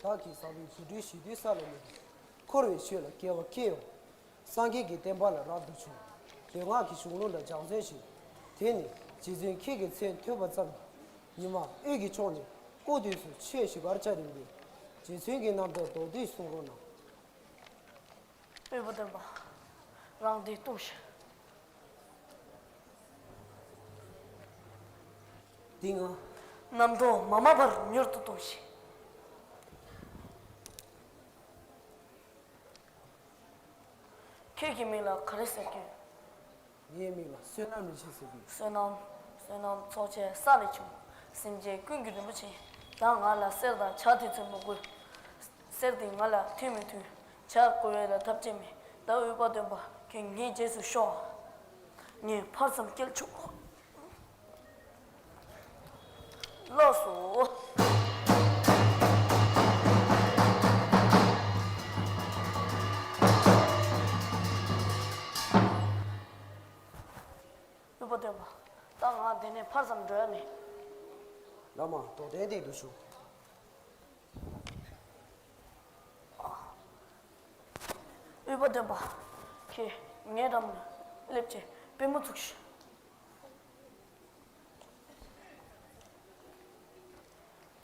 བདག་གིས་བསགས་པའི་རྫུ་འཕྲུལ་ཞི་དུལ་ས་ལ་མེད། འཁོར་བའི་ཆོས་ལ་སྐལ་བ་སྐྱེ་ཡོང་། སངས་རྒྱས་ཀྱི་བསྟན་པ་ལ་རབ་ཏུ་བྱུང་། མདོ་སྔགས་ཀྱི་གཞུང་ལུགས་ལ་སྦྱང་བརྩོན་ཞིག་དེ་ནི་རྗེ་བཙུན་ཁྱེད་ཀྱི་མཚན་ཐོས་པ་ཙམ་གྱིས་ཉི་མ་འོད་ཀྱི་ཕྱོགས་ནས་སྐུ་དུས་སུ་ཆོས་ཞུ་བར་བྱ་རིམ་པས། རྗེ་བཙུན་གྱི་རྣམ་ཐར་མདོར་བསྡུས་གསུང་རོགས་གནང་། སྤོབས་པ་ལྡན་པ། རང་འདི་ལྟོས་ཤིག་འདི་ང་། རྣམ་རྟོག་མ་མ་བར་མྱུར་དུ་ལྟོས་ཤིག་ཁྱེད་ཀྱི་མིང་ལ་ག་རེ་ཟེར་གྱི་ཡོད། ངའི་མིང་ལ་བསོད་ནམས་རིན་ཆེན་ཟེར་གྱི་ཡོད། བསོད་ནམས། བསོད་ནམས་ཚོགས་ཆེན་ས་ལས་བྱུང་། སེམས་ཅན་ཀུན་གྱི་རིན་པོ་ཆེ། ད་ང་ལ་གསེར་དང་ཇ་དེ་ཚོ་མི་དགོས། གསེར་དེ་ང་ལ་མཐུན་མི་མཐུན། ཇ་དགོས་པས་ལ་ཐབས་ཅི་མེད། ད་འོད་དཔལ་སྟོན་པ་ཁྱེད་ངའི་རྗེས་སུ་ཤོག་ངས་ཕར་ཙམ་སྐྱེལ་ཆོག་ལགས་སོ། པོ་སྟོན་པ། ད་ང་འདི་ནས་ཕར་ཙམ་འགྲོ་ཡ་མེད། བླ་མ་རྟོགས་ལྡན་དེ་འདུག་ཞུ། དབུས་པ་སྟོན་པ། ཁྱེད་ངའི་འགྲམ་ལ་སླེབས་བྱས་པུས་མོ་བཙུགས་ཤིག།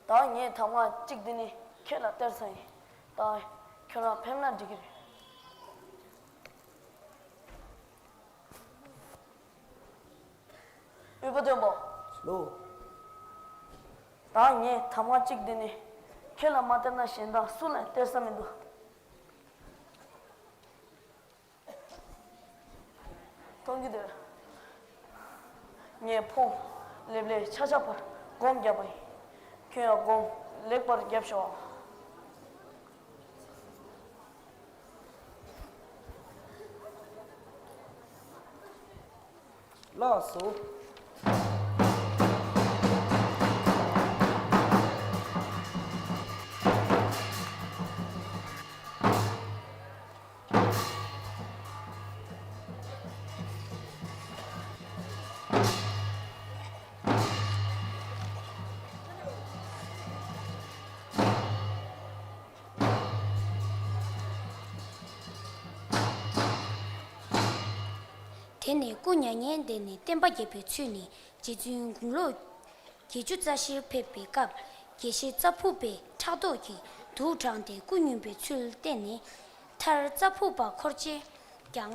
ད་ངས་ཐ་མག་གཅིག་འདི་ནི་ཁྱེད་ལ་སྟེར་ས་ཡིན། ད་ཁྱོད་རང་ཕེབས་ན་འགྲིག་གི་རེད། དབུས་པ་སྟོན་པ། ལོ། ད་ངས་ཐ་མག་གཅིག་འདི་ནི་ཁྱེད་ལ་མ་སྟེར་ན་གཞན་དག་སུ་ལ་སྟེར་ས་མི་འདུག། མཐོང་གི་འདུག། ངས་ཕོ་ལེབ་ལེ་ཆ་ཆ་བར་སྒོམ་བརྒྱབ་པ་ཡིན། ཁྱོད་ཡང་སྒོམ་ལེགས་པར་བརྒྱབ་ཤོག། ལགས་སོ། དེ་ནས་སྐུ་མྱ་ངན་འདས་ནས་བསྟན་པ་རྒྱས་པའི་ཚུལ་ནི་རྗེ་བཙུན་དགུང་ལོ་བརྒྱད་ཅུ་རྩ་བཞིར་ཕེབས་པའི་སྐབས་དགེ་བཤེས་རྩ་ཕུག་པས་ཕྲག་དོག་གིས་དུག་དྲངས་ཏེ་སྐུ་ཉུལ་བའི་ཚུལ་བསྟན་ནས། མཐར་རྩ་ཕུག་པ་འཁོར་བཅས་ཀྱང་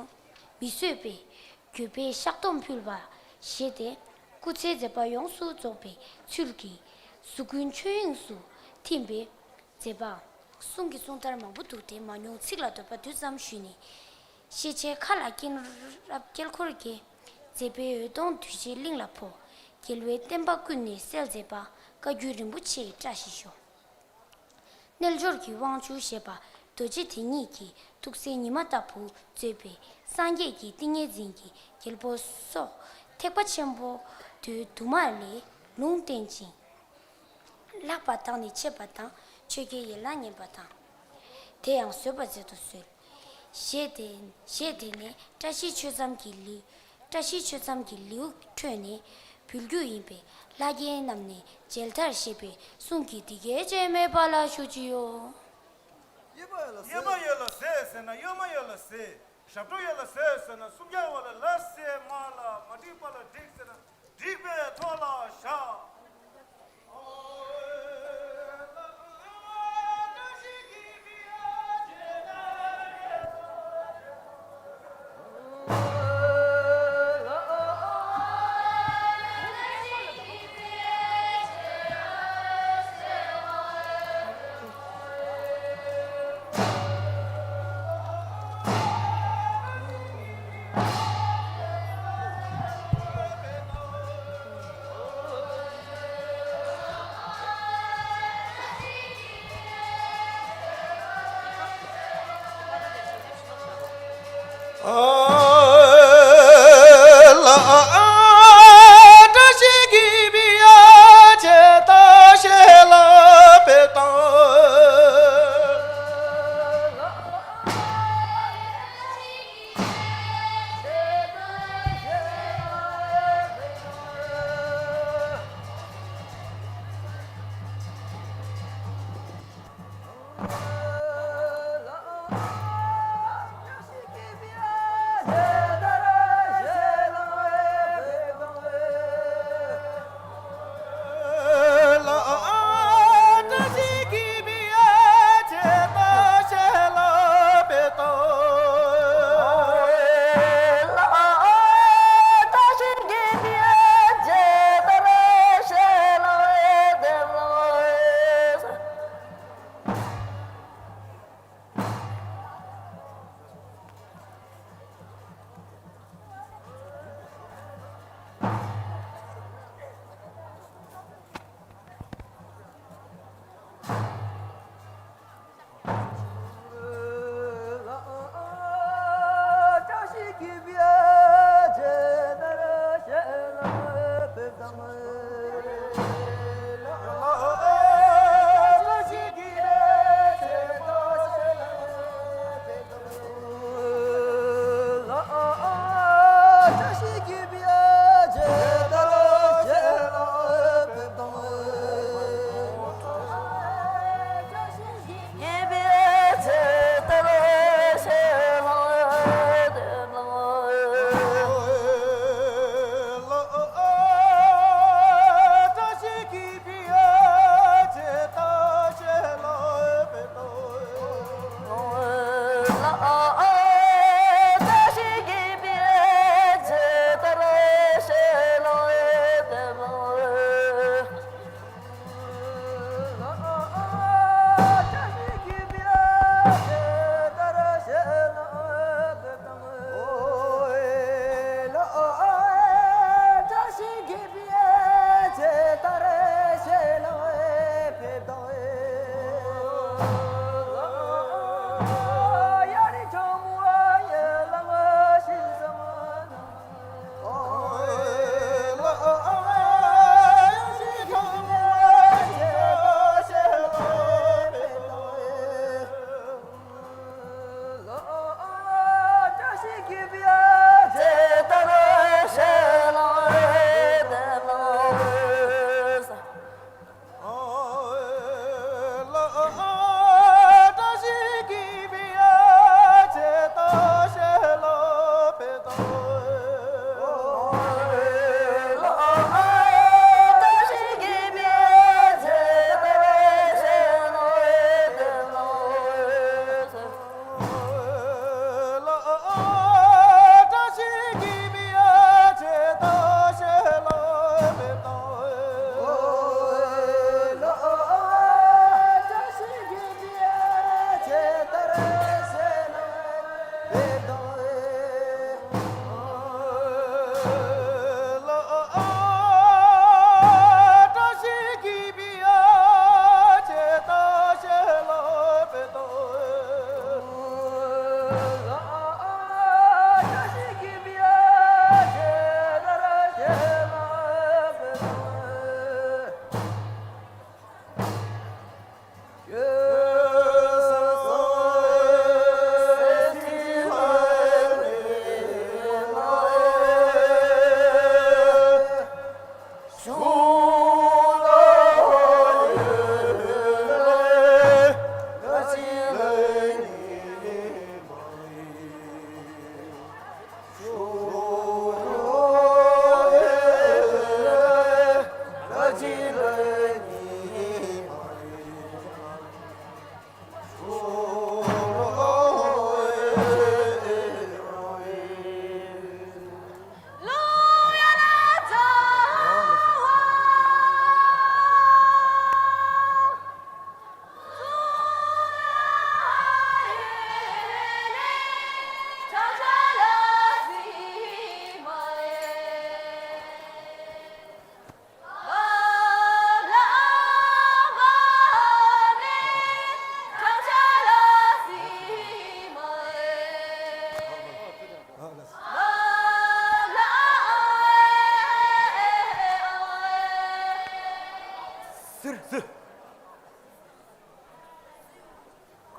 མི་བཟོད་པས་འགྱོད་པས་བཤགས་སྡོམ་ཕུལ་བ་བཞེས་ཏེ། སྐུ་ཚེའི་མཛད་པ་ཡོངས་སུ་རྫོགས་པའི་ཚུལ་གྱིས་གཟུགས་ཀུན་ཆོས་དབྱིངས་སུ་ཐིམ་པའི་མཛད་པ། གསུང་གི་གསུང་ལྟར་མང་པོ་འདུག་སྟེ་མ་མྱོང་ཚིག་ལ་འདོད་པ་དུས་ཙམ་ཞུས་ནས། ཤེས་བྱའི་མཁའ་ལ་མཁྱེན་རབ་དཀྱིལ་འཁོར་རྒྱས། མཛད་པའི་འོད་སྟོང་གདུལ་བྱའི་གླིང་ལ་འཕོ། རྒྱལ་བའི་བསྟན་པ་ཀུན་ནས་གསལ་མཛད་པ། བཀའ་བརྒྱུད་རིན་པོ་ཆེའི་བཀྲ་ཤིས་ཤོག། རྣལ་འབྱོར་གྱི་དབང་ཕྱུག་ཞེས་པ་རྡོ་རྗེ་དེ་ཉིད་ཀྱི་ཐུགས་སྲས་ཉི་མ་ལྟ་བུ་མཛད་པའི་སངས་རྒྱས་ཀྱི་ཏིང་ངེ་འཛིན་གྱི་རྒྱལ་པོ་སོགས་ཐེག་པ་ཆེན་པོ་མདོའི་དུ་མ་ལས་ལུང་བསྟན་ཅིང་། ལྷག་པ་དག་ནི་མཆོད་པ་དང་། ཆོས་རྒྱལ་ཡན་ལག་བསྙེན་པ་དང་། དེ་ཡང་བཟོད་པ་མཛད་དུ་གསོལ། ཞེས་དེ་ཞེས་དེ་ནས་བཀྲ་ཤིས་ཆོས་མཚམས་ཀྱི་ལེའུ། བཀྲ་ཤིས་ཆོས་མཚམས་ཀྱི་ལེའུ་འཕྲོས་ནས་འབུལ་རྒྱུ་ཡིན་པས། ལྷ་རྒྱལ་རྣམས་ནས་མཇལ་དར་ཞེས་པའི་གསུང་གི་འདི་སྐད་ཅེས་སྨྲས་པ་ལ་ཞུ་ཅི་ཡོ། གཡས་པ་ཡོད་ལ་ཟས་ཟེར་ན་གཡོན་མ་ཡོད་ལ་ཟས། ཞབས་བྲོ་ཡོད་ལ་ཟས་ཟེར་ན་སུམ་བརྒྱ་བ་ལ་ལ་ཟས་མ་ལ་མ་འགྲིག་པ་ལ་འགྲིག་ཟེར་ན་འགྲིག་པའི་ཐོག་ལ་བཞག།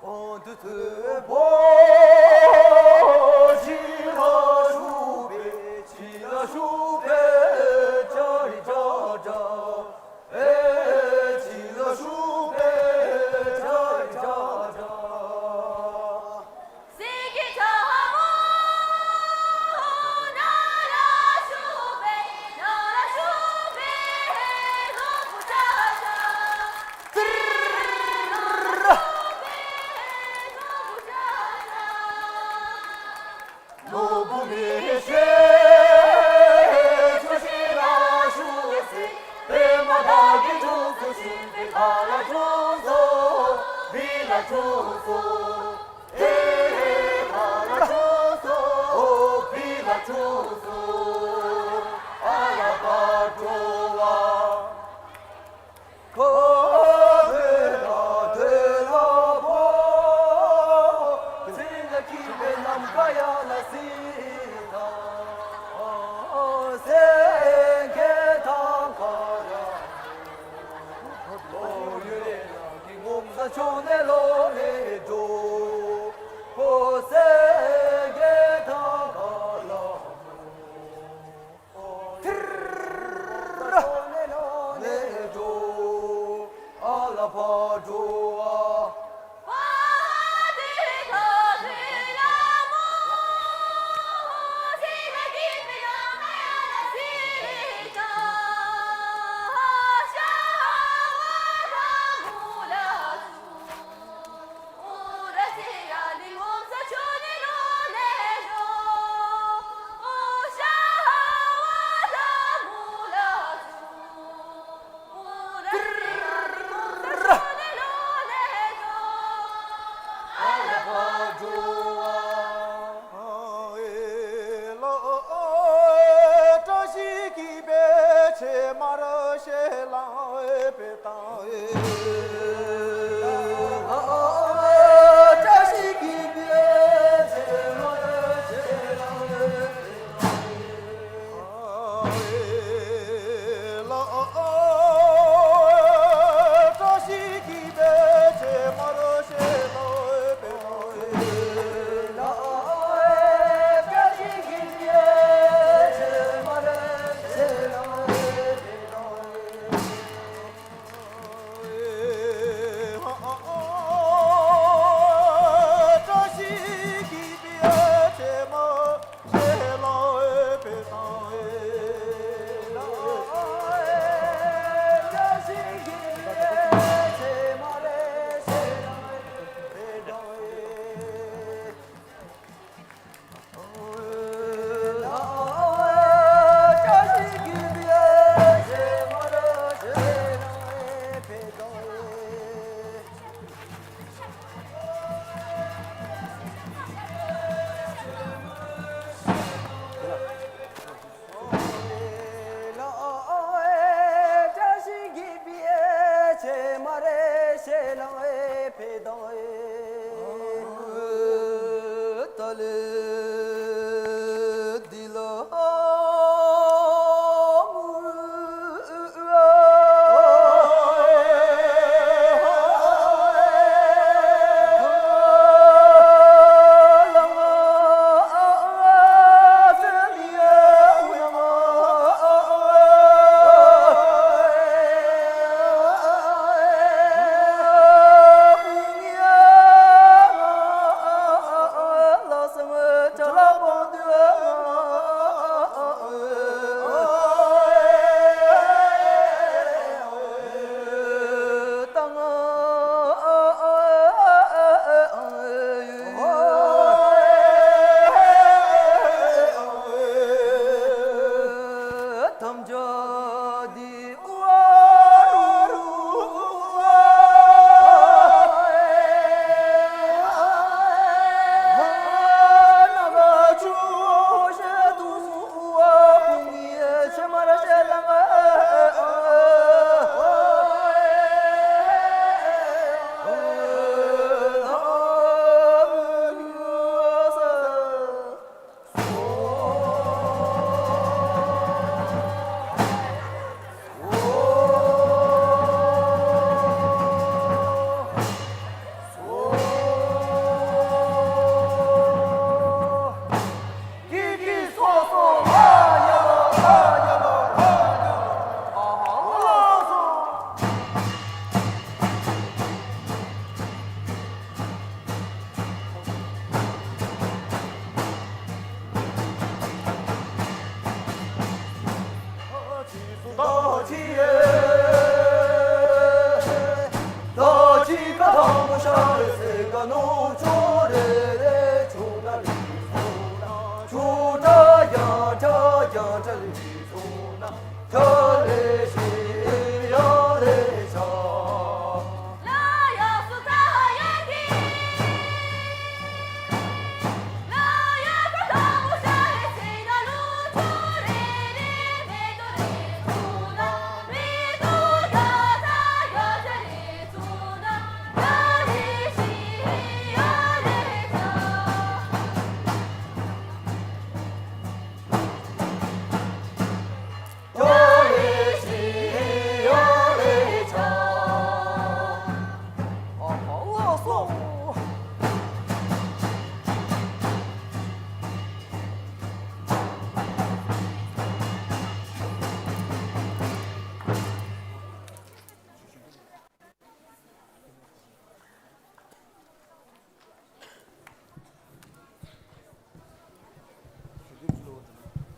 གོང་དུ་ཐོས་པོ། ཕྱི་ལ་ཞུགས་པའི་ཕྱི་ལ་ཞུགས་པའི་ཅ་རི་ཅ་ཅ། ཨེ་ཕྱི་ལ་ཞུགས་པའི་ཅ་རི་ཅ་ཅ། སེང་གེ་དང་པོ་ནང་ལ་ཞུགས་པའི་ནང་ལ་ཞུགས་པའི་ནོར་བུ་ཅ་ཅ། ཏིར། ནོར་བུ་མི་ཤེས་ཆུ་ཤིང་ལ་ཞུགས་སེ། པད་མ་དག་གི་ཕྱོགས་སུ་ཞུགས་པའི་ག་ལ་ཕྱོགས་སུ་བི་ལ་ཕྱོགས་སུ། ཨེ་ག་ལ་ཕྱོགས་སུ་བི་ལ་ཕྱོགས་སུ། ཨ་ལ་པ་འགྲོ་བ། ཁོ་བོས་ལ་དོལ་ལ་བོ། ཚིག་ལ་འཁྱིལ་བའི་ནམ་མཁའ་ཡར་ལ་གཟིགས་དང་། སེང་གེ་དང་ག་ར། ཨོ་ཡུ་རེ་ལ་གི་ངོམ་ས་ཕྱོགས་ནས་ལོག་ནས་འགྲོ། ཨོ་སེང་གེ་དང་ག་ར། ཨ་ལ་ཕ་འགྲོ་བ།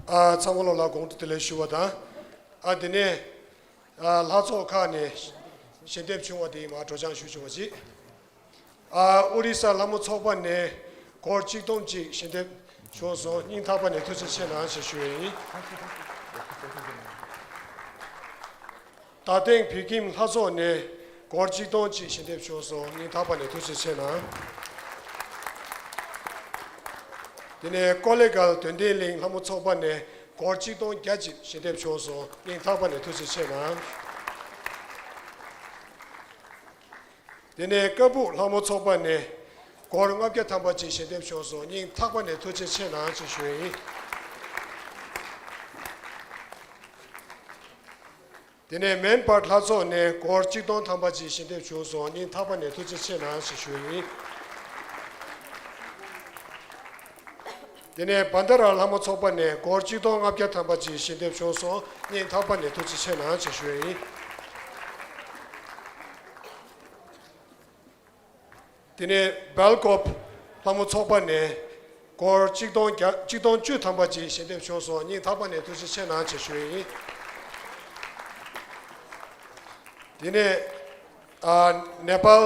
ཨ། ཚང་མ་ལོ་ལ་དགོངས་དག་བདེ་ལེགས་ཞུ་བ་དང་། ཨ། དེ་ནས། ཨ། ལྷ་ཚོགས་ཁག་ནས་ཞལ་འདེབས་བྱུང་བ་དེ་མར་སྒྲོག་སྦྱང་ཞུ་བྱུང་བ་ཅིག་ཨ། ཨོ་རི་ས་ལྷ་མོ་ཚོགས་པ་ནས་སྒོར་གཅིག་སྟོང་གཅིག་ཞལ་འདེབས་བྱུང་སོང་། སྙིང་ཐག་པ་ནས་ཐུགས་རྗེ་ཆེ་གནང་ཞེས་ཞུ་ཡ་ཡིན། རྡ་སྟེང་བོད་ཁྱིམ་ལྷ་ཚོགས་ནས་སྒོར་གཅིག་སྟོང་གཅིག་ཞལ་འདེབས་བྱུང་སོང་། སྙིང་ཐག་པ་ནས་ཐུགས་རྗེ་ཆེ་གནང་། དེ་ནས་ཀོ་ལེ་གལ་དོན་ལྡན་གླིང་ལྷ་མོ་ཚོགས་པ་ནས་སྒོར་གཅིག་སྟོང་བརྒྱ་གཅིག་ཞལ་འདེབས་བྱུང་སོང་། སྙིང་ཐག་པ་ནས་ཐུགས་རྗེ་ཆེ་གནང་། དེ་ནས་ཀ་སྦུག་ལྷ་མོ་ཚོགས་པ་ནས་སྒོར་ལྔ་བརྒྱ་ཐམ་པ་ཅིག་ཞལ་འདེབས་བྱུང་སོང་། སྙིང་ཐག་པ་ནས་ཐུགས་རྗེ་ཆེ་གནང་ཞེས་ཞུ་ཡ་ཡིན། དེ་ནས་མེན་པར་ལྷ་ཚོགས་ནས་སྒོར་གཅིག་སྟོང་ཐམ་པ་ཅིག་ཞལ་འདེབས་བྱུང་སོང་། སྙིང་ཐག་པ་ནས་ཐུགས་རྗེ་ཆེ་གནང་ཞེས་ཞུ་ཡ་ཡིན། དེ་ནས་བན་ད་ར་ལྷ་མོ་ཚོགས་པ་ནས་སྒོར་གཅིག་སྟོང་ལྔ་བརྒྱ་ཐམ་པ་ཅིག་ཞལ་འདེབས་བྱུང་སོང་། སྙིང་ཐག་པ་ནས་ཐུགས་རྗེ་ཆེ་གནང་ཞེས་ཞུ་ཡ་ཡིན། དེ་ནས་སྦེལ་ཀོབ་ལྷ་མོ་ཚོགས་པ་ནས་སྒོར་གཅིག་སྟོང་བརྒྱ་གཅིག་སྟོང་བཅུ་ཐམ་པ་ཅིག་ཞལ་འདེབས་བྱུང་སོང་། སྙིང་ཐག་པ་ནས་ཐུགས་རྗེ་ཆེ་གནང་ཞེས་ཞུ་ཡ་ཡིན། དེ་ནས། ཨ། ནེ་པཱལ་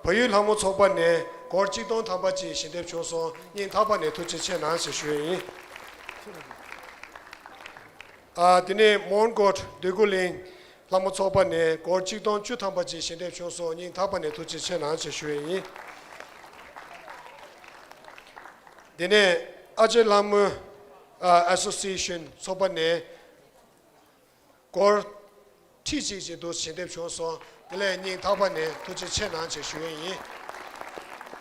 བལ་ཡུལ་ལྷ་མོ་ཚོགས་པ་ནས་སྒོར་གཅིག་སྟོང་ཐམ་པ་ཅིག་ཞལ་འདེབས་བྱུང་སོང་། སྙིང་ཐག་པ་ནས་ཐུགས་རྗེ་ཆེ་གནང་ཞེས་ཞུ་ཡ་ཡིན། ཨ། དེ་ནས་མོན་གྷོ་འདོད་རྒུ་གླིང་ལྷ་མོ་ཚོགས་པ་ནས་སྒོར་གཅིག་སྟོང་བཅུ་ཐམ་པ་ཅིག་ཞལ་འདེབས་བྱུང་སོང་། སྙིང་ཐག་པ་ནས་ཐུགས་རྗེ་ཆེ་གནང་ཞེས་ཞུ་ཡ་ཡིན། དེ་ནས་ཨ་ཅེ་ལྷ་མོ་ཨ་སོ་སི་ཡེ་ཤན་ཚོགས་པ་ནས་སྒོར་ཁྲི་གཅིག་ཅིག་ཏུ་ཞལ་འདེབས་བྱུང་སོང་། དེ་ལས་སྙིང་ཐག་པ་ནས་ཐུགས་རྗེ་ཆེ་གནང་ཞེས་ཞུ་ཡ་ཡིན།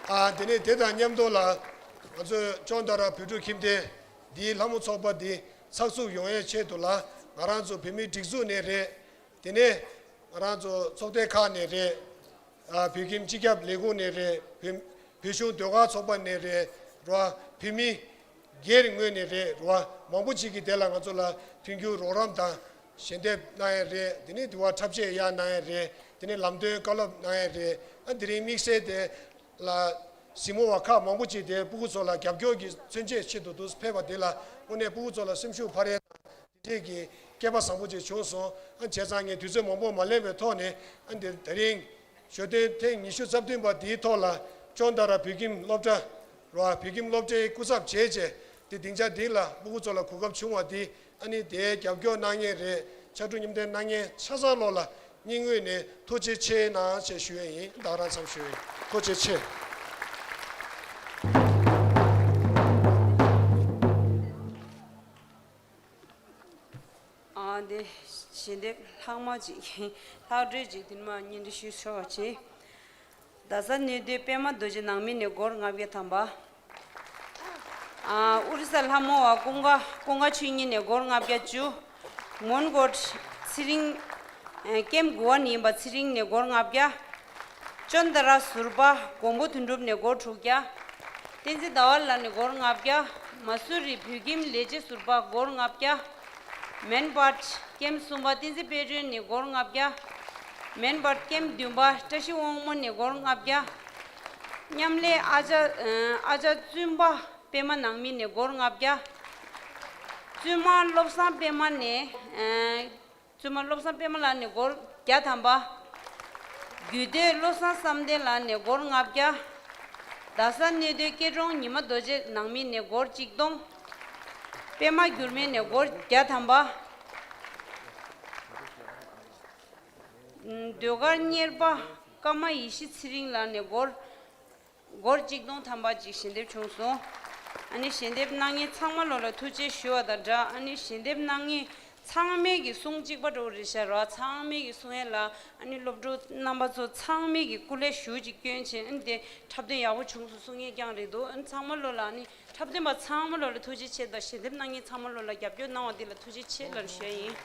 ཨ། དེ་ནས་དེ་དང་མཉམ་དུ་ལ་ང་ཚོས་ཅོན་ཏ་ར་བོད་ཕྲུག་ཁྱིམ་སྡེ་འདིའི་ལྷ་མོ་ཚོགས་པ་འདི་ཚགས་ཚུད་ཡོང་ཡའི་ཆེད་དུ་ལ་ང་རང་ཚོ་བོད་མིའི་སྒྲིག་འཛུགས་ནས་རེད། དེ་ནས་ང་རང་ཚོ་ཚོགས་སྡེ་ཁག་ནས་རེད། ཨ། བོད་ཁྱིམ་སྤྱི་ཁྱབ་ལས་ཁུངས་ནས་རེད། བོད་བོད་གཞུང་ཟློས་གར་ཚོགས་པ་ནས་རེད། རེད་བ། བོད་མི་སྒེར་ངོས་ནས་རེད། རེད་བ། མང་པོ་ཅིག་གིས་དེ་ལ་ང་ཚོ་ལ་མཐུན་འགྱུར་རོགས་རམ་དང་ཞལ་འདེབས་གནང་ཡས་རེད། དེ་ནས་དེ་བ་འཁྲབ་ཆས་ཡར་གནང་ཡས་རེད། དེ་ནས་ལམ་སྟོན་བཀའ་སློབ་གནང་ཡས་རེད། ཨ། དེ་རིང་དམིགས་བསལ་དེ་ལ་གཟིགས་མོ་བ་ཁག་མང་པོ་ཅིག་དེ་སྤུ་གུ་ཚོ་ལ་རྒྱབ་སྐྱོར་གྱི་མཚོན་ཆས་ཆེད་དུ་འདུག་ཕེབས་པ་དེ་ལ་དངོས་གནས་སྤུ་གུ་ཚོ་ལ་སེམས་ཤུགས་འཕར་ཡས་དང་། དེ་གི་སྐལ་པ་བཟང་པོ་ཅིག་བྱུང་སོང་། ཨ། བྱས་ཙང་ངས་དུས་ཚོད་མང་པོ་མ་ལེན་པའི་ཐོག་ནས། ཨ། འདིར་དེ་རིང་ཞོ་སྟོན་ཐེངས་ཉི་ཤུ་རྩ་བདུན་པ་འདིའི་ཐོག་ལ་ཅོན་ཏ་ར་བོད་ཁྱིམ་སློབ་གྲྭ་ར་བོད་ཁྱིམ་སློབ་གྲྭའི་སྐུ་ཚབ་བྱས་བྱས་དེ་སྡིངས་ཆ་འདི་ལ་སྤུ་གུ་ཚོ་ལ་གོ་སྐབས་བྱུང་བ་འདི། ཨ་ནི་དེའི་རྒྱབ་སྐྱོར་གནང་མཁན་རེད། ཕྱར་གྲུ་མཉམ་འདེགས་གནང་མཁན་ཆ་ཚང་ལོ་ལ་སྙིང་དབུས་ནས་ཐུགས་རྗེ་ཆེ་གནང་ཞེས་ཞུ་ཡས་ཡིན། ད་ག་རང་མཚམས་ཞུ་ཡས་ཡིན། ཐུགས་རྗེ་ཆེ། ཨ། འདི་ཞལ་འདེབས་ལྷག་མ་ཅིག་ལྷག་འཕྲོས་ཅིག་དེ་ནས་མར་སྙན་སྒྲོན་ཞུ་ཆོག་པ་བྱེད། རྡ་ས་གནས་སྡོད་པད་མ་རྡོ་རྗེ་ནང་མི་ནས་སྒོར་ལྔ་བརྒྱ་ཐམ་པ། ཨ། ཨོ་རི་ས་ལྷ་མོ་བ་ཀུན་དགའ་ཀུན་དགའ་ཆོས་ཉིད་ནས་སྒོར་ལྔ་བརྒྱ་བཅུ། མོན་གྷོ་ཚེ་རིང་། ཨ། ཀེམ་དགུ་བ་ནས་ཡིན་པ་ཚེ་རིང་ནས་སྒོར་ལྔ་བརྒྱ། ཅོན་ཏ་ར་ཟུར་པ་མགོན་པོ་དོན་གྲུབ་ནས་སྒོར་དྲུག་བརྒྱ། བསྟན་འཛིན་ཟླ་བ་ལགས་ནས་སྒོར་ལྔ་བརྒྱ། མ་སུ་རི་བོད་ཁྱིམ་ལས་བྱེད་ཟུར་པ་སྒོར་ལྔ་བརྒྱ། མེན་པར་ཀེམ་གསུམ་པ་བསྟན་འཛིན་དཔལ་སྒྲོན་ནས་སྒོར་ལྔ་བརྒྱ། མེན་པར་ཀེམ་བདུན་པ་བཀྲ་ཤིས་དབང་མོ་ནས་སྒོར་ལྔ་བརྒྱ། མཉམ་ལས་ཨ་ཅག་ཨ་ཅག་བཙུན་པ་པད་མ་ནང་མི་ནས་སྒོར་ལྔ་བརྒྱ། བཙུན་མ་བློ་བཟང་པད་མ་ནས། བཙུན་མ་བློ་བཟང་པད་མ་ལགས་ནས་སྒོར་བརྒྱ་ཐམ་པ། རྒྱུད་སྟོད་བློ་བཟང་བསམ་གཏན་ལགས་ནས་སྒོར་ལྔ་བརྒྱ། རྡ་ས་གནས་སྡོད་སྐྱིད་གྲོང་ཉི་མ་རྡོ་རྗེ་ནང་མི་ནས་སྒོར་གཅིག་སྟོང་། པད་མ་འགྱུར་མེད་ནས་སྒོར་བརྒྱ་ཐམ་པ། ཟློས་གར་གཉེར་པ་ཀརྨ་ཡེ་ཤེས་ཚེ་རིང་ལགས་ནས་སྒོར་སྒོར་གཅིག་སྟོང་ཐམ་པ་ཅིག་ཞལ་འདེབས་བྱུང་སོང་། ཨ་ནི་ཞལ་འདེབས་གནང་མཁན་ཚང་མ་ལོ་ལ་ཐུགས་རྗེ་ཞུ་བ་དང་སྦྲགས། ཨ་ནི་ཞལ་འདེབས་གནང་མཁན་ཚང་མས་ཀྱི་གསུང་གཅིག་པ་འདྲ་བོ་རེད་ཤག་ར། ཚང་མས་ཀྱི་གསུང་ཡས་ལ་ཨ་ནི་སློབ་ཕྲུག་རྣམ་པ་ཚོ་ཚང་མས་ཀྱི་སྐུ་ལས་ཞུ་ཅིག་སྐྱོན་བྱས། ཨ་ནི་དེ་འཁྲབ་སྟོན་ཡག་པོ་བྱུང་སོང་གསུང་མཁན་རྐྱང་རེད་འདུག་ཨ་ནི་ཚང་མ་ལོ་ལ་ཨ་ནི་འཁྲབ་སྟོན་པ་ཚང་མ་ལོ་ལ་ཐུགས་རྗེ་ཆེ་དང་ཞལ་འདེབས་གནང་མཁན་ཚང་མ་ལོ་ལ་རྒྱབ་སྐྱོར་གནང་བ་འདི་ལ་ཐུགས་རྗེ་ཆེ་ལབ་ཞུ་ཡ་ཡིན།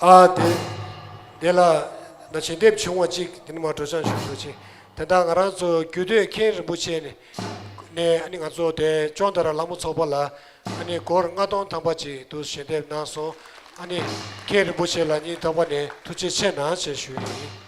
ཨ་དེ། དེ་ལ་ད་ཞལ་འདེབས་བྱུང་བ་གཅིག་དེ་ནི་མ་གྲོས་ཆང་ཞུ་འདུག་ཅིང་། དེ་དག་ང་རང་ཚོ་རྒྱུད་སྟོད་མཁན་རིན་པོ་ཆེ་ནས་ནས་ཨ་ནི་ང་ཚོ་དེ་ཅོང་དར་ལ་ལ་མོ་ཚོགས་པ་ལ་ཨ་ནི་སྒོར་ལྔ་སྟོང་ཐམ་པ་ཅིག་ཏུ་ཞལ་འདེབས་གནང་སོང་། ཨ་ནི་མཁན་རིན་པོ་ཆེ་ལ་སྙིང་ཐག་པ་ནས་ཐུགས་རྗེ་ཆེ་གནང་ཞེས་ཞུ་ཡི་ཡིན།